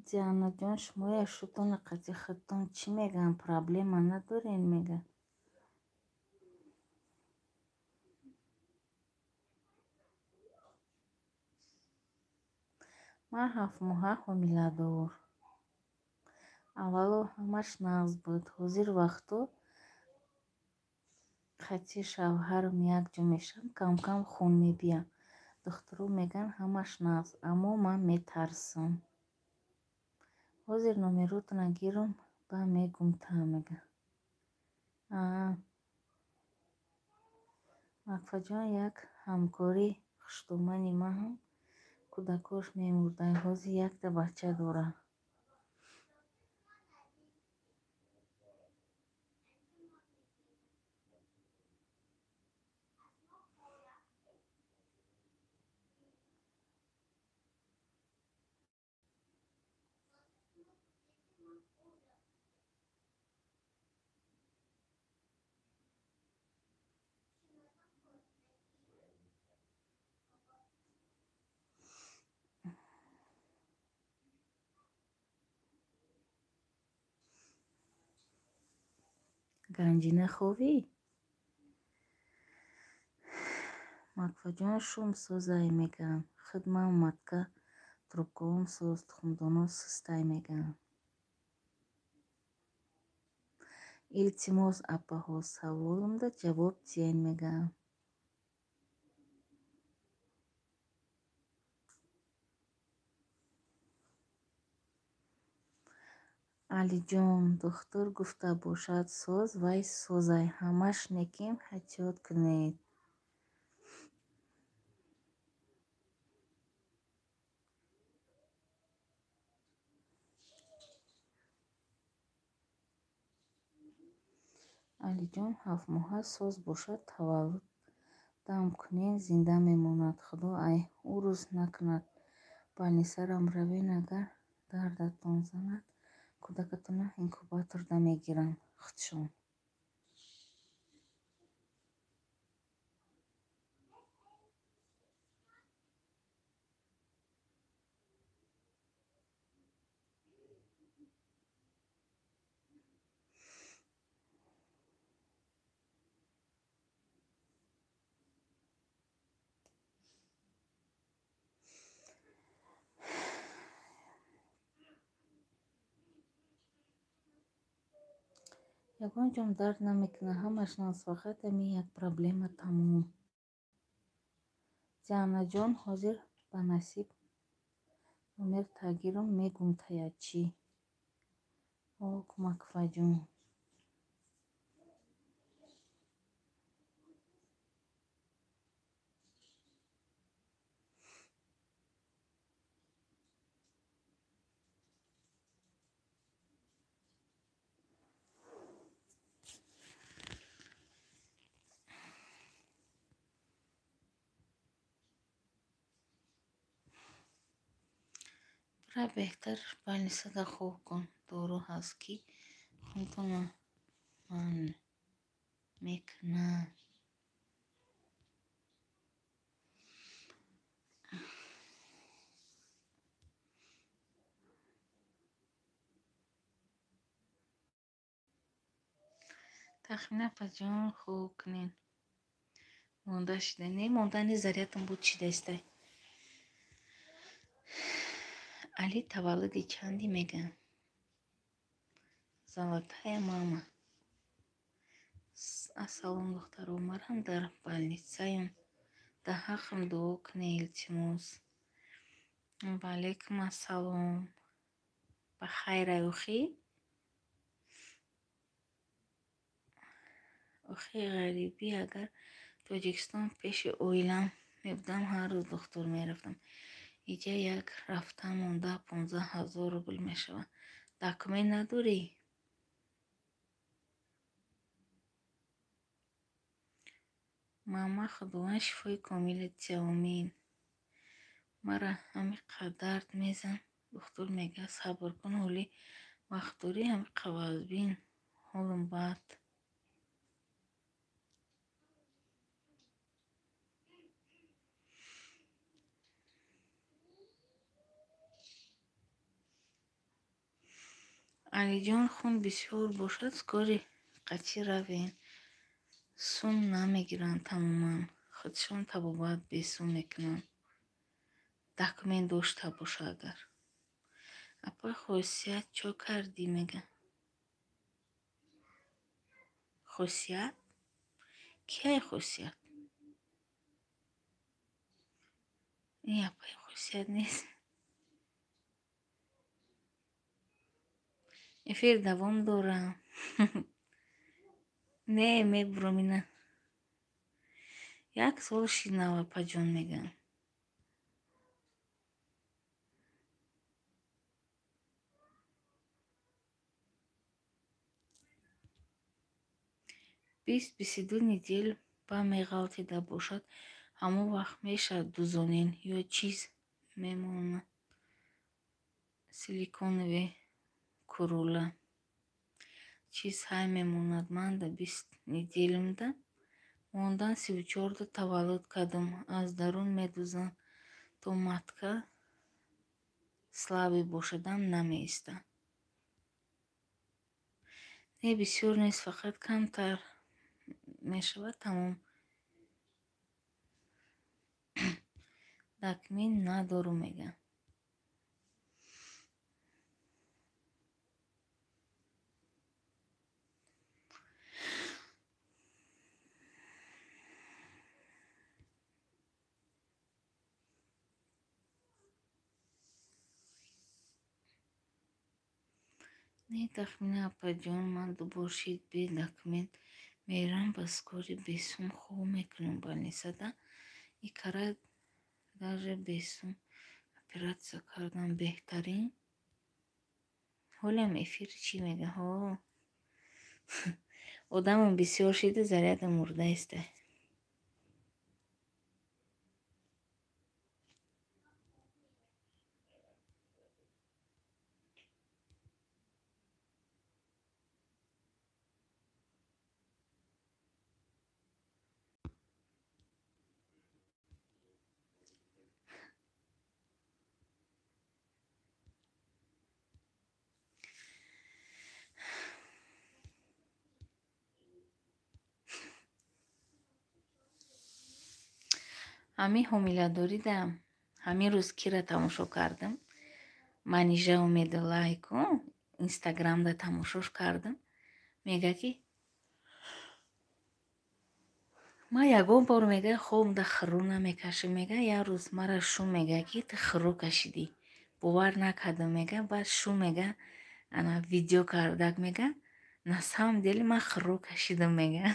Дианаҷон, шумоя шудона қати худтон чӣ мегӯям? Проблема надорен мега? Ман ҳафтмоҳа ҳомиладор. Аввало ҳамаш нағз буд. Ҳозир вақто қати шавҳарам якҷо мешавам, кам-кам хун мебиям. Духтуро мегӯянд ҳамаш нағз, аммо ман метарсам. Ҳозир номеротона гирам, ба мегум та мега. Макфаҷон, як ҳамкори хуштумани ман ҳам кӯдакош мемурданд. Ҳозир якта бача дорад. Ганҷина ховӣ? Макфаҷон, шум созай мегӯям. Хидмам матка трубкаом соз, тухмдоно сустай мегӯям. Илтимос, апаҳо, саволумда ҷавоб диҳен мегӯям. Алиҷон, духтур гуфта бошад соз, вай созай. Ҳамаш неким эҳтиёт кунед. Алиҷон, ҳафтмоҳа соз бошад, таваллуд дам кунен, зинда мемонад. Худо ай ӯ рӯз накунад. Балнисарам равен, агар дардатон занад, кӯдакатона инкубаторда мегиранд худшон. Ягон ҷом дард намекунад, ҳамаш нағз, фақат ҳамин як проблема тамом. Дианаҷон, ҳозир ба насиб номер тагирам, мегум тая чӣ? О, Макфаҷон. Бира беҳтар балнисада хоб кун. Дору ҳаст, ки хунтона манъ мекунад. Тахмина апаҷон, хоб кунед. Монда шуда. Не, мондани зарядам буд шидаистай. Али таваллуди чанди мегӯям? Золотая мама. Ассалом, духтаро, марам дар больницаем. Дар ҳаққам дуо кунед, илтимос. Ва алайкум ассалом. Ба хайрай, охӣ? Охи ғарибӣ, агар Тоҷикистон пеши оилам мебудам, ҳар рӯз духтур мерафтам. Иҷа як рафтамон 10-15 ҳазор рубл мешавад. Документ надорӣ? Мама, Худованд шифои комилат диҳад, омин. Мара ҳамиқа дард мезан. Духтур мегӯяд, сабр кун, ҳоли вақт дорӣ, ҳамиқа вазбин, ҳолам бад. Алиҷон, хун бисёр бошад, скорый қатӣ равен. Сум намегиранд тамоман. Худшон табобат бесум мекунанд. Документ дошта боша агар. Апои Хосият чо кардӣ, мега? Хосият? Кияй Хосият? Ин апои Хосият нест. Эфир давом дорам. Не, мебурам ина. Як сол шид, апаҷон, мегӯям. 20-22 недель ба меғалтида бошад, ҳамон вақт мешавад дузонен ё чиз мемонад, силиконовый курула чиз ҳай мемонад. Ман да 20 неделямда мондан, 34-да таваллуд кардам. Аз дарун медузанд, то матка слабый бошадам, намеистад. Не, бисёр нест, фақат камтар мешавад, тамом. Документ надорум, мегӯям. Не, тахмина апаҷон, ман дубор шид, бе документ мерам ба скорый, бесум хоб мекунам больницада. Икара даже бесум оператсия кардан беҳтарин. Ҳолиам эфир чӣ мега? Ҳо, одамам бисёр шида, заряда мурда иста. Ҳамин ҳомиладорида ҳамин рӯз кира тамошо кардам? Манижа Умедуллайку, Инстаграмда тамошош кардам. Мега, ки ман ягон бор, мега, хобда хирӯ намекашам. Мега, як рӯз мара шу мега, ки ту хирӯ кашидӣ. Бовар накардам, мега. Баъд шу мега, ана видео кардак, мега, на самом деле ман хирӯ кашидам, мега.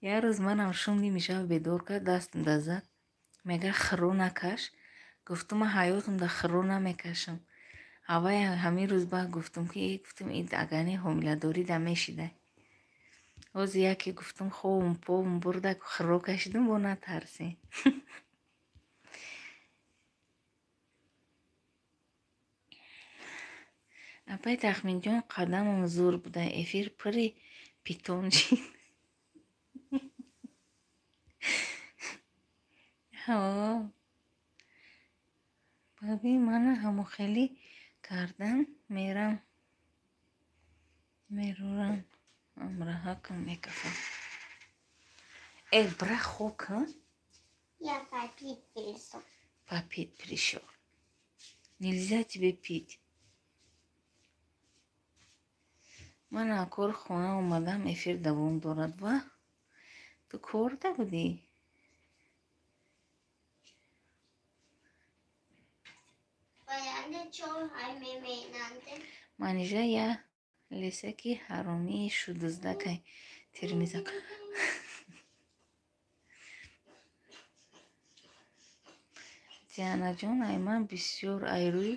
Як рӯз манам шум ними шаб бедор кард, дастам зад, мега, хирӯ накаш. Гуфтум, ман ҳаётамда хирӯ намекашам. Аввай ҳамин рӯз баъд гуфтум, ки гуфтум, ин агар не ҳомиладорида мешидай. Ҳозир яке гуфтум, хобум побум бурда, хирӯ кашидум, бо натарсем. Апай Тахминҷон, қадамам зур буда, эфир пури питон шид. Ҳо, бабин, мана ҳамохелӣ кардан мерам, мерурам, ҳамраҳакам мекафам. Э, бра, хоб кун. Я попить пришел. Попить пришел. Нельзя тебе пить. Ман аз кори хона омадам, эфир давом дорад. Ва ту корда будӣ? Манижа я лесаки ҳаромии шудуздакай термизак. Дианаҷон, ай ман бисёр ай рӯи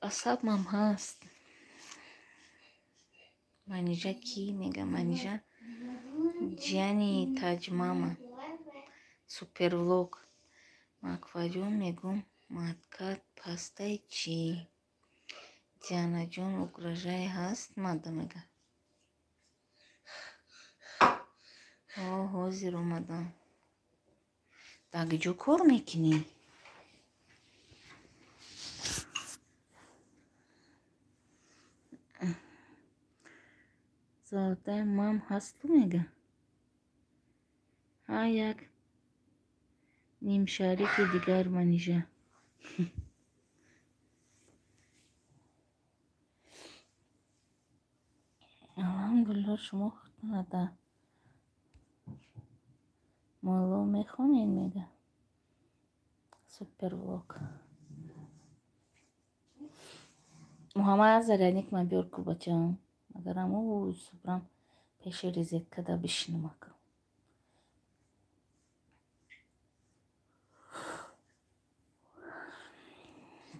асабам ҳаст. Манижа кӣ мега? Манижа ҷияни Таҷмама. Супервлог. Макфаҷон мегум маткат пастай чӣ? Дианаҷон угрожай ҳаст мада мега. О, ҳозир омадам. Дар куҷо кор мекунӣ? Золотая мам ҳасту мега? Ҳа, як нимшарики дигар Манижа. Алҳамдулилло, шумо худтона дар молло мехонед мега. Супервлог. Муҳаммад зарядник ман биёр ку бачаам. Агарам ӯ субрам пеши розеткада бишинам ака.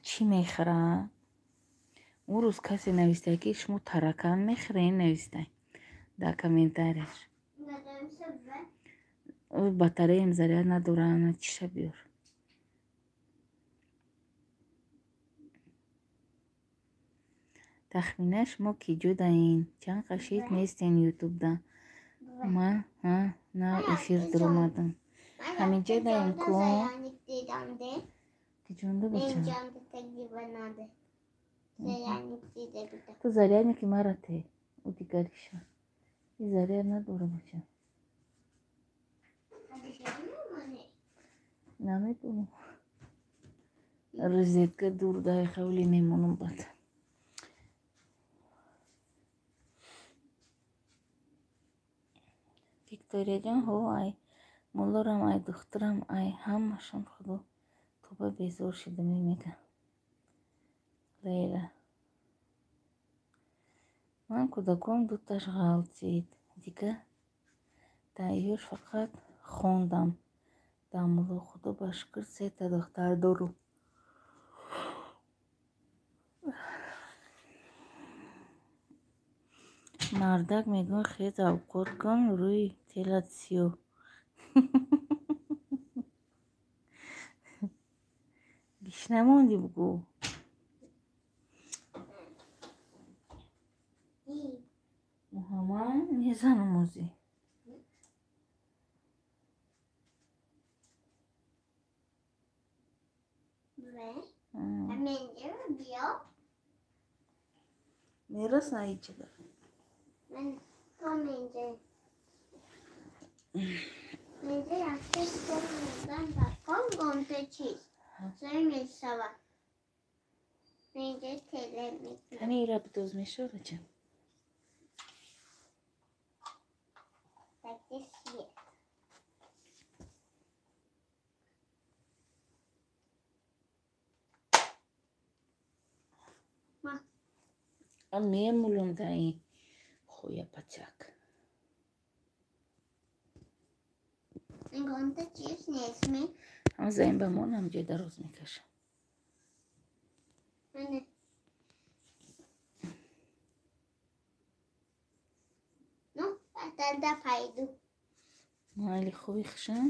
Чӣ мехӯра? Он рӯз касе навистай, ки шумо таракан мехӯред, навистай дар комментарияш. Ӯ батареям заряд надора, ана чиша биёр. Тахмина шумо ки ҷо даин? Чанд қашид нестен ютубда? Ман ҳа нав эфир дуромадам. Ҳаминҷа даем ку? Киҷонда бача? Ту зарядники мара те, ӯ дигариша. И заряд надора бача. Намедонам. Розетка дур дай хавли мемонам бад. Викторияҷон, ҳо ай моллорам, ай духтурам, ай ҳамашон худо тоба безор шидам мега. Лейла. Ман кӯдаком дуташ ғалтид. Дига даиёш фақат хондам. Дамулло худо ба шукр сета духтар дорум. Мардак мегӯяд хез авқот кун, рӯи телат сиёҳ. Гишна мондӣ бугӯ. Муҳаммад мезанам озӣ. Мераса иҷада. Кани ира бидоз мешава ча? Мемулам даи хоя пачак. Ҳама заин ба монам ҷой дароз мекашам. Майли хуби хушам?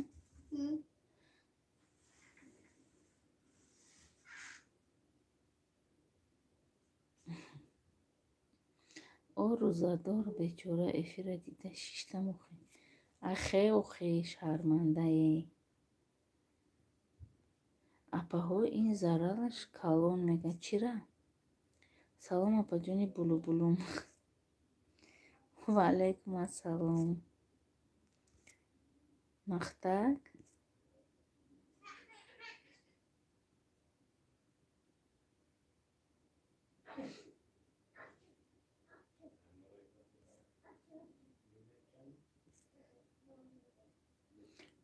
О рӯзадор бечора эфира дида шиштам охи. Ахе охи шармандае. Апаҳо ин зарараш калон мега. Чира? Салом апаҷони булубулум. Ва алайкум ассалом. Махтак?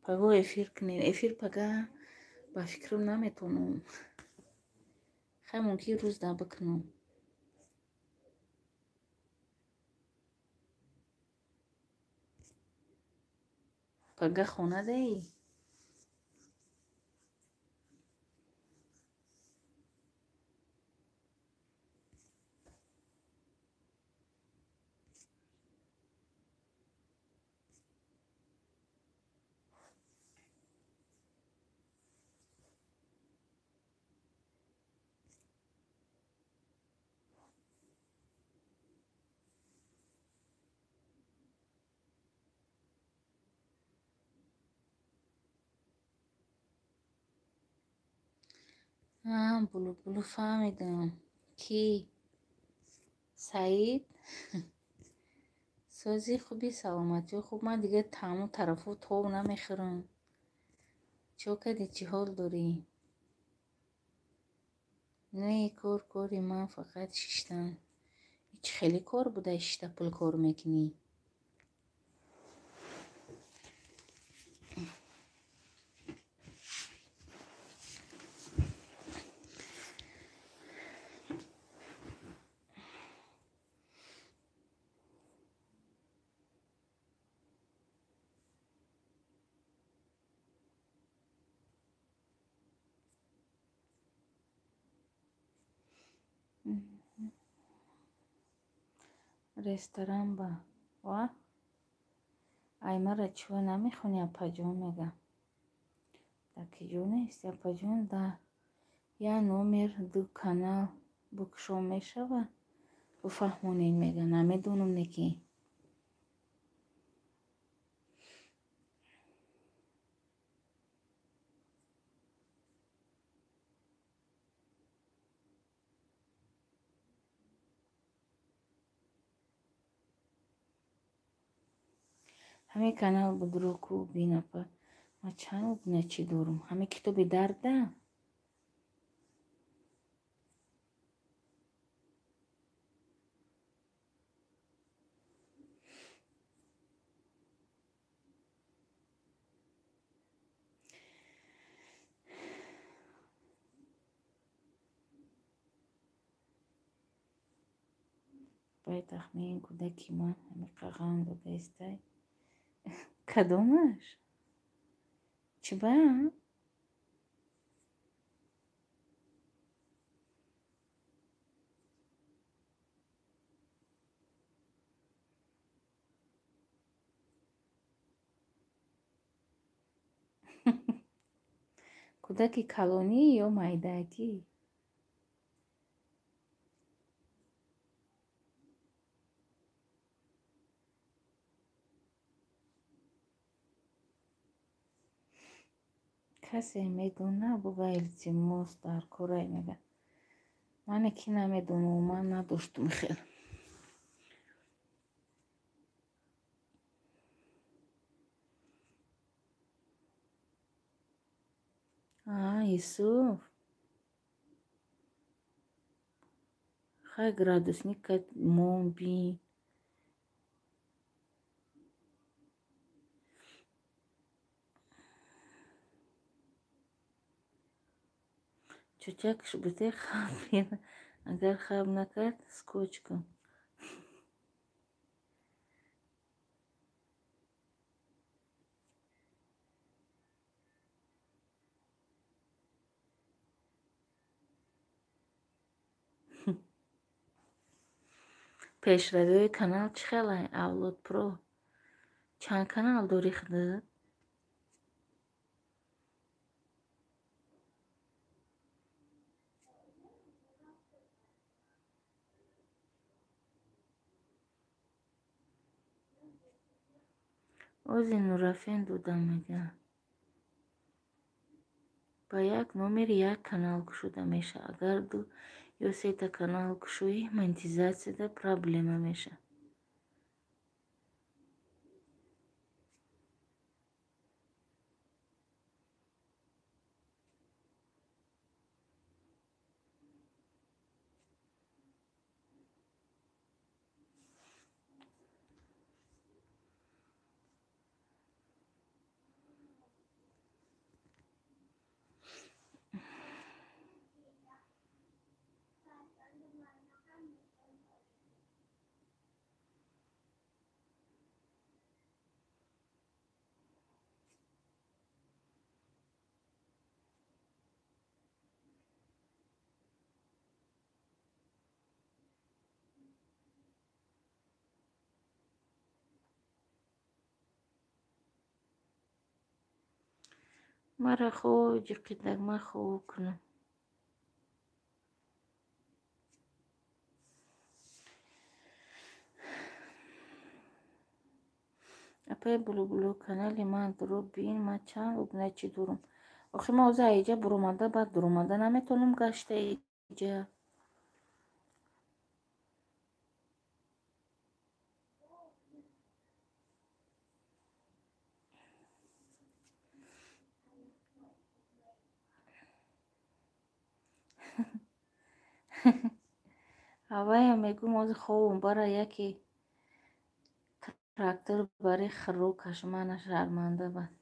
Паго эфир кунем. Эфир пага ба фикрам наметавонам. Хай мумкин рӯз да бикунам. Пага хона даӣ? Булу-булу фаҳмидам. Кӣ? Саид? Сози хуби, саломатиё хуб. Ман дигар таъму тарафу тоб намехӯрам. Чо кардӣ, чӣ ҳол дорӣ? Не, кор кори ман фақат шиштан. Ҳеҷ хеле кор буда, шишта пул кор мекунӣ? Ресторан ба ва ай мара чиво намехонӣ, апаҷон мега. Дар ки ҷо нести, апаҷон? Да я номер ду канал букшо мешава? Бифаҳмонед мега. Намедонам неки. Ҳамин канал будро ку бинапа. Ман чанд обуначӣ дорум? Ҳамин китоби дарда? Бай тахмин кӯдаки ман ҳамин қағам додаистай. Кадомаш? Чиба? Кӯдаки калонӣ ё майдакӣ? Касе медона буга илтимос дар корай мега. Мане ки намедонам, ман надоштум хел. А, Юсуф. Хай градусник кат мон бин. Чучакш бите хаб агар хаб накард скотч кун. Пешравиҳои канал чӣ хелай, Авлод Про? Чанд канал дорӣ худат? Ози Нурафен додам мега. Ба як номер як канал кушода мешавад. Агар ду ё сета канал кушоӣ, монетизатсияда проблема мешавад. Мара хоб ҷиқидак, ман хоб кунам. Апай Булубулу, канали ман дуро бин, ман чанд обуначӣ дорам. Охи ман ҳозир аиҷа буромада, баъд дуромада наметавонам гашта иҷа. Ҳаваям мегӯм ҳозир хобам бара, яке трактор бари хиррокаш мана шарманда бад.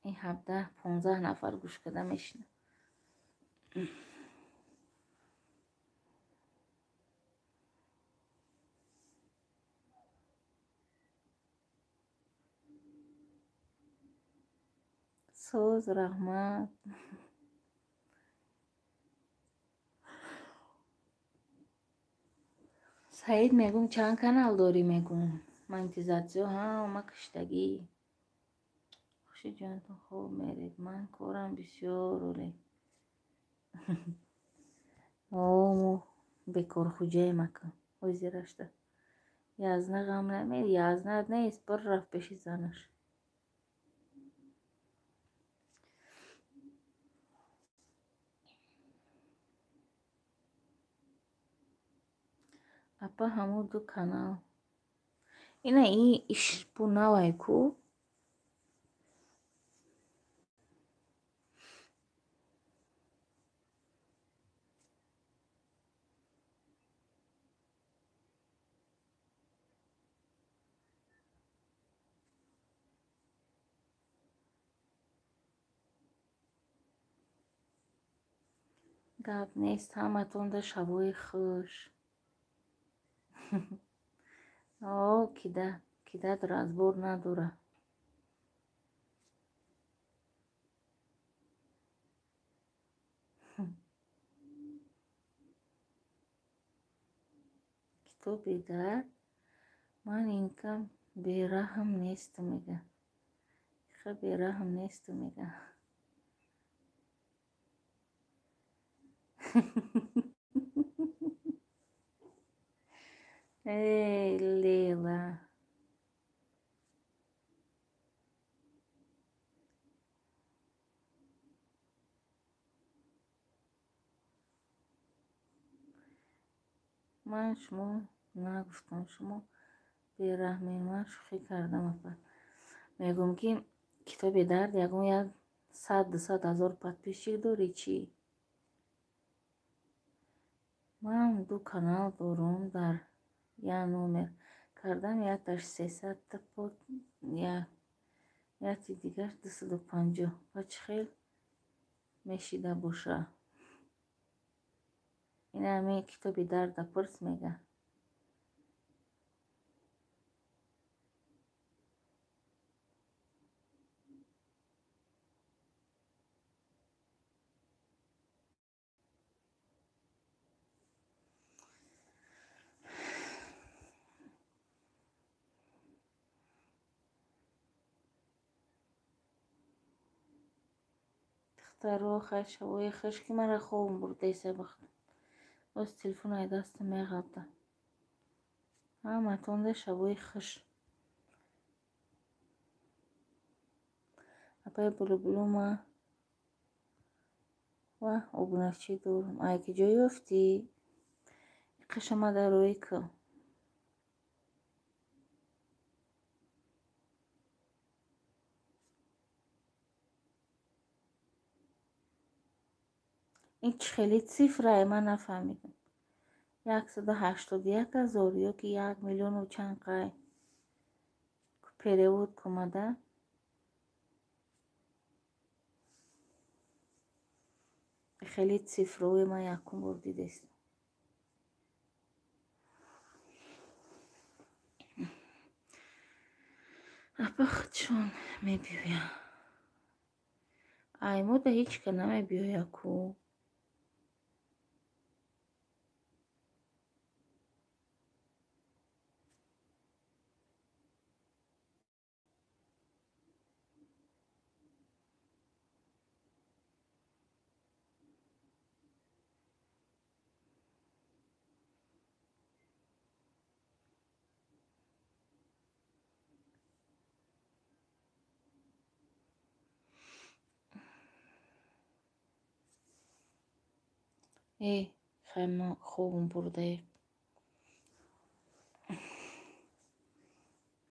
Ин 17-15 нафар гӯш карда мешинад. Соз, раҳмат. Саид мегӯм чанд канал дорӣ мегӯм. Монетизатсиё ҳама киштагӣ. Хуши ҷонатон хоб меред. Ман корам бисёр оле. О, мо бекорхуҷаем ака. Ҳозирашта. Язна ғам намед, язна нест, бір рафт пеши занаш. Апа ҳамун ду канал. Ина ин ишбу навай ку? Гап нест, ҳаматонда шабои хуш. О, кида, кида разбор надора. Китоби дард ман инкам бераҳм несту мега. Иха бераҳм несту мега. Эй, Лейла. Ман шумо нагуфтам, шумо бераҳмед, ман шӯхӣ кардам апа. Мегӯм ки китоби дард ягон як 100-200 ҳазор подписчик дорӣ чӣ? Ман ду канал дорум дар я номер кардам, якташ 300 под, яки дигар 250. Ба чӣ хел мешида боша? Ина ҳамин китоби дарда пурс мега. Духтаро, хай шавои хуш ки мара хобам бурдаиса бахт. Боз телефон ай дастам меғалта. Ҳаматонда шавои хуш. Апай Булубулу ма ва обуначӣ дорум. Ай ки ҷо ёфтӣ? Қашама дарои ку. Ин чӣ хеле цифрае, ман нафаҳмидам. 181 ҳазор ё ки 1 миллиону чанд қай? Перевод кумада? Хеле цифрое ман якум бор дидестам. Апа худшон мебиёяд. Ай мода ҳеҷ ка намебиёяд ку. Э, хай, ма хобам бурдаи.